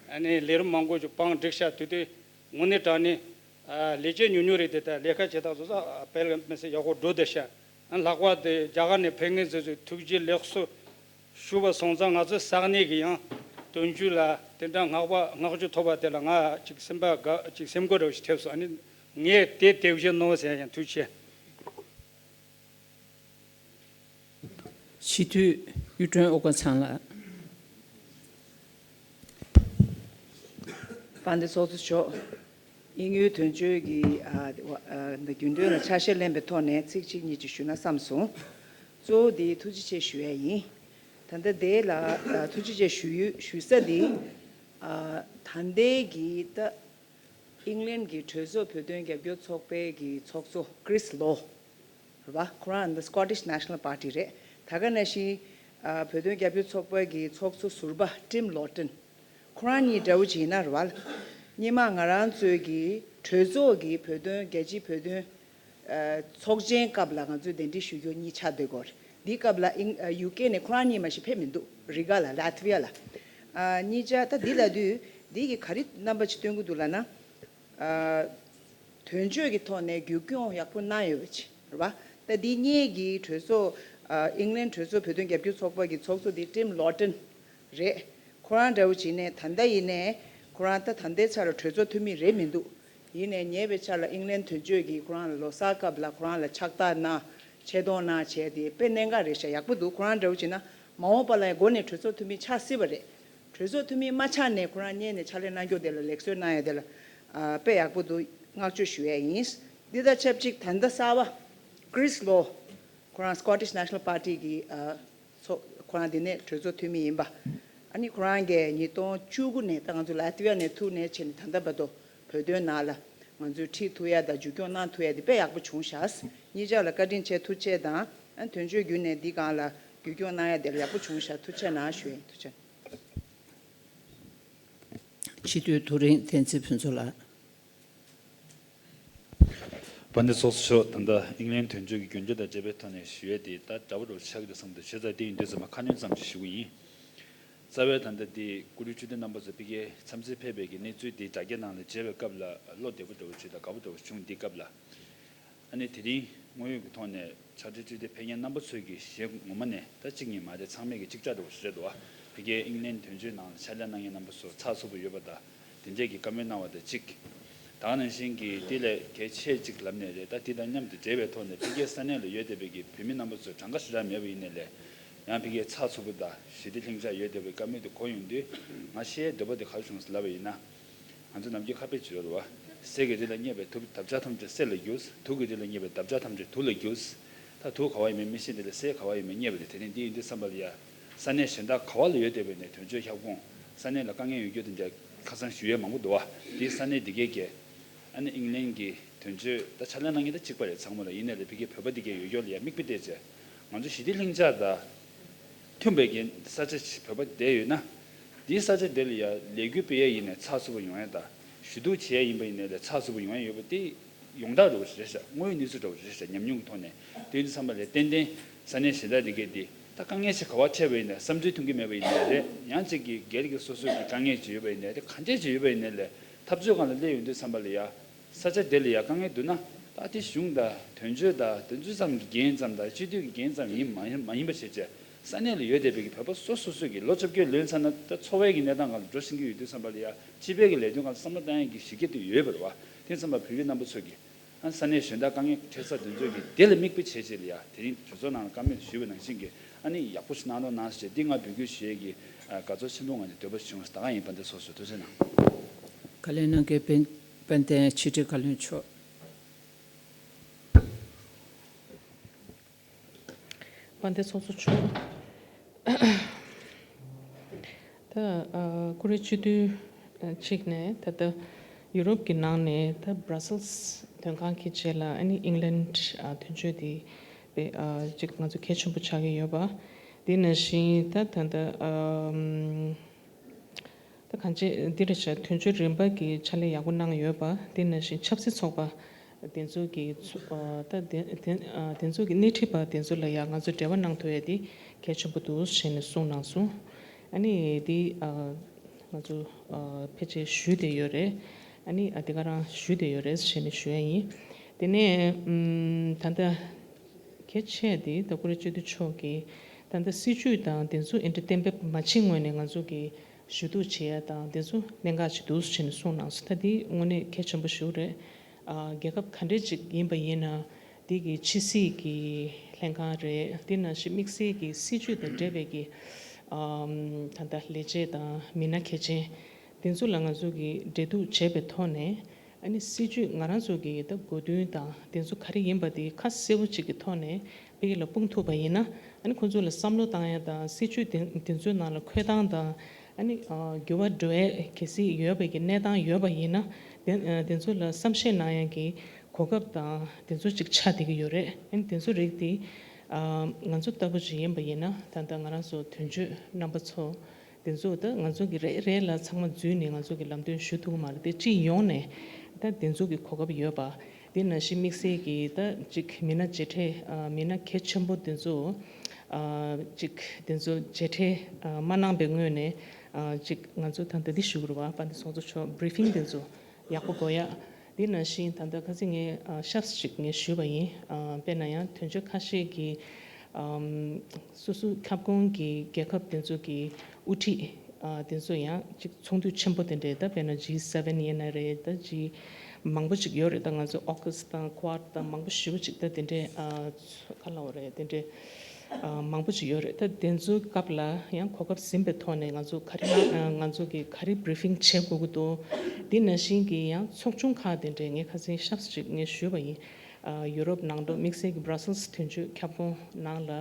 ཨ་ནི་ལས་རིམ་མང་པོ་ཞིག་བང་བསྒྲིགས་ཤག་དུས་དེ་དངོས་གནས་དྲང་གནས་ལས་བྱེད་ཉུང་ཉུང་རེད་དེ་ད་ལས་ཀ་བྱེད་སྟངས་སོ་སོ་དཔེ་མི་སྲིད་ཡག་པོ་འགྲོ་བསྡད་ཤག་ཨ་ལྷག་པར་དུ་རྒྱ་གར་ནས་ཕེབས་མཁན་ཚོས་ཐུགས་རྗེ་ལེགས་སོ་ཞུ་བ་སོང་ཙང་ང་ཚོའི་ས་གནས་ཀྱི་ཡང་དོན་གཅོད་ལ་དེ་འདྲ་བསྔགས་པ་བསྔགས་བརྗོད་ཐོབ་པ་དེ་ལ་ང་ཅིག་སེམས་པ་དགའ་ཅིག་སེམས་འགུལ་འདྲ་བོ་ཞིག་ཐེབས་སོང་། ཨ་ནི་ངས་དེ་དེ་བཞིན་ནོ་ཟེར་ཡང་ཐུགས་ཆེ། སྤྱི་འཐུས་གཡུ་སྒྲོན་ཨོ་དཀར་ཚང་ལགས། དཔལ་ལྡན་ཚོགས་གཙོ་མཆོག་དབྱིན་ཡུལ་དོན་གཅོད་ཀྱི་ཨ་ཨ་རྒྱུན་གྲོན་ལ་ཆ་ཤས་ལེན་པའི་ཐོག་ནས་ཚིག་གཅིག་གཉིས་ཅིག་ཞུས་ན་བསམ་སོང་། གཙོ་བོ་དེ་ཐུགས་རྗེ་ཆེ་ཞུ་ཡས་ཡིན། ད་ལྟ་དེ་ལ་ཨ་ཐུགས་རྗེ་ཆེ་ཞུ་ཡུལ་ཞུ་ས་དེ་ཨ་ད་ལྟའི་གི་ད་ཨིང་ལན་གྱི་གྲོས་ཚོགས་བོད་དོན་རྒྱབ་སྐྱོར་ཚོགས་པའི་གི་ཚོགས་གཙོ་Chris Lowe རེད་པ། ཁོ་རང་The Scottish National Party རེད། ད་ག་ནང་བཞིན་ཨ་བོད་དོན་རྒྱབ་སྐྱོར་ཚོགས་པ་གི་ཚོགས་གཙོ་ཟུར་པ་Tim Loughton ཁོ་རང་གཉིས་འདྲ་བོ་བྱས་ན་རེད་པ། སྔོན་མ་ང་རང་ཚོའི་གི་གྲོས་ཚོགས་ཀྱི་བོད་དོན་རྒྱལ་སྤྱིའི་བོད་དོན་ཨ་ཚོགས་ཆེན་སྐབས་ལ་ང་ཚོས་གདན་འདྲེན་ཞུ་རྒྱུ་གཉིས་ཆགས་བསྡད་ཀྱི་ཡོད་རེད། འདིའི་སྐབས་ལ་ཨིང་ཨ་ཡུ་ཀེ་ནས་ཁོ་རང་གཉིས་མ་གཏོགས་ཕེབས་མི་འདུག་རི་ག་ལ་ལ་ཐི་བི་ཡ་ལ། ཨ་གཉིས་ཆ་ད་འདི་ལབ་དུས་འདི་གི་ག་རེ་རྣམ་པ་ཅིག་སྟོན་གྱི་འདུག་ལབ་ན། ཨ་དོན་གཅོད་ཀྱི་ཐོག་ནས་རྒྱུས་སྐྱོང་ཡག་པོ་གནང་ཡོད་པ་ཅིག་རེད་པ། ད་འདི་སྔོན་གྱི་གྲོས་ཚོགས་ཨ་ཨིང་ལན་གྲོས་ཚོགས་བོད་དོན་རྒྱབ་སྐྱོར་ཚོགས་པ་གི་ཚོགས་གཙོ་འདི་Tim Loughton རེད། ཁོ་རང་འདྲ་བོ་བྱས་ནས་ད་ལྟ་ཡིན་ནའི་ཁོ་རང་ད་ད་ལྟའི་ཆར་ལ་གྲོས་ཚོགས་འཐུས་མི་རེད་མི་འདུག་ཡིན་ནའི་ཉེ་བའི་ཆར་ལ་ཨིང་ལན་དོན་གཅོད་ཀྱིས་ཁོ་རང་ལ་ལོ་གསར་སྐབས་ལ་ཁོ་རང་ལ་ཕྱག་རྟགས་གནང་ཆེ་མཐོང་གནང་བྱས་ཏེ་དཔེ་གནད་འགག་རེད་ཤག་ཡག་པོ་འདུག་ཁོ་རང་འདྲ་བོ་བྱས་ན་མ་འོངས་པ་ལ་ཡང་འགོ་ནས་གྲོས་ཚོགས་འཐུས་མི་ཆགས་སྲིད་པ་རེད། གྲོས་ཚོགས་འཐུས་མི་མ་ཆགས་ནས་ཁོ་རང་སྔོན་ནས་ཕྱག་ལས་གནང་རྒྱུ་དེ་ལ་ལེགས་གསོལ་གནང་ཡ་དེ་ལ་ཨ་དཔེ་ཡག་པོ་འདུག་བསྔགས་བརྗོད་ཞུ་ཡ་ཡིན། འདི་དང་ཆབས་ཅིག་ད་ལྟ་གསར་པ་Chris Lowe ཁོ་རང་Scottish National Party གི་ཨ་ཚོགས་ཁོ་རང་འདི་ནས་གྲོས་ཚོགས་འཐུས་མི་ཡིན་པ། ཨ་ནི་ཁོ་རང་གིས་ཉིས་སྟོང་བཅུ་དགུ་ནས་ད་ང་ཚོ་ལ་ཏི་ཝི་ཡ་ནས་ཐུག་ནས་བྱས་ནས་ད་ལྟ་བར་དུ་བོད་དོན་ནང་ལ་ང་ཚོས་ཁྲིད་ཐུབ་ཡ་དང་རྒྱུས་སྐྱོང་གནང་ཐུབ་ཡ་དེ་དཔེ་ཡག་པོ་བྱུང་ཤག་གཉིས་ཆ་ལ་བཀའ་དྲིན་ཆེ་ཐུགས་རྗེ་ཆེ་དང་ཨ་དོན་གཅོད་བརྒྱུད་ནས་འདི་སྒང་ལ་རྒྱུས་སྐྱོང་གནང་ཡ་དེ་ལ་ཡག་པོ་བྱུང་ཤག་ཐུགས་རྗེ་གནང་ཞུ་ཡ་ཡིན། ཐུགས་རྗེ་ཆེ། སྤྱི་འཐུས་ཐུ་རིན་བསྟན་འཛིན་ཕུན་ཚོགས་ལགས། དཔལ་ལྡན་ཚོགས་གཙོ་མཆོག་ད་ལྟ་ཨིང་ལན་དོན་གཅོད་ཀྱི་རྒྱུན་ལྗོངས་དང་འབྲེལ་བའི་ཐོག་ནས་ཞུ་ཡས་དེ་ད་འདྲ་པོ་འདྲ་པོ་ཆགས་ཀྱི་རེད་བསམ་འདུག་བྱས་ཙང་དེ་ཡིན་དུས་ཙམ་པ་ཁ་སྣོན་ཙམ་ཞིག་ཞུ་གི་ཡིན། རྩ་བའི་ད་ལྟ་དེ་སྐུ་མགྲོན་ཆོས་སྡེ་རྣམ་པ་ཚོ་ཕ་གིར་འཚམས་གཟིགས་ཕེབས་པའི་གི་གནས་ཚུལ་དེ་དྲ་རྒྱ་ནང་ལ་མཇལ་བའི་སྐབས་ལ་བློ་བདེ་པོ་འདྲ་པོ་བྱུང་དང་དགའ་པོ་འདྲ་པོ་བྱུང་། འདི་སྐབས་ལ་ཨ་ནི་དེ་རིང་དངོས་ཡོད་ཀྱི་ཐོག་ནས་ཕྱག་སྦྲེལ་ཆོས་སྡེ་ཕེབས་མཁན་རྣམ་པ་ཚོས་ཀྱི་གཞས་ངོ་མ་ནས་ད་གཅིག་གཉིས་མ་རེད། ཚང་མས་ཀྱི་གཅིག་ཆ་འདྲ་པོ་ཞིག་རེད་འདུག་བ། ཕ་གིའི་ཨིང་ལན་དོན་གཅོད་ནང་ལ་ཕྱག་ལས་གནང་མཁན་རྣམ་པ་ཚོ་ཚགས་ཚུད་པོ་ཡོད་པ་དང་དེ་འདྲས་ཀྱི་བཀའ་མོལ་གནང་བ་དང་གཅིག་ད་ག་ནང་བཞིན་གྱི་དེ་ལས་གལ་ཆེ་གཅིག་ལབ་ནས་རེད། ད་དེ་དང་མཉམ་དུ་འབྲེལ་བའི་ཐོག་ནས་ཕ་གིའི་ས་གནས་ལ་ཡོད་བསྡད་པའི་གི་བོད་མི་རྣམ་པ་ཚོ་གྲངས་ཀ་ཞེ་དྲག་མེད་པ་ཡིན་ནའི་ལས་ཡང་ཕ་གིའི་ཚགས་ཚུད་པོ་དང་ཞི་བདེ་ལྷིང་འཇགས་ཡོད་བསྡད་པའི་བཀའ་མོལ་དེ་གོ་ཡོང་དུས་ང་བཤད་འདོད་པ་དེ་ག་རེ་བྱུང་ཟེར་ལབ་པ་ཡིན་ན། ང་ཚོ་ནམ་རྒྱུན་ཁ་དཔེ་བྱེད་རོགས་རེད་བ། གསེར་གྱི་རི་ལ་བསྙེགས་པའི་དུ་དབ་ཆག་ཐམས་ཅད་གསེར་ལ་རྒྱུགས། དུག་གི་རི་ལ་བསྙེགས་པའི་དབ་ཆག་ཐམས་ཅད་དུག་ལ་རྒྱུགས། ད་དུག་ག་བ་ཡིན་མིན་མི་ཤེས་དེ་ལ་གསེར་ག་བ་ཡིན་མིན་བསྙེགས་པ་རེད། དེ་རིང་འདི་ཡིན་དུས་བསམ་པ་ལ་ཡ། ས་གནས་གཞན་དག་ག་བ་ལ་ཡོད་བསྡད་པའི་ནས་དོན་གཅོད་ཁྱབ་ཁོངས་ས་གནས་ལ་དཀའ་ངལ་ཡོད་རྒྱུ་དེ་འདྲ་ཁ་སང་ཞུ་ཡས་མང་པོ་འདུག་བ། འདི་ས་གནས་འདི་གས་ཀྱི་ཨ་ནི་ཨིང་ལན་གྱི་དོན་གཅོད་ད་ཕྱག་ལས་གནང་མཁན་ད་གཅིག་པ་རེད་ཚང་མ་ལ། ཡིན་ནའི་ལས་ཕ་གིའི་བོད་པ་འདི་གས་ཡོད་རྒྱུ་ལ་ཡ་མིག་དཔེ་བལྟས་བྱས་ང་ཚོ་ཞི་བདེ་ལྷིང་འཇགས་དང་ མཐུན་པའི་གི་ས་ཆ་ཞིག་བོད་པ་བསྡད་ཡོད་ན། དེའི་ས་ཆ་དེ་ལ་ཡ་ལས་འགུལ་སྤེལ་ཡ་ཡིན་ནའི་ཚགས་ཚུད་པོ་ཡོང་ཡ་དང་། ཞུ་གཏུག་བྱེད་ཡ་ཡིན་པ་ཡིན་ནའི་ལས་ཚགས་ཚུད་པོ་ཡོང་ཡ་ཡོད་པ་དེ་ཡོངས་གྲགས་འདྲ་བོ་ཞིག་རེད་ཤག་དངོས་ཡོད་གནས་ཚུལ་འདྲ་བོ་ཞིག་རེད་ཤག་ཉམས་མྱོང་གི་ཐོག་ནས། དེ་ཡིན་དུས་ཙམ་པ་ལ་ཏན་ཏན་ས་གནས་གཞན་དག་དེ་གས་དེ་ད་དཀའ་ངལ་ཞིག་ག་པར་འཕྲད་པ་ཡིན་ནའི་བསམ་ཚུལ་མཐུན་གྱི་མེད་པ་ཡིན་ནའི་རེད། ཡང་གཅིག་གི་སྒེར་གྱི་སོ་སོའི་གི་དཀའ་ངལ་ཅིག་ཡོད་པ་ཡིན་ནའི་རེད། ག་འདྲས་ཅིག་ཡོད་པ་ཡིན་ནའི་ལས་འཐབ་རྩོད་སྒང་ལ་སླེབས་ཡོང་དུས་ཙམ་པ་ལ་ཡ། ས་ཆ་དེ་ལ་ཡ་དཀའ་ངལ་འདུག་ན། ད་དེ་གཞུང་དང་དོན་གཅོད་དང་དེ་ཚོ་ཙམ་གྱི་འགན་ཙམ་དང་སྤྱི་འཐུས་ཀྱི་འགན་ཙམ་ཡིན་མ་ཡིན་མ་ཡིན་པ་བྱས་བྱས། ས་གནས་ལ་ཡོད་བསྡད་པའི་གི་བོད་པ་སོ་སོ་སོས་ཀྱི་ལོ་བཅོ་བརྒྱད་ལོན་ཚར་ན་ད་འཚོ་བའི་གི་གནས་སྟངས་སྒང་ལ་འགྲོ་ཤེས་ཀྱི་ཡོད་དུས་ཙམ་པ་ལ་ཡ་སྤྱི་པའི་གི་ལས་དོན་སྒང་ལ་བསམ་བློ་བཏང་ཡས་ཀྱི་གཞི་རྒྱ་དེ་ཡོད་པ་རེད་བ། དེ་ཙམ་པ་བོད་རིགས་རྣམ་པ་ཚོས་ཀྱི་ཨ་ས་གནས་གཞན་དག་དཀའ་ངལ་འཕྲད་ས་དེ་ཚོས་ཀྱི་དེ་ལ་མིག་དཔེ་བྱས་བྱས་ལ་ཡ་དེ་རིང་གྲོས་ཚོགས་ནང་ལ་བཀའ་མོལ་ཞུས་པ་ནང་བཞིན་གྱི་ཨ་ནི་ཡག་པོ་ཞིག་གནང་རོགས་གནང་ཟེར་འདི་ང་འབོད་སྐུལ་ཞུ་ཡས་ཀྱི་དགའ་ཚོར་ཆེན་པོ་ང་ནས་འདོད་པ་བྱུང་། ད་ག་ཡིན་པ་འདི་སོ་སོ་ཐུགས་རྗེ་གནང་། བཀའ་ལན་གནང་མཁན་དཔལ་དཔལ་ལྡན་ཕྱི་དྲིལ་བཀའ་བློན་མཆོག་དཔལ་ལྡན་ཚོགས་གཙོ་མཆོག་ད་ཨ་ཀུ་རེ་སྤྱི་འཐུས་ཨ་གཅིག་ནས་ད་ལྟ་ཡུ་རོབ་ཀྱི་ནང་ནས་ད་Brussels་དོན་ཁང་གི་རྗེས་ལ་ཨ་ནི་England་ཨ་དོན་གཅོད་དེ་དཔེ་ཨ་གཅིག་ང་ཚོ་གལ་ཆེན་པོ་ཆགས་ཀྱི་ཡོད་པ། དེ་ནང་བཞིན་ད་ད་ལྟ་ཨམ། ད་གང་ཅི་འདི་རེད་ཤག་དོན་གཅོད་རིམ་པ་གི་ཕྱག་ལས་ཡག་པོ་གནང་ཡོད་པ། དེ་ནང་བཞིན་ཆབ་སྲིད་ཚོགས་པ་དེ་ཚོ་གི་ཚོ་ཨ་ད་དེ་དེ་ཨ་དེ་ཚོ་གི་སྣེ་ཁྲིད་པ་དེ་ཚོ་ལ་ཡང་ང་ཚོ་འབྲེལ་བ་གནང་ཐུབ་ཡ་དེ་གལ་ཆེན་པོ་འདུག་ཞེས་ནས་གསུངས་གནང་སོང་། ཨ་ནི་དེ་ཨ་ང་ཚོ་ཨ་ཕལ་ཆེར་ཞུས་བསྡད་ཡོད་རེད། ཨ་ནི་ཨ་དེ་ག་རང་ཞུས་བསྡད་ཡོད་རེད་ཞེས་ནས་ཞུ་ཡ་ཡིན། དེ་ནས་ཨམ་ད་ལྟ་གལ་ཆེ་དེ་ད་ཀུ་རེ་སྤྱི་འཐུས་མཆོག་གིས་ད་ལྟ་སྲིད་ཇུས་དང་དེ་ཚོ་ཨེ་འདྲ་གཏན་འབེབས་མ་བྱེད་སྔོན་ནས་ང་ཚོ་གི་ཞུ་གཏུག་བྱེད་ཡ་དང་དེ་ཚོ་གནད་འགག་ཅིག་འདུག་ཟེར་ནས་གསུངས་གནང་སོང་། ད་འདི་དངོས་གནས་གལ་ཆེན་པོ་ཞིག་རེད། ཨ་རྒྱལ་ཁབ་ག་འདྲས་ཅིག་ཡིན་པ་ཡིན་ན་འདི་གི་ཕྱི་སྲིད་ཀྱི་ལྷན་ཁང་རེད། དེ་ནང་བཞིན་དམིགས་བསལ་གྱི་སྲིད་ཇུས་དང་འབྲེལ་བའི་གི་ཨམ་ད་ལྟ་ལས་བྱེད་དང་མི་སྣ་གལ་ཆེན་དེ་ཚོ་ལ་ང་ཚོ་གི་འབྲེལ་གཏུག་བྱས་པའི་ཐོག་ནས། ཨ་ནི་སྲིད་ཇུས་ང་རང་ཚོ་གི་ད་དགོས་འདུན་དང་དེ་ཚོ་ག་རེ་ཡིན་པ་དེ་ཁ་གསལ་པོ་ཅིག་གི་ཐོག་ནས་ཕ་གི་ལ་སྤུངས་ཐུབ་པ་ཡིན་ན། ཨ་ནི་ཁོང་ཚོ་ལ་བསམ་བློ་བཏང་ཡ་དང་སྲིད་ཇུས་དེ་དེ་ཚོའི་ནང་ལ་འཁོད་སྟངས་དང་། ཨ་ནི་ཨ་འགྱུར་བ་འགྲོ་ཡས་གལ་སྲིད་ཡོད་པའི་གི་གནས་སྟངས་ཡོད་པ་ཡིན་ན། དེ་ཨ་དེ་ཚོ་ལ་བསམ་ཤེས་གནང་ཡ་གི་གོ་སྐབས་དང་དེ་ཚོ་ཅིག་ཆགས་བསྡད་ཀྱི་ཡོད་རེད། ཨ་ནི་དེ་ཚོ་རིགས་དེ་ཨ་ང་ཚོ་ལྟ་བུ་ཅིག་ཡིན་པ་ཡིན་ན་ད་ལྟ་ང་རང་ཚོ་དོན་གཅོད་རྣམ་པ་ཚོ། དེ་ཚོ་ད་ང་ཚོ་གི་རེ་རེ་ལ་ཚང་མ་འཛུལ་ནས་ང་ཚོ་གི་ལམ་སྟོན་ཞུ་ཐུབ་ཀྱི་མ་རེད་དེ། སྤྱི་ཡོངས་ནས་ད་དེ་ཚོ་གི་གོ་སྐབས་ཡོད་པ། དེ་ནང་བཞིན་དམིགས་བསལ་གྱི་ད་ཅིག་མི་སྣ་མཇལ་འཕྲད་ཨ་མི་སྣ་གལ་ཆེན་པོ་དེ་ཚོ་ཨ་ཅིག་དེ་ཚོ་མཇལ་འཕྲད་ཨ་མ་གནང་པའི་སྔོན་ནས་ཨ་ཅིག་ང་ཚོ་ད་ལྟ་འདི་ཞུ་དགོས་རེད་བ། དཔལ་ལྡན་ཚོགས་གཙོ་མཆོག་briefing་དེ་ཚོ་ཡག་པོ་དགོས་ཡ། དེ་ནང་བཞིན་ད་ལྟ་ཁ་སང་ངས་ཨ་ཤབས་ཅིག་ངས་ཞུས་པ་ཡིན། ཨ་དཔེར་ན་ཡང་དོན་གཅོད་ཁ་ཤས་ཀྱིས་ཨམ་སོ་སོའི་ཁྱབ་ཁོངས་ཀྱི་རྒྱལ་ཁབ་དེ་ཚོ་གི་དབུ་ཁྲིད་ཨ་དེ་ཚོ་ཡང་ཅིག་ཚོགས་འདུ་ཆེན་པོ་དེ་འདྲའི་ད་དཔེར་ན་G seven་ཡིན་ན་རེད། ད་G་མང་པོ་ཅིག་ཡོད་རེད། ད་ང་ཚོ་ཨོ་ཀུ་སི་དང་ཀུ་ཨཌ་དང་མང་པོ་ཞེ་པོ་ཅིག་ད་དེ་འདྲའི་ཨ་ག་ལབ་དགོས་རེད། དེ་འདྲའི་ཨ་མང་པོ་ཅིག་ཡོད་རེད། ད་དེ་ཚོའི་སྐབས་ལ་ཡང་གོ་སྐབས་ཟིན་པའི་ཐོག་ནས་ང་ཚོ་ག་རེ་གནང་ཨ་ང་ཚོ་གི་ག་རེ་briefing་བྱེད་དགོས་ཀྱི་འདུག་དེ་ནང་བཞིན་གྱི་ཡང་ཚོགས་ཆུང་ཁག་དེ་འདྲའི་ངས་ཁ་སང་ཤབས་ཅིག་ངས་ཞུས་པ་ཡིན། ཨ་ཡུ་རོབ་ནང་དུ་དམིགས་བསལ་གྱི་Brussels་དོན་གཅོད་ཁྱབ་ཁོངས་ནང་ལ་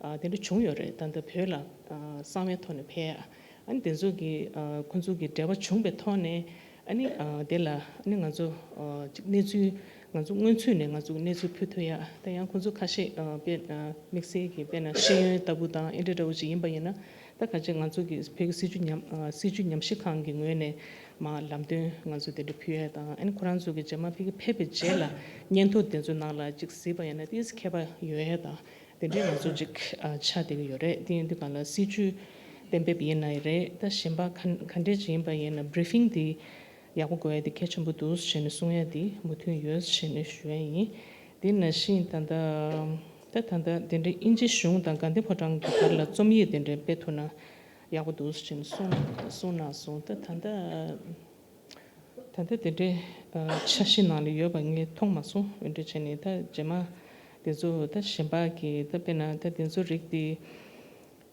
ཨ་དེ་འདྲ་བྱུང་ཡོད་རེད། ད་ལྟ་བོད་ལ་ཨ་གསང་བའི་ཐོག་ནས་ཕེབས་ཡ། ཨ་ནི་དེ་ཚོ་གི་ཨ་ཁོང་ཚོ་གི་འབྲེལ་བ་བྱུང་བའི་ཐོག་ནས་ཨ་ནི་ཨ་དེ་ལ་ཨ་ནི་ང་ཚོ་ཨ་ཅིག་གནས་ཚུལ་ང་ཚོ་སྔོན་ཚུད་ནས་ང་ཚོ་གི་གནས་ཚུལ་ཕུལ་ཐུབ་ཡ། ད་ཡང་ཁོང་ཚོ་ཁ་ཤས་ཨ་དཔེ་ཨ་དམིགས་བསལ་གྱི་དཔེར་ན་ཤེས་ཡོན་ལྟ་བུ་དང་ཨེ་འདྲ་འདྲ་བོ་ཅིག་ཡིན་པ་ཡིན་ན། ད་ག་ཅིག་ང་ཚོ་གི་བོད་ཀྱི་སྲིད་བྱུས་ཉམས་ཨ་སྲིད་བྱུས་ཉམས་ཞིབ་ཁང་གི་ངོས་ནས་མར་ལམ་སྟོན་ང་ཚོ་དེ་འདྲ་ཕུལ་ཡ་དང་། ཨ་ནི་ཁོ་རང་ཚོ་གི་རྗེས་མ་ཕ་གི་ཕེབས་པའི་རྗེས་ལ་སྙན་ཐོ་དེ་ཚོ་ནང་ལ་ཅིག་གཟིགས་པ་ཡིན་ན་ཏོག་ཙམ་མཁས་པ་ཡོད་ཡ་དང་། དེ་འདྲའི་ང་ཚོ་ཅིག་ཨ་ཆགས་བསྡད་ཀྱི་ཡོད་རེད། དེ་ཡིན་དུས་གང་ལ་སྲིད་བྱུས་གཏན་འབེབས་ཡིན་ནའི་རེད། ད་གཞན་པ་ག་ག་འདྲས་ཅིག་ཡིན་པ་ཡིན་ན་briefing་དེ་ཡག་པོ་དགོས་ཡ་དེ་གལ་ཆེན་པོ་འདུག་ཞེས་ནས་གསུང་ཡ་དེ་མོས་མཐུན་ཡོད་ཞེས་ནས་ཞུ་ཡ་ཡིན། དེ་ནང་བཞིན་ད་ལྟ་ད་ད་ལྟ་དེ་འདྲའི་དབྱིན་ཇི་གཞུང་དང་དགའ་ལྡན་ཕོ་བྲང་གི་བར་ལ་རྩོམ་ཡིག་དེ་འདྲ་སྤེལ་ཐུབ་ན་ཡག་པོ་འདུག་ཞེས་ནས་གསུངས་གསུངས་གནང་སོང་། ད་ད་ལྟ། ད་ལྟ་དེ་འདྲའི་ཨ་འཆར་གཞི་ནང་ལ་ཡོད་པ་ངས་མཐོང་མ་སོང་། འོན་ཏེ་བྱས་ནས་ད་རྗེས་མ་དེ་ཚོ་ད་གཞན་པ་གི་ད་དཔེར་ན་ད་དེ་ཚོ་རིགས་དེ་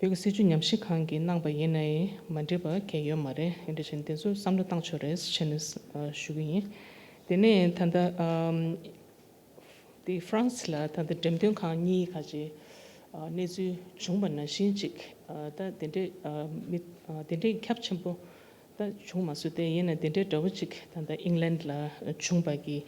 བོད་ཀྱི་སྲིད་བྱུས་ཉམས་ཞིབ་ཁང་གིས་གནང་པ་ཡིན་ནའི་མ་འགྲིག་པ་གང་ཡོད་མ་རེད། འོན་ཏེ་བྱས་ནས་དེ་ཚོ་བསམ་བློ་བཏང་ཆོག་རེད་བྱས་ནས་ཨ་ཞུ་གི་ཡིན། དེ་ནས་ད་ལྟ་ཨམ་དེ་ཧྥ་རན་སི་ལ་ད་ལྟ་འགྲེམས་སྟོན་ཁང་གཉིས་ཁ་ཅིག་ཨ་གནས་ཚུལ་བྱུང་བ་ནང་བཞིན་ཅིག་ཨ་ད་དེ་འདྲའི་ཨ་མི་ཨ་དེ་འདྲའི་ཁྱབ་ཆེན་པོ་ད་བྱུང་མ་སོང་། དེ་ཡིན་ན་དེ་འདྲའི་འདྲ་བོ་ཅིག་ད་ལྟ་ཨིང་ལན་ལ་བྱུང་བ་གི་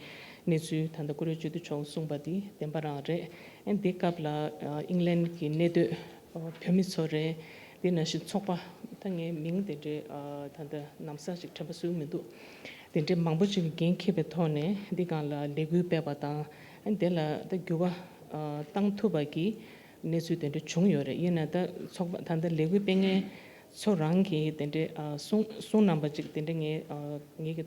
གནས་ཚུལ་ད་ལྟ་ཀུ་རེ་སྤྱི་འཐུས་མཆོག་གསུངས་པ་དེ་བདེན་པ་རང་རེད། ཨ་འདི་སྐབས་ལ་ཨ་ཨིང་ལན་གྱི་གནད་དོད་ བོད་མི་ཚོ་རེད། དེ་ནང་བཞིན་ཚོགས་པ། ད་ངའི་མིང་དེ་འདྲའི་ཨ་ད་ལྟ་ལམ་སང་ཅིག་དྲན་པ་གསོས་མི་འདུག་དེ་འདྲའི་མང་པོ་ཅིག་གིས་འགན་འཁྱེར་བའི་ཐོག་ནས་འདི་སྒང་ལ་ལས་འགུལ་སྤེལ་བ་དང་། ཨ་ནི་དེ་ལ་ད་འགྱུར་བ་ཨ་བཏང་ཐུབ་པ་གི་གནས་ཚུལ་དེ་འདྲ་བྱུང་ཡོད་རེད། ཡིན་ན་ད་ཚོགས་པ་ད་ལྟ་ལས་འགུལ་སྤེལ་མཁན་ཚོ་རང་གིས་དེ་འདྲའི་ཨ་གསུང་གསུང་གནང་པ་ཅིག་དེ་འདྲ་ངས་ཨ་ངེད་ཀྱི་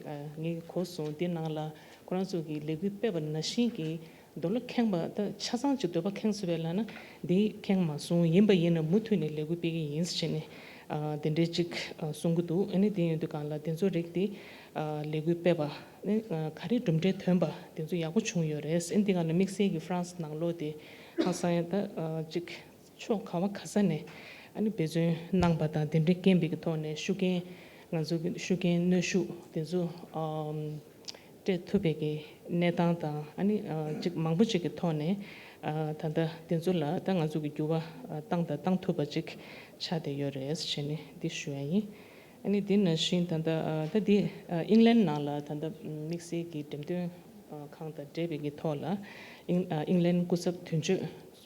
ཨ་ངེད་ཀྱིས་གོ་སོང་། དེ་ནང་ལ་ཁོ་རང་ཚོ་གིས་ལས་འགུལ་སྤེལ་བ་ནང་བཞིན་གྱི་འདོད་བློ་ཁེངས་པ། ད་ཆ་ཚང་ཅིག་འདོད་པ་ཁེངས་སོང་བས་ལབ་ན་འདི་ཁེངས་མ་སོང་། ཡིན་པ་ཡིན་ན་མུ་མཐུད་ནས་ལས་འགུལ་སྤེལ་གྱི་ཡིན་ཟེར་ནས་ཨ་དེ་འདྲའི་ཅིག་ཨ་གསུང་གི་འདུག་ཨ་ནི་དེ་ཡིན་དུས་སྒང་ལ་དེ་ཚོ་རིགས་དེ་ཨ་ལས་འགུལ་སྤེལ་བ་ནི་ཨ་ག་རེ་གྲུབ་འབྲས་ཐོན་པ་དེ་ཚོ་ཡག་པོ་བྱུང་ཡོད་རེད། ཨ་ནི་དེ་སྒང་ལ་དམིགས་བསལ་གྱི་ཧྥ་རན་སི་ནང་ལོགས་དེ་ཧང་སང་ཡང་ད་ཨ་ཅིག་ཕྱོགས་ག་བ་ག་ས་ནས་ཨ་ནི་འབད་བརྩོན་གནང་པ་དང་། དེ་འདྲའི་རྐྱེན་པའི་གི་ཐོག་ནས་ཤུགས་རྐྱེན་ང་ཚོ་གི་ཤུགས་རྐྱེན་གནོན་ཤུགས་དེ་ཚོ་ཨམ་སྤྲད་ཐུབ་པའི་གི་གནས་སྟངས་དང་། ཨ་ནི་ཨ་ཅིག་མང་པོ་ཅིག་གི་ཐོག་ནས་ཨ་ད་ལྟ་དེ་ཚོ་ལ་ད་ང་ཚོ་གི་འགྱུར་བ་ཨ་བཏང་དང་བཏང་ཐུབ་པ་ཅིག་ཆགས་བསྡད་ཡོད་རེད་ཟེར་ནས་འདི་ཞུ་ཡ་ཡིན། ཨ་ནི་དེ་ནང་བཞིན་ད་ལྟ་ཨ་ད་འདི་ཨ་ཨིང་ལན་ནང་ལ་ད་ལྟ་དམིགས་བསལ་གྱི་འགྲེམས་སྟོན་ཨ་ཁང་དང་འབྲེལ་བའི་གི་ཐོག་ལ་ཨིང་ཨ་ཨིང་ལན་སྐུ་ཚབ་དོན་གཅོད་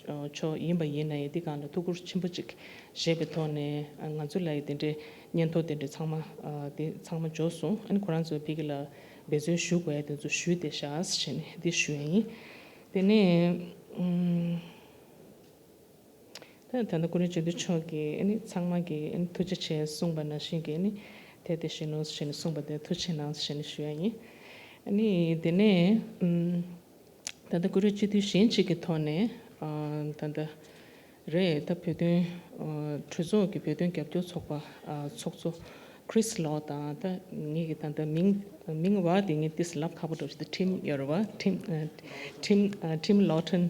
ཨ་མཆོག་ཡིན་པ་ཡིན་ན་ཡང་འདི་སྒང་ལ་ཐུགས་ཁུར་ཆེན་པོ་ཅིག་བཞེས་པའི་ཐོག་ནས་ཨ་ང་ཚོ་ལ་ཡི་དེ་འདྲའི་སྙན་ཐོ་དེ་འདྲའི་ཚང་མ་ཨ་དེ་ཚང་མ་འབྱོར་སོང་། ཨ་ནི་ཁོ་རང་ཚོ་ཕ་གི་ལ་འབད་བརྩོན་ཞུ་དགོས་ཡ་དེ་ཚོ་ཞུས་བསྡད་ཤག་ཟེར་ནས་འདི་ཞུ་ཡ་ཡིན། དེ་ནས་ཨུམ། ད་ད་ལྟ་ཀུན་རིག་སྤྱི་འཐུས་མཆོག་གིས་ཨ་ནི་ཚང་མ་གིས་ཨ་ནི་ཐུགས་རྗེ་ཆེ་གསུངས་པ་ནང་བཞིན་གྱི་ཨ་ནི་དེ་དེ་བཞིན་ནོ་ཞེས་ནས་གསུངས་པ་དེ་ཐུགས་རྗེ་གནང་ཞེས་ནས་ཞུ་ཡ་ཡིན། ཨ་ནི་དེ་ནས་ཨུམ། ད་ལྟ་ཀུན་རིག་སྤྱི་འཐུས་གཞན་གཅིག་གི་ཐོག་ནས་ཨ་ད་ལྟ་རེད། ད་བོད་དོན་ཨ་གྲོས་ཚོགས་ཀྱི་བོད་དོན་རྒྱབ་སྐྱོར་ཚོགས་པ་ཨ་ཚོགས་གཙོ་Chris Law དང་། ད་ངེད་ཀྱི་ད་ལྟ་མིང་མིང་བ་དེ་ངས་ཏིས་ལབ་ཁག་པོ་འགྲོ་ཞིག་ད་Tim ཡོད་རེད་བ། Tim ཨ་Tim ཨ་Tim Loughton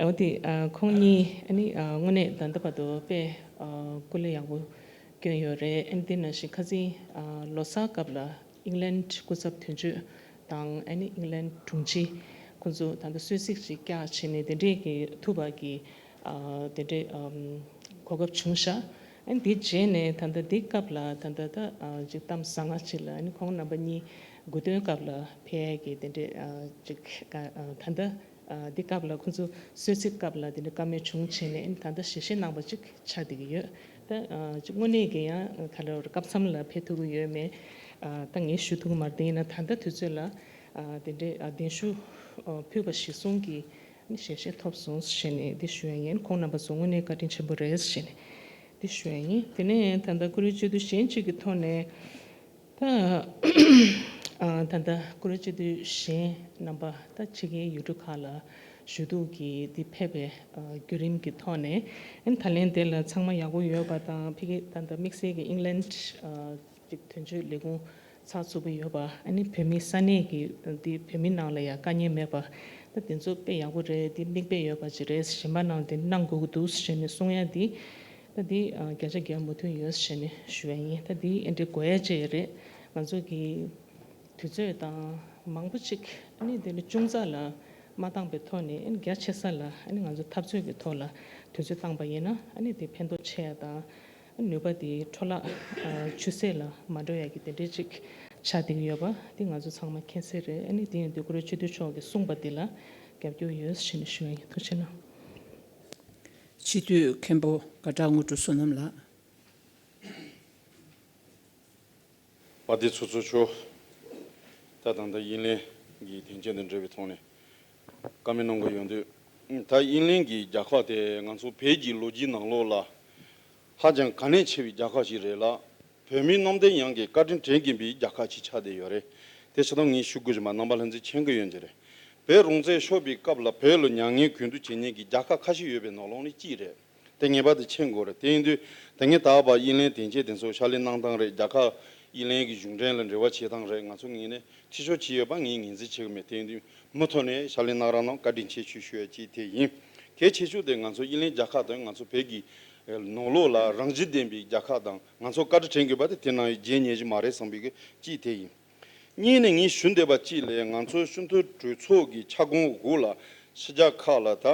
འོ་དེ་ཨ་ཁོང་གཉིས་ཨ་ནི་ཨ་དངོས་གནས་ད་ལྟ་བར་དུ་དཔེ་ཨ་སྐུ་ལས་ཡག་པོ་བསྐྱོན་ཡོད་རེད། ཨ་ནི་དེ་ནང་བཞིན་ཁ་སང་ཨ་ལོ་གསར་སྐབས་ལ་ཨིང་ལན་སྐུ་ཚབ་དོན་གཅོད་དང་། ཨ་ནི་ཨིང་ལན་དྲུང་ཆེ་ཁོང་ཚོ་ད་ལྟ་གསོལ་ཚིགས་ཅིག་བཀྱག་བྱས་ནས་དེ་འདྲས་ཀྱི་ཐུབ་པ་གི་ཨ་དེ་འདྲས་ཨམ་གོ་སྐབས་བྱུང་ཤག་ཨ་ནི་དེ་རྗེས་ནས་ད་ལྟ་དེ་སྐབས་ལ་ད་ལྟ་ད་ཨ་ཅིག་གཏམ་བཟང་ང་ཅིག་ལ་ཨ་ནི་ཁོང་རྣམ་པ་གཉིས་དགུ་སྟོན་སྐབས་ལ་ཕེབས་ཡས་ཀྱི་དེ་འདྲས་ཨ་ཅིག་ཨ་ད་ལྟ་ཨ་དེ་སྐབས་ལ་ཁོང་ཚོ་གསོལ་ཚིགས་སྐབས་ལ་དེ་འདྲས་བཀའ་མོལ་བྱུང་བྱས་ནས། ཨ་ནི་ད་ལྟ་ཞལ་བཞེས་གནང་པ་ཅིག་ཆགས་བསྡད་ཀྱི་ཡོད། ད་ཨ་ཅིག་དངོས་གནས་ཀྱི་ཡང་ག་ལ་སྐབས་མཚམས་ལ་ཕེབས་ཐུབ་ཀྱི་ཡོད་མེད་ཨ་ད་ངས་ཞུ་ཐུབ་ཀྱི་མ་རེད། དེ་ཡིན་ན་ད་ལྟ་དུས་ཚོད་ལ་ཨ་དེ་འདྲས་ཨ་གདན་ཞུ་ཨ་ཕུལ་བ་གཞིར་བཟུང་གིས་ཨ་ནི་ཞལ་བཞེས་ཐོབ་སོང་ཞེས་ནས་འདི་ཞུ་ཡ་ཡིན། ཁོང་རྣམ་པ་ཚོ་དངོས་གནས་བཀའ་དྲིན་ཆེན་པོ་རེད་ཞེས་ནས་འདི་ཞུ་ཡ་ཡིན། དེ་ནས་ད་ལྟ་ཀུན་རིག་སྤྱི་འཐུས་གཞན་གཅིག་གི་ཐོག་ནས་ད་ཨ་ད་ལྟ་ཀུན་རིག་སྤྱི་འཐུས་གཞན་རྣམ་པ་ད་ཕྱི་རྒྱལ་ཡུལ་གྲུ་ཁག་ལ་ཞུ་གཏུག་གི་འདི་ཕེབས་པའི་ཨ་བརྒྱུད་རིམ་གྱི་ཐོག་ནས། ཨ་ནི་ད་ལན་དེ་ལ་ཚང་མ་ཡག་པོ་ཡོད་པ་དང་། ཕ་གི་ད་ལྟ་དམིགས་བསལ་གྱི་ཨིང་ལན་ཨ་ཅིག་དོན་གཅོད་ལས་ཁུངས་ཚགས་ཚུད་པོ་ཡོད་པ། ཨ་ནི་བོད་མི་ས་གནས་ཀྱི་འདི་བོད་མི་ནང་ལ་ཡང་དཀའ་ངལ་མེད་པ། ད་དེ་ཚོ་དཔེ་ཡག་པོ་རེད། འདི་མིག་དཔེ་ཡོད་པ་ཅིག་རེད། གཞན་པ་ནང་དེ་གནང་དགོས་ཀྱི་འདུག་ཞེས་ནས་གསུང་ཡ་འདི་ད་འདི་ཨ་བརྒྱ་ཆ་བརྒྱ་མོས་མཐུན་ཡོད་ཞེས་ནས་ཞུ་ཡ་ཡིན། ད་འདི་ཨེ་འདྲའི་དགོས་ཡ་ཅིག་རེད། ང་ཚོ་གི་དུས་ཚོད་དང་མང་པོ་ཅིག་ཨ་ནི་དེ་ནི་ཅུང་ཙག་ལ་མ་བཏང་པའི་ཐོག་ནས། ཨ་ནི་རྒྱ་ཆེ་ས་ལ་ཨ་ནི་ང་ཚོ་འཐབ་རྩོད་ཀྱི་ཐོག་ལ་དུས་ཚོད་བཏང་པ་ཡིན་ན་ཨ་ནི་དེ་ཕན་ཐོགས་ཆེ་ཡ་དང་། ནུས་པ་དེ་འཕྲོ་བརླག་ཨ་ཆུད་ཟོས་ལ་མ་འགྲོ་ཡ་གི་དེ་འདྲའི་ཅིག་ཆགས་བསྡད་ཀྱི་ཡོད་པ་དེ་ང་ཚོ་ཚང་མ་མཁྱེན་གསལ་རེད། ཨ་ནི་དེ་ཡིན་དུས་ཀུན་རིག་སྤྱི་འཐུས་མཆོག་གིས་གསུངས་པ་དེ་ལ་རྒྱབ་སྐྱོར་ཡོད་ཞེས་ནས་ཞུ་ཡ་ཡིན། ཐུགས་རྗེ་གནང་། སྤྱི་འཐུས་མཁན་པོ་སྐད་གྲགས་དངོས་གྲུབ་བསོད་ནམས་ལགས། དཔལ་ལྡན་ཚོགས་གཙོ་མཆོག་ད་ད་ལྟ་དབྱིན་ལན་གྱི་དོན་རྐྱེན་དང་འབྲེལ་བའི་ཐོག་ནས་བཀའ་མོལ་གནང་གི་ཡོང་དུས། ད་དབྱིན་ལན་གྱི་རྒྱལ་ཁབ་དེ་ང་ཚོ་བོད་ཀྱི་ལོ་རྒྱུས་ནང་ལོགས་ལ་ཧ་ཅང་གལ་གནད་ཆེ་བའི་རྒྱལ་ཁབ་ཞིག་རེད་ལ། བོད་མི་གནམ་བསྟན་ཡང་གི་བཀའ་དྲིན་དྲན་གྱིན་པའི་རྒྱལ་ཁབ་ཅིག་ཆགས་བསྡད་ཡོད་རེད། དེ་ཆ་ཚང་ངས་ཞུ་དགོས་ཀྱི་མ་རྣམ་པ་ལྷན་རྫས་མཁྱེན་གྱི་ཡོད་ཀྱི་རེད། བོད་རང་བཙན་ཤོར་བའི་སྐབས་ལ་བོད་ལ་མྱ་ངན་གུས་འདུད་བྱེད་མཁན་གྱི་རྒྱལ་ཁབ་ཁ་ཤས་ཡོད་པའི་ནང་ལོགས་ནས་གཅིག་རེད། དེ་ངེས་པར་དུ་མཁྱེན་དགོས་རེད། དེ་ཡིན་དུས་ད་ངས་ད་བར་དབྱིན་ལན་དོན་རྐྱེན་དེ་ཚོ་ཕྱག་ལས་གནང་སྟངས་རེད། རྒྱལ་ཁབ་དབྱིན་ལན་གྱི་གཞུང་འབྲེལ་ལ་འབྲེལ་བ་བྱེད་སྟངས་རེད། ང་ཚོ་ངོས་ནས་འཐུས་ཤོར་བྱས་ཡོད་པ་ངས་ངོས་འཛིན་བྱེད་ཀྱི་མེད། དེ་ཡིན་དུས་མུ་མཐུད་ནས་ཕྱག་ལས་གནང་རོགས་གནང་། བཀའ་དྲིན་ཆེ་ཞུ་ཞུ་ཡ་གཅིག་དེ་ཡིན། གལ་ཆེ་ཤོས་དེ་ང་ཚོ་དབྱིན་ལན་རྒྱལ་ཁབ་དང་ང་ཚོ་བོད་ཀྱི་ནང་ལོགས་ལ་རང་བཞིན་ལྡན་པའི་རྒྱལ་ཁབ་དང་། ང་ཚོ་བཀའ་དྲིན་དྲན་དགོས་པ་དེ་དེ་ནང་བཞིན་བརྗེད་ཉན་གྱི་མ་རེད་བསམ་པའི་གི་གཅིག་དེ་ཡིན། གཉིས་ནས་ངས་ཞུ་འདོད་པ་གཅིག་ལ། ང་ཚོ་སྤྱི་འཐུས་གྲོས་ཚོགས་ཀྱི་ཆ་ཁོངས་འོག་ལ་ཕྱི་རྒྱལ་ཁག་ལ་ད་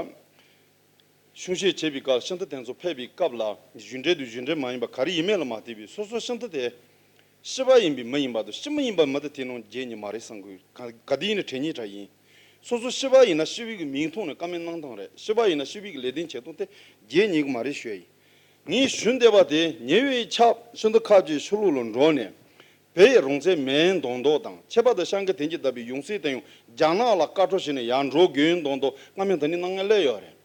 གསུང་བཤད་བྱེད་པའི་སྐབས། སྤྱི་འཐུས་དེ་ཚོ་ཕེབས་པའི་སྐབས་ལ་གཞུང་འབྲེལ་དང་གཞུང་འབྲེལ་མ་ཡིན་པ་ག་རེ་ཡིན་མིན་ལ་མ་ལྟོས་པའི་སོ་སོ་སྤྱི་འཐུས་དེ་སྤྱི་པ་ཡིན་པའི་མི་ཡིན་པ་དང་སྤྱི་མི་ཡིན་པའི་མི་དེ་དེ་ནང་བརྗེད་ཉན་མ་རེད་བསམ་གི། ག་ག་དུས་ཡིན་ན་དྲན་ཉན་དྲ་ཡིན། སོ་སོ་སྤྱི་པ་ཡིན་ན་སྤྱི་པའི་གི་མིང་ཐོག་ནས་བཀའ་མོལ་གནང་སྟངས་རེད། སྤྱི་པ་ཡིན་ན་སྤྱི་པའི་གི་ལས་དོན་བྱེད་སྟངས་དེ་བརྗེད་ཉན་གི་མ་རེད་ཞུ་ཡ་ཡིན། ངས་ཞུ་འདོད་པ་དེ་ཉེ་བའི་ཆར་ཤིན་ཏུ་ཁ་ཆེའི་ཆོས་ལུགས་ལ་འགྲོ་ནས་བོད་ཡིག་རང་བཙན་མེད་མདོག་མདོག་དང་ཁྱད་པར་དུ་ཤང་ཀེ་དེང་གི་ཟླ་བའི་ཡང་སྲིད་དེ་ཡང་རྒྱ་ནག་ལ་བཀའ་འཁྲོལ་བྱས་ནས་ཡར་འགྲོ་དགོས་མདོག་མདོག་བཀའ་མོལ་དེ་ནི་གནང་མཁན་སླེབས་ཡོད་རེད།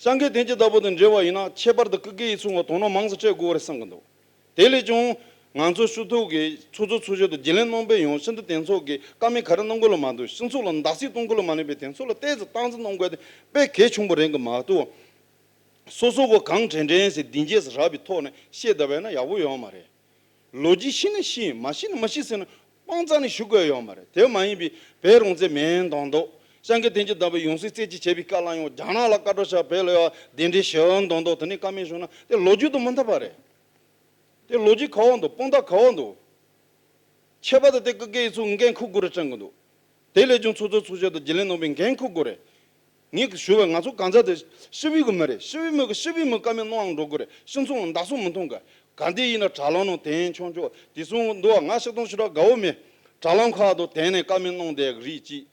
ཤང་ཀེ་དེང་གི་ཟླ་བ་དང་འབྲེལ་བ་ཡིན་ན་ཁྱད་པར་དུ་སྐུ་སྒེར་ཡིག་ཚང་བ་དོ་སྣང་མང་ཙམ་སྤྲད་དགོས་རེད་བསམ་གི་འདུག་དེ་ལས་ཀྱང་ང་ཚོ་སྤྱི་ཚོགས་ཀྱི་ཚོགས་གཙོ་ཚོགས་གཞོན་དང་རྒྱུན་ལས་རྣམ་པས་ཡང་ཤིན་ཏུ་དེ་ཚོ་གི་བཀའ་མོལ་ག་རེ་གནང་དགོས་ལ་མ་གཏོགས་སྤྱི་ཚོགས་ལ་བརྡབ་གསིག་གཏོང་དགོས་ལ་མ་ནུས་པའི་དེ་ཚོ་ལ་ཏོག་ཙམ་སྟངས་འཛིན་གནང་དགོས་དེ་དཔེ་གལ་ཆེན་པོ་རེད་གི་མ་གཏོགས། སོ་སོ་གི་གང་དྲན་དྲན་ཟེར་སྡིག་རྒྱས་སུ་རག་པའི་ཐོག་ནས་བཤད་བསྡད་པ་ཡིན་ན་ཡག་པོ་ཡོད་མ་རེད། ལོ་རྒྱུས་ཤེས་ན་ཤེས། མ་ཤེས་ན་མ་ཤེས་ཟེར་ན་དབང་རྩ་ནས་ཞུ་དགོས་ཡོད་མ་རེད། དེ་མ་ཡིན་པའི་བོད་རང་བཙན་མེད་མདོག་མདོག་ཤང་ཀེ་དེང་གི་ཟླ་བའི་ཡང་སྲིད་རྩོད་གཅིག་བྱས་པའི་སྐབས་ལ་ཡང་རྒྱ་ནག་ལ་བཀའ་འཁྲོལ་བྱས། བོད་ལ་ཡང་གདན་འདྲེན་ཞུ་མདོག་མདོག་དེ་ནས་བཀའ་མོལ་ཞུ་ན་དེ་ལོ་རྒྱུས་དང་མི་མཐུན་པ་རེད། དེ་ལོ་རྒྱུས་ག་བ་འདུག་དཔང་རྟགས་ག་བ་འདུག་ཁྱད་པར་དུ་དེ་སྐུ་སྒེར་ཡིག་ཚང་འགན་འཁུར་དགོས་རེད་དྲན་གི་འདུག་དེ་ལས་ཀྱང་ཚོགས་གཙོ་ཚོགས་གཞོན་དང་རྒྱུན་ལས་རྣམ་པས་འགན་འཁུར་དགོས་རེད། ངས་ཞུ་བ་ང་ཚོ་གང་ཟག་དེ་སྤྱི་པའི་གི་མི་རེད། སྤྱི་པའི་མི་གི་སྤྱི་པའི་མི་བཀའ་མོལ་གནང་འགྲོ་དགོས་རེད། སྤྱི་ཚོགས་ལ་བརྡབ་གསིག་མི་གཏོང་དགོས། ག་འདི་ཡིན་ན་དྲ་ལམ་ནང་བསྟན་ཆོག་ཆོག་དེ་གསུང་འདུག་བ། ང་ཤག་སྟོང་ཞུ་ར་དགའ་བོ་མེད། དྲ་ལམ་ཁག་ཏུ་དེང་ནས་བཀའ་མོལ་གནང་བསྡད་གི་རིགས་གཅིག་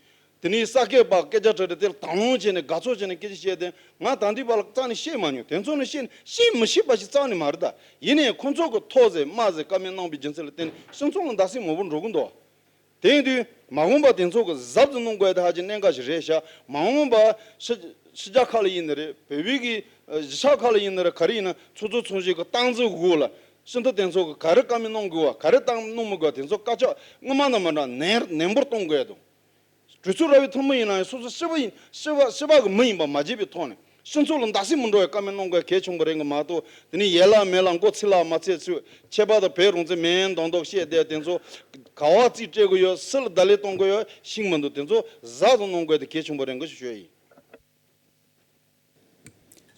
དེ་ནས་ས་སྐྱ་པ་སྐད་ཆ་དྲི་དྲི་དེ་ལ་དང་བླངས་བྱས་ནས་དགའ་ཚོར་བྱས་ནས་སྐད་ཆ་བཤད་དེ་ང་ད་འདི་བར་ལ་རྩ་ནས་བཤད་མ་མྱོང་། དེ་ཚོ་ནི་བཤད་ནས་བཤད་མི་ཤེས་པ་ཞིག་རྩ་ནས་མ་རེད་ད། ཡིན་ནའི་ཁོ་ཚོ་གི་ཐོག་ཟེར་དམའ་ཟེར་བཀའ་མོལ་གནང་པའི་རྒྱུ་མཚན་ལ་བརྟེན་ནས་སྤྱི་ཚོགས་ལ་བརྡབ་གསིག་མང་པོ་འགྲོ་གི་འདུག་དེ་ཡིན་དུས་མ་འོངས་པ་དེ་ཚོ་གི་གཟབ་ཏུ་གནང་དགོས་ད་ཧ་ཅང་གནད་འགག་ཞིག་རེད་ཤག་མ་འོངས་པ་ཕྱི་ཕྱི་རྒྱལ་ཁག་ལ་ཡིན་ནི་རེད། བོད་པའི་གི་གཞིས་ཆགས་ཁག་ལ་ཡིན་ནི་རེད། ག་རེ་ཡིན་ན་ཚོགས་གཙོ་ཚོགས་གཞོན་གི་སྟངས་འཛིན་འོག་ལ་སྤྱི་འཐུས་དེ་ཚོ་གི་ག་རེ་བཀའ་མོལ་གནང་དགོས་བ། ག་རེ་བཏང་གནང་མི་དགོས་བ། དེ་ཚོ་བཀའ་ཤག་སྔོན་མ་དང་མི་འདྲ་ནན་ནན་པོར་གཏོང་དགོས་འདུག་གྲོས་ཚོགས་ར་བའི་ཐུན་མོང་ཡིན་ན་ཡང་སོ་སོ་སྤྱི་པ་ཡིན། སྤྱི་པ་སྤྱི་པ་གི་མི་ཡིན་པ་མ་བརྗེད་པའི་ཐོག་ནས་སྤྱི་ཚོགས་ལ་བརྡབ་གསིག་མི་འགྲོ་བའི་བཀའ་མོལ་གནང་དགོས་གལ་ཆེན་པོ་རེད་གི་མ་གཏོགས། དེ་ནས་ཡལ་ལ་མེད་ལ་མགོ་ཚིག་ལ་མ་ཚིག་ཚུལ་ཁྱད་པར་དུ་བོད་རང་བཙན་མེད་མདོག་མདོག་བཤད་བསྡད་དེ་ཚོ་ག་བ་རྩིས་སྤྲད་དགོས་ཡོད། སུ་ལ་བརྡ་ལན་གཏོང་དགོས་ཡོད་ཤེས་མི་འདུག་དེ་ཚོ་གཟབ་ཏུ་གནང་དགོས་དེ་གལ་ཆེན་པོ་རེད་གི་ཞུ་ཡ་ཡིན།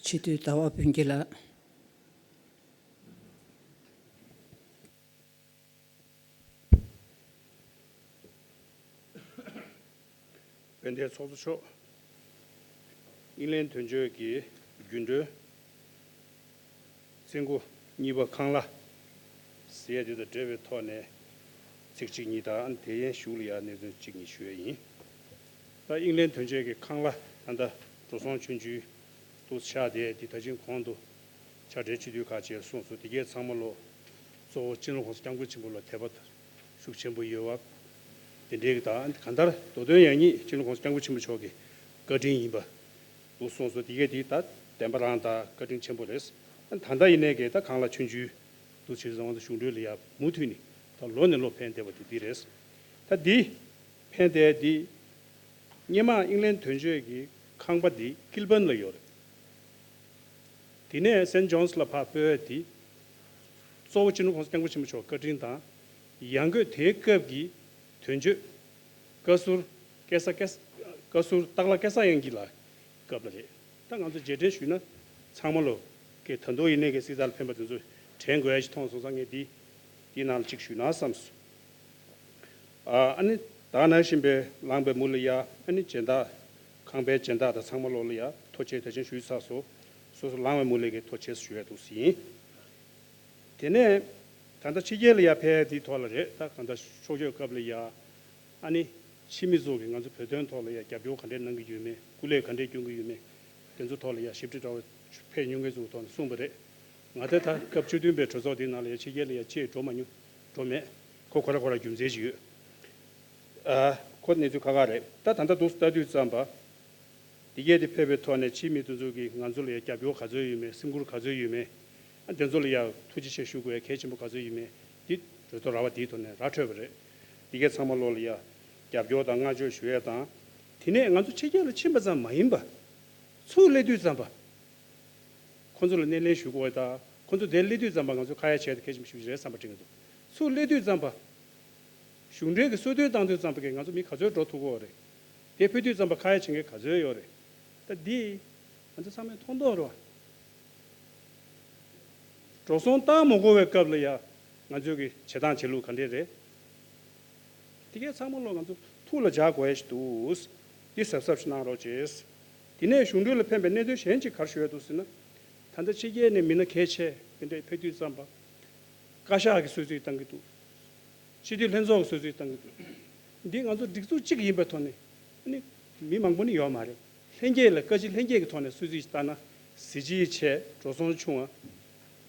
སྤྱི་འཐུས་ཟླ་བ་ཕུན་སྐྱིད་ལགས། དཔལ་ལྡན་ཚོགས་གཙོ་མཆོག་དབྱིན་ལན་དོན་གཅོད་ཀྱི་རྒྱུན་གྲོན་ཚིག་མགོ་གཉིས་པ་ཁང་གླ་ཟེར་ཡ་དེ་དང་འབྲེལ་བའི་ཐོག་ནས་ཚིག་གཅིག་གཉིས་དང་། དེ་ཡན་གཞུག་ལ་ཡང་གནད་དོན་གཅིག་གཉིས་ཞུ་ཡ་ཡིན། ད་དབྱིན་ལན་དོན་གཅོད་ཀྱི་ཁང་གླ་ད་ལྟ་འགྲོ་སོང་ཆུང་ཆུང་དུ་ཆགས་ཏེ། འདི་ད་ཕྱིན་གོང་དུ་ཕྱག་སྦྲེལ་སྤྱི་འཐུས་ཁག་ཅིག་གསུངས་སོང་། དེ་གས་ཚང་མ་ལོ་གཙོ་བོ་སྤྱི་ནོར་༸གོང་ས་༸སྐྱབས་མགོན་ཆེན་པོ་ལ་དད་པ་ཤུགས་ཆེན་པོ་ཡོད་པ་དེ་འདྲའི་གི། ད་གང་ལྟར་མདོ་དོན་ཡང་སྙིང་སྤྱི་ནོར་༸གོང་ས་༸སྐྱབས་མགོན་ཆེན་པོ་མཆོག་གི་བཀའ་དྲིན་ཡིན་པ་འདུག་གསུངས་སོང་། དེ་གས་དེ་ད་བདེན་པ་རང་དང་བཀའ་དྲིན་ཆེན་པོ་རེད། ད་ལྟ་ཡིན་ནའི་གི་ད་ཁང་གླ་ཆུང་ཆུང་དུ་བྱས་ཙང་གཞུང་འབྲེལ་ལ་ཡ་མུ་མཐུད་ནས་ད་ལོ་ནས་ལོ་ཕན་བསྡད་པ་དེ་འདི་རེད། ད་འདི་ཕན་བསྡད་འདི་སྔོན་མ་དབྱིན་ལན་དོན་གཅོད་ཀྱི་ཁང་པ་འདི་ཀིལ་བྷན་ལ་ཡོད་རེད། དེ་ནས་སེན་ཇོན་སི་ལ་ཕར་སྤོས་ཏེ། གཙོ་བོ་སྤྱི་ནོར་༸གོང་ས་༸སྐྱབས་མགོན་ཆེན་པོ་མཆོག་བཀའ་དྲིན་དང་། ཡང་སྒོས་དེའི་སྐབས་ཀྱི་དོན་གཅོད་བཀའ་ཟུར་སྐལ་བཟང་སྐལ་བཟང་། བཀའ་ཟུར་སྟག་ལྷ་སྐལ་བཟང་དབྱངས་སྐྱིད་ལགས་སྐབས་ལ་རེད། ད་ང་ཚོ་རྗེས་དྲན་ཞུས་ན་ཚང་མ་ལོ་གི་ད་དུང་ཡིན་ནའི་གི་གཟི་རྩར་ཕན་པ་དེ་ཚོ་དྲན་དགོས་ཡ་ཞིག་མཐོང་སོང་ཙང་ངས་འདི་འདི་ནང་ལ་གཅིག་ཞུས་ན་བསམས་སོང་། ཨ་ནི་ད་ནང་བཞིན་པའི་ལངས་པའི་མུ་ལ་ཡ། ཨ་ནི་སྦྱིན་བདག་ཁང་པའི་སྦྱིན་བདག་དང་ཚང་མ་ལོ་ལ་ཡ་ཐུགས་རྗེ་ཆེ་ཞུས་ཚར་སོང་། སོ་སོ་ལངས་པའི་མུ་ལ་གི་ཐུགས་རྗེ་ཆེ་ཞུ་ཡ་འདུག་ཟིན། དེ་ནས་ད་ལྟ་ཕྱི་རྒྱལ་ལ་ཡ་ཕེབས་དེའི་ཐོག་ལ་རེད། ད་གང་ལྟར་ཕྱོགས་བསྐྱོད་སྐབས་ལ་ཡ། ཨ་ནི་ཕྱི་མི་ཚོ་གིས་ང་ཚོ་བོད་དོན་ཐོག་ལ་ཡ་རྒྱབ་སྐྱོར་ག་འདྲས་གནང་གི་ཡོད་མེད། སྐུ་ལས་ག་འདྲས་སྐྱོན་གི་ཡོད་མེད། དེ་ཚོ་ཐོག་ལ་ཡ་ཞིབ་ཕྲ་འདྲ་བོ་ཕེབས་མྱོང་མཁན་ཚོ་གི་ཐོག་ནས་གསུངས་པ་རེད། ང་ད་ལྟ་སྐབས་བཅུ་བདུན་པའི་གྲོས་ཚོགས་དེའི་ནང་ལ་ཡ་ཕྱི་རྒྱལ་ལ་ཡ་ཕྱིར་འགྲོ་མ་མྱོང་། འགྲོ་མེད། ཁོ་ཁོ་ར་ཁོ་ར་རྒྱུ་མཚན་ཞིག་ཡོད། ཨ། ཁོ་གནས་ཚུལ་ཁག་ཁག་རེད། ད་ད་ལྟ་འདུག་ལྟ་དུས་ཙམ་པ། དེ་གས་དེ་ཕེབས་པའི་ཐོག་ནས་ཕྱིའི་མི་དེ་ཚོ་གིས་ང་ཚོ་ལ་ཡ་རྒྱབ་སྐྱོར་ག་ཚོད་ཡོད་མེད། སེམས་ཁུར་ག་ཚོད་ཡོད་མེད། ཨ། དེ་ཚོ་ལ་ཡ་ཐུགས་རྗེ་ཆེ་ཞུ་དགོས་ཡ་གལ་ཆེན་པོ་ག་ཚོད་ཡོད་མེད། འདི་གྲོས་ཚོགས་ར་བ་དེའི་ཐོག་ནས་ར་འཕྲོད་པ་རེད། དེ་གས་ཚང་མ་ལོ་ལ་ཡ་རྒྱབ་སྐྱོར་དང་བསྔགས་བརྗོད་ཞུ་ཡ་དང་། དེ་ནས་ང་ཚོ་ཕྱི་རྒྱལ་ལ་ཕྱིན་པ་ཙམ་མ་ཡིན་པ། ཚུར་སླེབས་དུས་ཙམ་པ། ཁོ་ཚོ་ལ་སྣེ་ལེན་ཞུ་དགོས་ཡ་དང་། ཁོ་ཚོ་དེར་སླེབས་དུས་ཙམ་པ་ང་ཚོ་ཁ་ཡ་བྱས་ཏེ་གལ་ཆེན་པོ་ཞིག་རེད་བསམ་པ་དྲན་གྱི་འདུག་ཚུར་སླེབས་དུས་ཙམ་པ། གཞུང་འབྲེལ་གྱི་གསོལ་སྟོན་བཏང་དུས་ཙམ་པ་གི་ང་ཚོ་མི་ག་ཚོད་འགྲོ་ཐུབ་ཀྱི་ཡོད་རེད། དེ་ཕུལ་དུས་ཙམ་པ་ཁ་ཡ་བྱེད་མཁན་ག་ཚོད་ཡོད་རེད། ད་འདི་ང་ཚོ་ཚང་མས་མཐོང་མཐོང་རེད་བ། འགྲོ་སོང་བཏང་མ་དགོས་པའི་སྐབས་ལ་ཡ་ང་ཚོས་ཀྱི་བྱེད་སྟངས་བྱེད་ལུགས་ག་འདྲས་རེད། དེ་གས་ཚང་མ་ལོ་ང་ཚོ་ཐུགས་ལ་འཇགས་དགོས་ཡ་ཞིག་འདུག་འདི་གཟབ་གཟབ་ཞིག་གནང་རོགས་བྱེད། དེ་ནས་གཞུང་འབྲེལ་ལ་ཕན་པའི་གནད་དོན་གཞན་གཅིག་ག་རེ་ཞུ་ཡ་འདུག་ཟེར་ན། ད་ལྟ་ཕྱི་རྒྱལ་ནས་མི་སྣ་གལ་ཆེ་དེ་འདྲས་ཕེབས་དུས་ཙམ་པ། བཀའ་ཤག་གིས་གསོལ་ཚིགས་བཏང་གི་འདུག་སྤྱི་འཐུས་ལྷན་ཚོགས་ཀྱིས་གསོལ་ཚིགས་བཏང་གི་འདུག་འདི་ང་ཚོ་སྒྲིག་འཛུགས་གཅིག་ཡིན་པའི་ཐོག་ནས་ནི་ མི་མང་པོ་ནི་ཡོད་མ་རེད། ལྷན་རྒྱས་ལ་བཀའ་སྤྱི་ལྷན་རྒྱས་ཀྱི་ཐོག་ནས་གསོལ་ཚིགས་ཤིག་བཏབ་ན་གཟི་བརྗིད་ཆེ། འགྲོ་སོང་ཆུང་བ།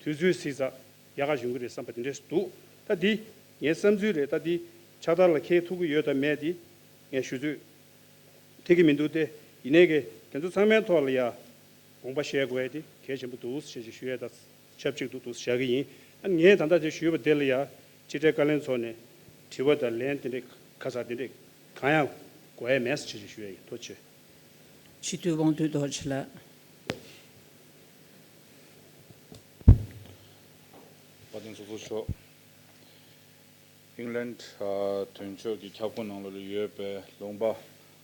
དུས་ཚོད་སྲིད་ཚགས་ཡག་ག་ཡོང་གི་རེད་བསམ་པ་དེ་འདྲས་འདུག་ད་འདི་ངའི་བསམ་ཚུལ་རེད། ད་འདི་ཕྱག་བསྟར་ལ་ཁྱེད་ཐུག་གི་ཡོད་དམ་མེད་དེ་ངས་ཞུ་ཚོད་ཐེག་གི་མི་འདུག་སྟེ། ཡིན་ནའི་གི་དེ་ཚོ་ཚང་མའི་ཐོག་ལ་ཡ་དགོངས་པ་བཞེས་དགོས་ཡ་དེ་གལ་ཆེན་པོ་འདུག་ཟེར་ཞེས་ཞུ་ཡས་དང་ཆབས་ཅིག་ཏུ་འདུག་བཞག་གི་ཡིན། ཨ་ངས་ད་ལྟ་དེ་ཞུས་པ་དེ་ལ་ཡ་སྤྱི་བདེ་བཀའ་བློན་ཚོ་ནས་དྲི་བ་དང་ལན་དེ་འདྲས་ཁ་ཚ་དེ་འདྲས་གང་ཡང་དགོས་ཡ་མེད་ཟེར་ཞེས་ཞུ་ཡ་ཡིན། ཐུགས་རྗེ་ཆེ། སྤྱི་འཐུས་དབང་འདུས་རྡོ་རྗེ་ལགས། དཔལ་ལྡན་ཚོགས་གཙོ་མཆོག་ཨིང་ལན་ཨ་དོན་གཅོད་ཀྱི་ཁྱབ་ཁོངས་ནང་ལོགས་ལ་ཡོད་པའི་ལུང་པ་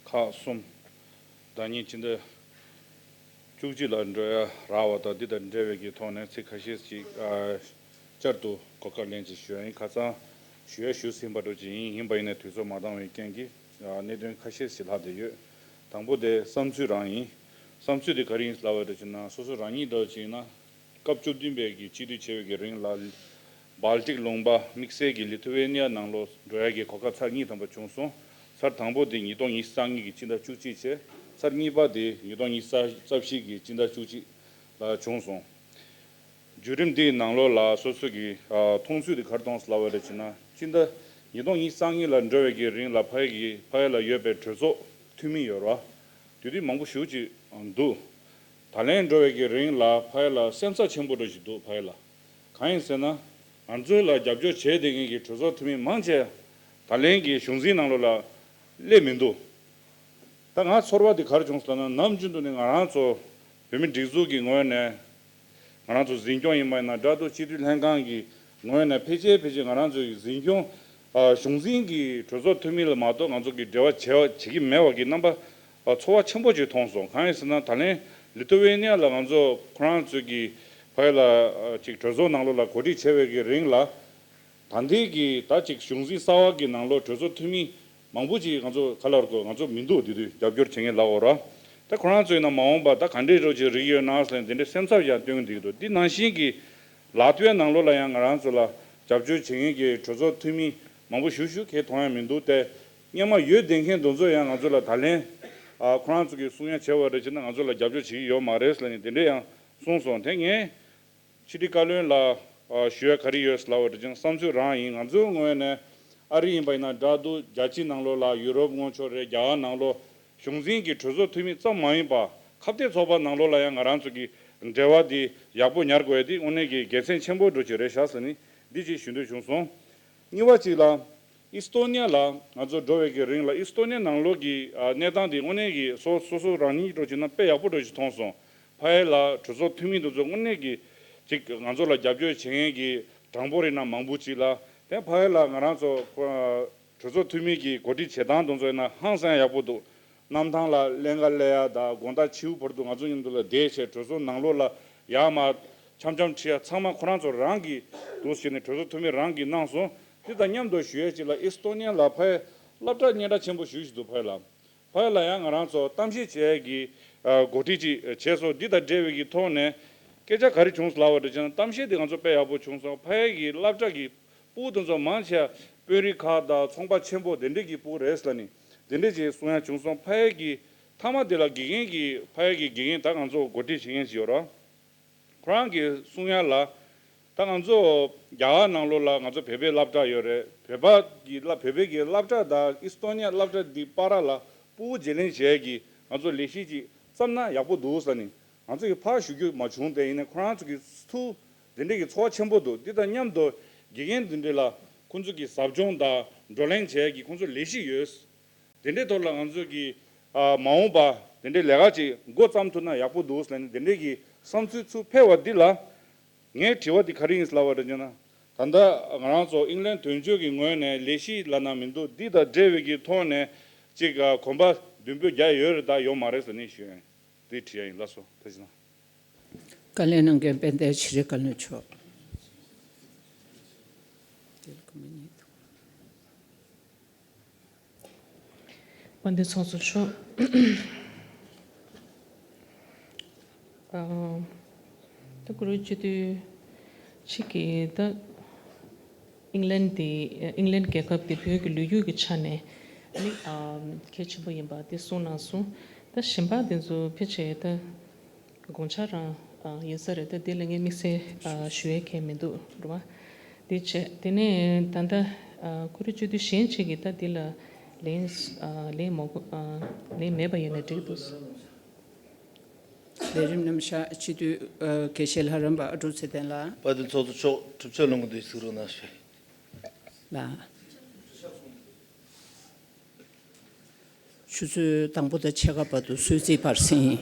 ཁག་གསུམ་ཟླ་ཉིན་སྤྱི་ཟླ་བཅུ་གཅིག་ལ་འགྲོ་ཡ་རག་པ་དང་འདི་དང་འབྲེལ་བའི་གི་ཐོག་ནས་ཚིག་ཁ་ཤས་ཤིག་ཨ་བསྐྱར་དུ་གོ་སྐབས་ལེན་ཅིག་ཞུ་ཡ་ཡིན། ཁ་སང་ཞུ་ཡ་ཞུས་ཟིན་པ་འདྲ་ཅིག་ཡིན། ཡིན་པ་ཡིན་ནའི་དུས་ཚོད་མ་འདང་བའི་རྐྱེན་གྱིས་ཨ་གནད་དོན་ཁ་ཤས་ཤིག་ལྷག་བསྡད་ཡོད། དང་པོ་དེ་བསམ་ཚུལ་རང་ཡིན། བསམ་ཚུལ་དེ་ག་རེ་ཡིན་ལབ་པ་འདྲ་ཅིག་ན་སོ་སོ་རང་ཉིད་འདྲ་ཅིག་ཡིན་ན། སྐབས་བཅུ་བདུན་པའི་གི་སྤྱི་འཐུས་བྱས་པའི་གི་རིང་ལ། སྦལ་ཏིག་ལུང་པ་དམིགས་བསལ་གྱི་ལི་ཐུ་ཝེ་ནི་ཡ་ནང་ལོགས་འགྲོ་ཡ་གི་གོ་སྐབས་ཚར་གཉིས་ཐམ་པ་བྱུང་སོང་། ཚར་དང་པོ་དེ་ཉིས་སྟོང་ཉི་ཤུ་རྩ་གཉིས་ཀྱི་སྤྱི་ཟླ་བཅུ་གཅིག་བྱས། ཚར་གཉིས་པ་དེ་ཉིས་སྟོང་ཉི་ཤུ་རྩ་བཞི་གི་སྤྱི་ཟླ་བཅུ་གཅིག་ལ་བྱུང་སོང་། བརྒྱུད་རིམ་འདིའི་ནང་ལོགས་ལ་སོ་སོ་གི་ཨ་མཐོང་ཚུལ་དེ་ག་རེ་མཐོང་སོང་ལབ་པ་རེད་ཅེ་ན། སྤྱི་ཟླ་ཉིས་སྟོང་ཉི་ཤུ་རྩ་གཉིས་ལ་འགྲོ་བའི་གི་རིང་ལ་ཕ་ཡི་གི་ཕ་ཡི་ལ་ཡོད་པའི་གྲོས་ཚོགས་འཐུས་མི་ཡོད་ར། དེ་དུས་མང་པོ་ཞེ་ཅིག་འདུག་ད་ལན་འགྲོ་བའི་གི་རིང་ལ་ཕ་ཡི་ལ་སེམས་འཚབ་ཆེན་པོ་འདྲ་ཞིག་འདུག་ཕ་ཡི་ལ། གང་ཡིན་ཟེར་ན། ང་ཚོ་ལ་རྒྱབ་སྐྱོར་བྱས་བསྡད་མཁན་གྱི་གྲོས་ཚོགས་འཐུས་མི་མང་ཆེ་ད་ལན་གྱི་གཞུང་འཛིན་ནང་ལོགས་ལ་སླེབས་མི་འདུག་ད་ང་ཚོར་བ་དེ་ག་རེ་བྱུང་སོང་ལབ་ན། ནམ་རྒྱུན་དུ་ནས་ང་རང་ཚོ་བོད་མི་སྒྲིག་འཛུགས་ཀྱི་ངོས་ནས། ང་རང་ཚོ་འཛིན་སྐྱོང་ཡིན་པ་ཡིན་ན་འདྲ་འདུག་སྤྱི་འཐུས་ལྷན་ཁང་གི་ངོས་ནས་ཕལ་ཆེར་ཕལ་ཆེར་ང་རང་ཚོའི་འཛིན་སྐྱོང་ཨ་གཞུང་འཛིན་གྱི་གྲོས་ཚོགས་འཐུས་མི་ལ་མ་གཏོགས་ང་ཚོ་གི་འབྲེལ་བ་བྱེད་བྱེད་ཀྱི་མེད་པ་གི་རྣམ་པ་ཨ་ཚོར་བ་ཆེན་པོ་ཅིག་མཐོང་སོང་། གང་ཡིན་ཟེར་ན། ད་ལན་ལི་ཐུ་ཝེ་ནི་ཡ་ལ་ང་ཚོ་ཁོ་རང་ཚོའི་གི་ཕ་ཡི་ལ་ཨ་ཅིག་གྲོས་ཚོགས་ནང་ལོགས་ལ་གོ་སྒྲིག་བྱས་པའི་གི་རིང་ལ། ད་ལྟའི་གི་ད་ཅིག་གཞུང་འཛིན་གསར་བ་གི་ནང་ལོགས་གྲོས་ཚོགས་འཐུས་མི་མང་པོ་ཅིག་ང་ཚོ་ག་ལ་ར་གོ་ང་ཚོ་མི་འདུག་དེ་དུས་རྒྱབ་སྐྱོར་བྱེད་མཁན་ལབ་དགོས་ར། ད་ཁོ་རང་ཚོ་ཡིན་ན་མ་འོངས་པ་ད་ག་འདྲའི་རོགས་ཅིག་རིགས་ཡོད་ན་ཟེར་ནས་དེ་འདྲའི་སེམས་འཚབ་ཡང་སྟོན་གྱི་འདུག་འདི་ནང་བཞིན་གྱི་ལ་ཐུའི་ནང་ལོགས་ལ་ཡང་ང་རང་ཚོ་ལ་རྒྱབ་སྐྱོར་བྱེད་མཁན་གྱི་གྲོས་ཚོགས་འཐུས་མི་མང་པོ་ཞེ་ཅིག་གས་མཐོང་ཡ་མི་འདུག་སྟེ། སྔོན་མ་ཡོད་བསྡད་མཁན་དེ་ཚོ་ཡང་ང་ཚོ་ལ་ད་ལན་ཨ་ཁོ་རང་ཚོ་གིས་གསུང་ཡ་བྱས་པ་རེད་ཅེ་ན། ང་ཚོ་ལ་རྒྱབ་སྐྱོར་བྱེད་ཀྱི་ཡོད་མ་རེད་ཟེར་ནས་དེ་འདྲའི་ཡང་གསུངས་སོང་། དེ་ངས་ཕྱི་དྲིལ་བཀའ་བློན་ལ་ཨ་ཞུ་ཡ་ག་རེ་ཡོད་ལབ་པ་འདྲ་ཅིག་ན། བསམ་ཚུལ་རང་ཡིན། ང་ཚོའི་ངོས་ནས་ཨ་རི་ཡིན་པ་ཡིན་ན་འདྲ་འདུག་རྒྱལ་སྤྱིའི་ནང་ལོགས་ལ་ཡུ་རོབ་ངོས་ཕྱོགས་རེད། རྒྱ་གར་ནང་ལོགས་གཞུང་འཛིན་གྱི་གྲོས་ཚོགས་འཐུས་མི་ཙམ་མ་ཡིན་པ་ཁ་གཏད་ཚོགས་པ་ནང་ལོགས་ལ་ཡང་ང་རང་ཚོ་གི་འབྲེལ་བ་འདི་ཡག་པོ་ཉར་དགོས་ཡ་འདི་དངོས་གནས་ཀྱི་དགེ་མཚན་ཆེན་པོ་འདྲ་ཅིག་རེད་ཤག་ཟེར་ནས་འདི་ཅིག་ཞུ་འདོད་བྱུང་སོང་། གཉིས་པ་གཅིག་ལ། ཨི་སི་ཏོ་ནི་ཡ་ལ་ང་ཚོ་འགྲོ་བའི་གི་རིང་ལ་ཨི་སི་ཏོ་ནི་ཡ་ནང་ལོགས་ཀྱི་ཨ་གནས་སྟངས་དེ་དངོས་གནས་ཀྱི་སོ་སོ་སོ་རང་ཉིད་འགྲོ་བྱས་ན་དཔེ་ཡག་པོ་འགྲོ་ཞིག་མཐོང་སོང་། ཕ་ཡི་ལ་གྲོས་ཚོགས་འཐུས་མི་དེ་ཚོ་དངོས་གནས་ཀྱི་ཅིག་ང་ཚོ་ལ་རྒྱབ་སྐྱོར་བྱེད་མཁན་གྱི་གྲངས་འབོར་ཡིན་ན་མང་པོ་ཅིག་ལ། དེ་ཕ་ཡི་ལ་ང་རང་ཚོ་ཨ་གྲོས་ཚོགས་འཐུས་མི་གི་གོ་སྒྲིག་བྱེད་སྟངས་དེ་ཚོ་ཡིན་ན་ཧང་སང་ཡག་པོ་འདུག་གནམ་ཐང་ལ་ཀླད་ཀ་ཀླད་ཡ་དང་དགོང་དག་ཕྱི་པོ་བར་དུ་ང་ཚོ་མཉམ་དུ་ལ་བསྡད་བྱས་གྲོས་ཚོགས་ནང་ལོགས་ལ་ཡར་མར་འཆམ་འཆམ་ཁྲིད་ཡ་ཚང་མ་ཁོ་རང་ཚོ་རང་གིས་འདུག་ཟེར་ནས་གྲོས་ཚོགས་འཐུས་མི་རང་གིས་གནང་སོང་། དེ་དང་མཉམ་དུ་ཞུ་ཡས་ཅིག་ལ་ཨི་སི་ཏོ་ནི་ཡ་ལ་ཕ་ཡི་སློབ་གྲྭ་སྙན་གྲགས་ཆེན་པོ་ཞེ་ཅིག་འདུག་ཕ་ཡི་ལ། ཕ་ཡི་ལ་ཡང་ང་རང་ཚོ་གཏམ་བཤད་བྱེད་ཡས་ཀྱི་ཨ་གོ་སྒྲིག་ཅིག་བྱས་སོང་། འདི་དང་འབྲེལ་བའི་གི་ཐོག་ནས་སྐད་ཆ་ག་རེ་བྱུང་སོང་ལབ་པ་འདྲ་བྱས་ན། གཏམ་བཤད་དེ་ང་ཚོ་དཔེ་ཡག་པོ་བྱུང་སོང་། ཕ་ཡི་གི་སློབ་གྲྭ་གི་ཕྲུ་གུ་དེ་ཚོ་མང་ཆེ་བ་དཔོན་རིགས་ཁག་དང་ཚོང་པ་ཆེན་པོ་དེ་འདྲས་ཀྱི་ཕྲུ་གུ་རེད་ཟེར་ནས་དེ་འདྲས་ཅིག་གསུང་ཡ་བྱུང་སོང་། ཕ་ཡི་གི་མཐའ་མ་དེ་ལ་དགེ་རྒན་གྱི་ཕ་ཡི་གི་དགེ་རྒན་ད་ང་ཚོ་གོ་སྒྲིག་བྱེད་མཁན་ཅིག་ཡོད་ར། ཁོ་རང་གིས་གསུང་ཡ་ལ། ད་ང་ཚོ་རྒྱ་གར་ནང་ལོགས་ལ་ང་ཚོ་བོད་པའི་སློབ་གྲྭ་ཡོད་རེད། བོད་པ་གི་སློབ་བོད་པའི་གི་སློབ་གྲྭ་དང་ཨི་སི་ཏོ་ནི་ཡ་སློབ་གྲྭ་འདི་བར་ལ་ཕྲུ་གུ་བརྗེ་ལེན་བྱེད་ཡས་ཀྱི་ང་ཚོ་ལས་གཞི་ཅིག་བརྩམས་ན་ཡག་པོ་འདུག་ཟེར་ནས་ང་ཚོ་གིས་ཕར་ཞུ་རྒྱུ་མ་བྱུང་སྟེ། ཡིན་ནའི་ཁོ་རང་ཚོ་གི་ཐུགས་འདི་འདྲས་ཀྱི་ཚོར་བ་ཆེན་པོ་འདུག་འདི་དང་མཉམ་དུ་དགེ་རྒན་འདི་འདྲས་ལ་ཁོང་ཚོ་གི་ཟབ་སྦྱོང་དང་བགྲོ་གླེང་བྱེད་ཡས་ཀྱི་ཁོང་ཚོ་ལས་གཞི་ཡོད། དེ་འདྲའི་ཐོག་ལ་ང་ཚོ་གི་ཨ་མ་འོངས་པ་དེ་འདྲའི་ལས་ཀ་ཅིག་འགོ་བརྩམས་ཐུབ་ན་ཡག་པོ་འདུག་ཟེར་ནས་དེ་འདྲའི་གི་བསམ་ཚུལ་ཚུར་ཕེབས་པ་འདི་ལ་ངའི་དྲི་བ་འདི་ག་རེ་ཡིན་ལབ་པ་རེད་ཟེར་ན། ད་ལྟ་ང་རང་ཚོ་ཨིང་ལན་དོན་གཅོད་ཀྱི་ངོས་ནས་ལས་གཞི་ལབ་ན་མི་འདུག་འདི་དང་འབྲེལ་བའི་གི་ཐོག་ནས་ཅིག་ཨ་གོམ་པ་མདུན་སྤོས་རྒྱག་ཡོད་རེད་ད་ཡོད་མ་རེད་ཟེར་ནས་ཞུ་ཡ་ཡིན། འདི་དྲི་ཡ་ཡིན། ལགས་སོ། ཐུགས་རྗེ་གནང་། བཀའ་ལན་གནང་མཁན་དཔལ་ལྡན་ཚེ་རིང་བཀའ་བློན་མཆོག་དཔལ་ལྡན་ཚོགས་གཙོ་མཆོག་ཨ་ད་བཀུར་འོས་སྤྱི་འཐུས་གཅིག་གིས་ད་ཨིང་ལན་དེ་ཨིང་ལན་རྒྱལ་ཁབ་དེ་བོད་ཀྱི་ལོ་རྒྱུས་ཀྱི་ཆ་ནས་ ནི་ཨ་གལ་ཆེན་པོ་ཡིན་པ་དེ་གསུངས་གནང་སོང་། ད་གཞན་པ་དེ་ཚོ་ཕལ་ཆེར་ད་དགོངས་འཆར་རང་ཨ་ཡིན་ས་རེད། ད་དེ་ལ་ངས་དམིགས་བསལ་ཨ་ཞུ་ཡས་གང་མི་འདུག་རེད་བ། དེ་བྱས་དེ་ནས་ད་ལྟ་ཨ་ཁོ་རང་སྤྱི་འཐུས་གཞན་གཅིག་གིས་ད་དེ་ལ་ལན་ཨ་ལན་མ་དགོས་ཨ་ལན་མེད་པ་ཡིན་ན་འགྲིག་འདུག་ལས་རིམ་རྣམ་གཞག་སྤྱི་འཐུས་ཨ་དགེ་བཤེས་ལྷ་རམས་པ་ཨ་ཀྲུག་ཚེ་བརྟན་ལགས། དཔལ་ལྡན་ཚོགས་གཙོ་མཆོག་གྲུབ་ཆ་ལོན་གྱི་འདུག་གཟིགས་རོགས་གནང་ཞུ། ལགས། ཆུ་ཚོད་དང་པོ་དང་ཕྱེད་ཀ་བར་དུ་གསོལ་ཚིགས་སྤར་ཟིན།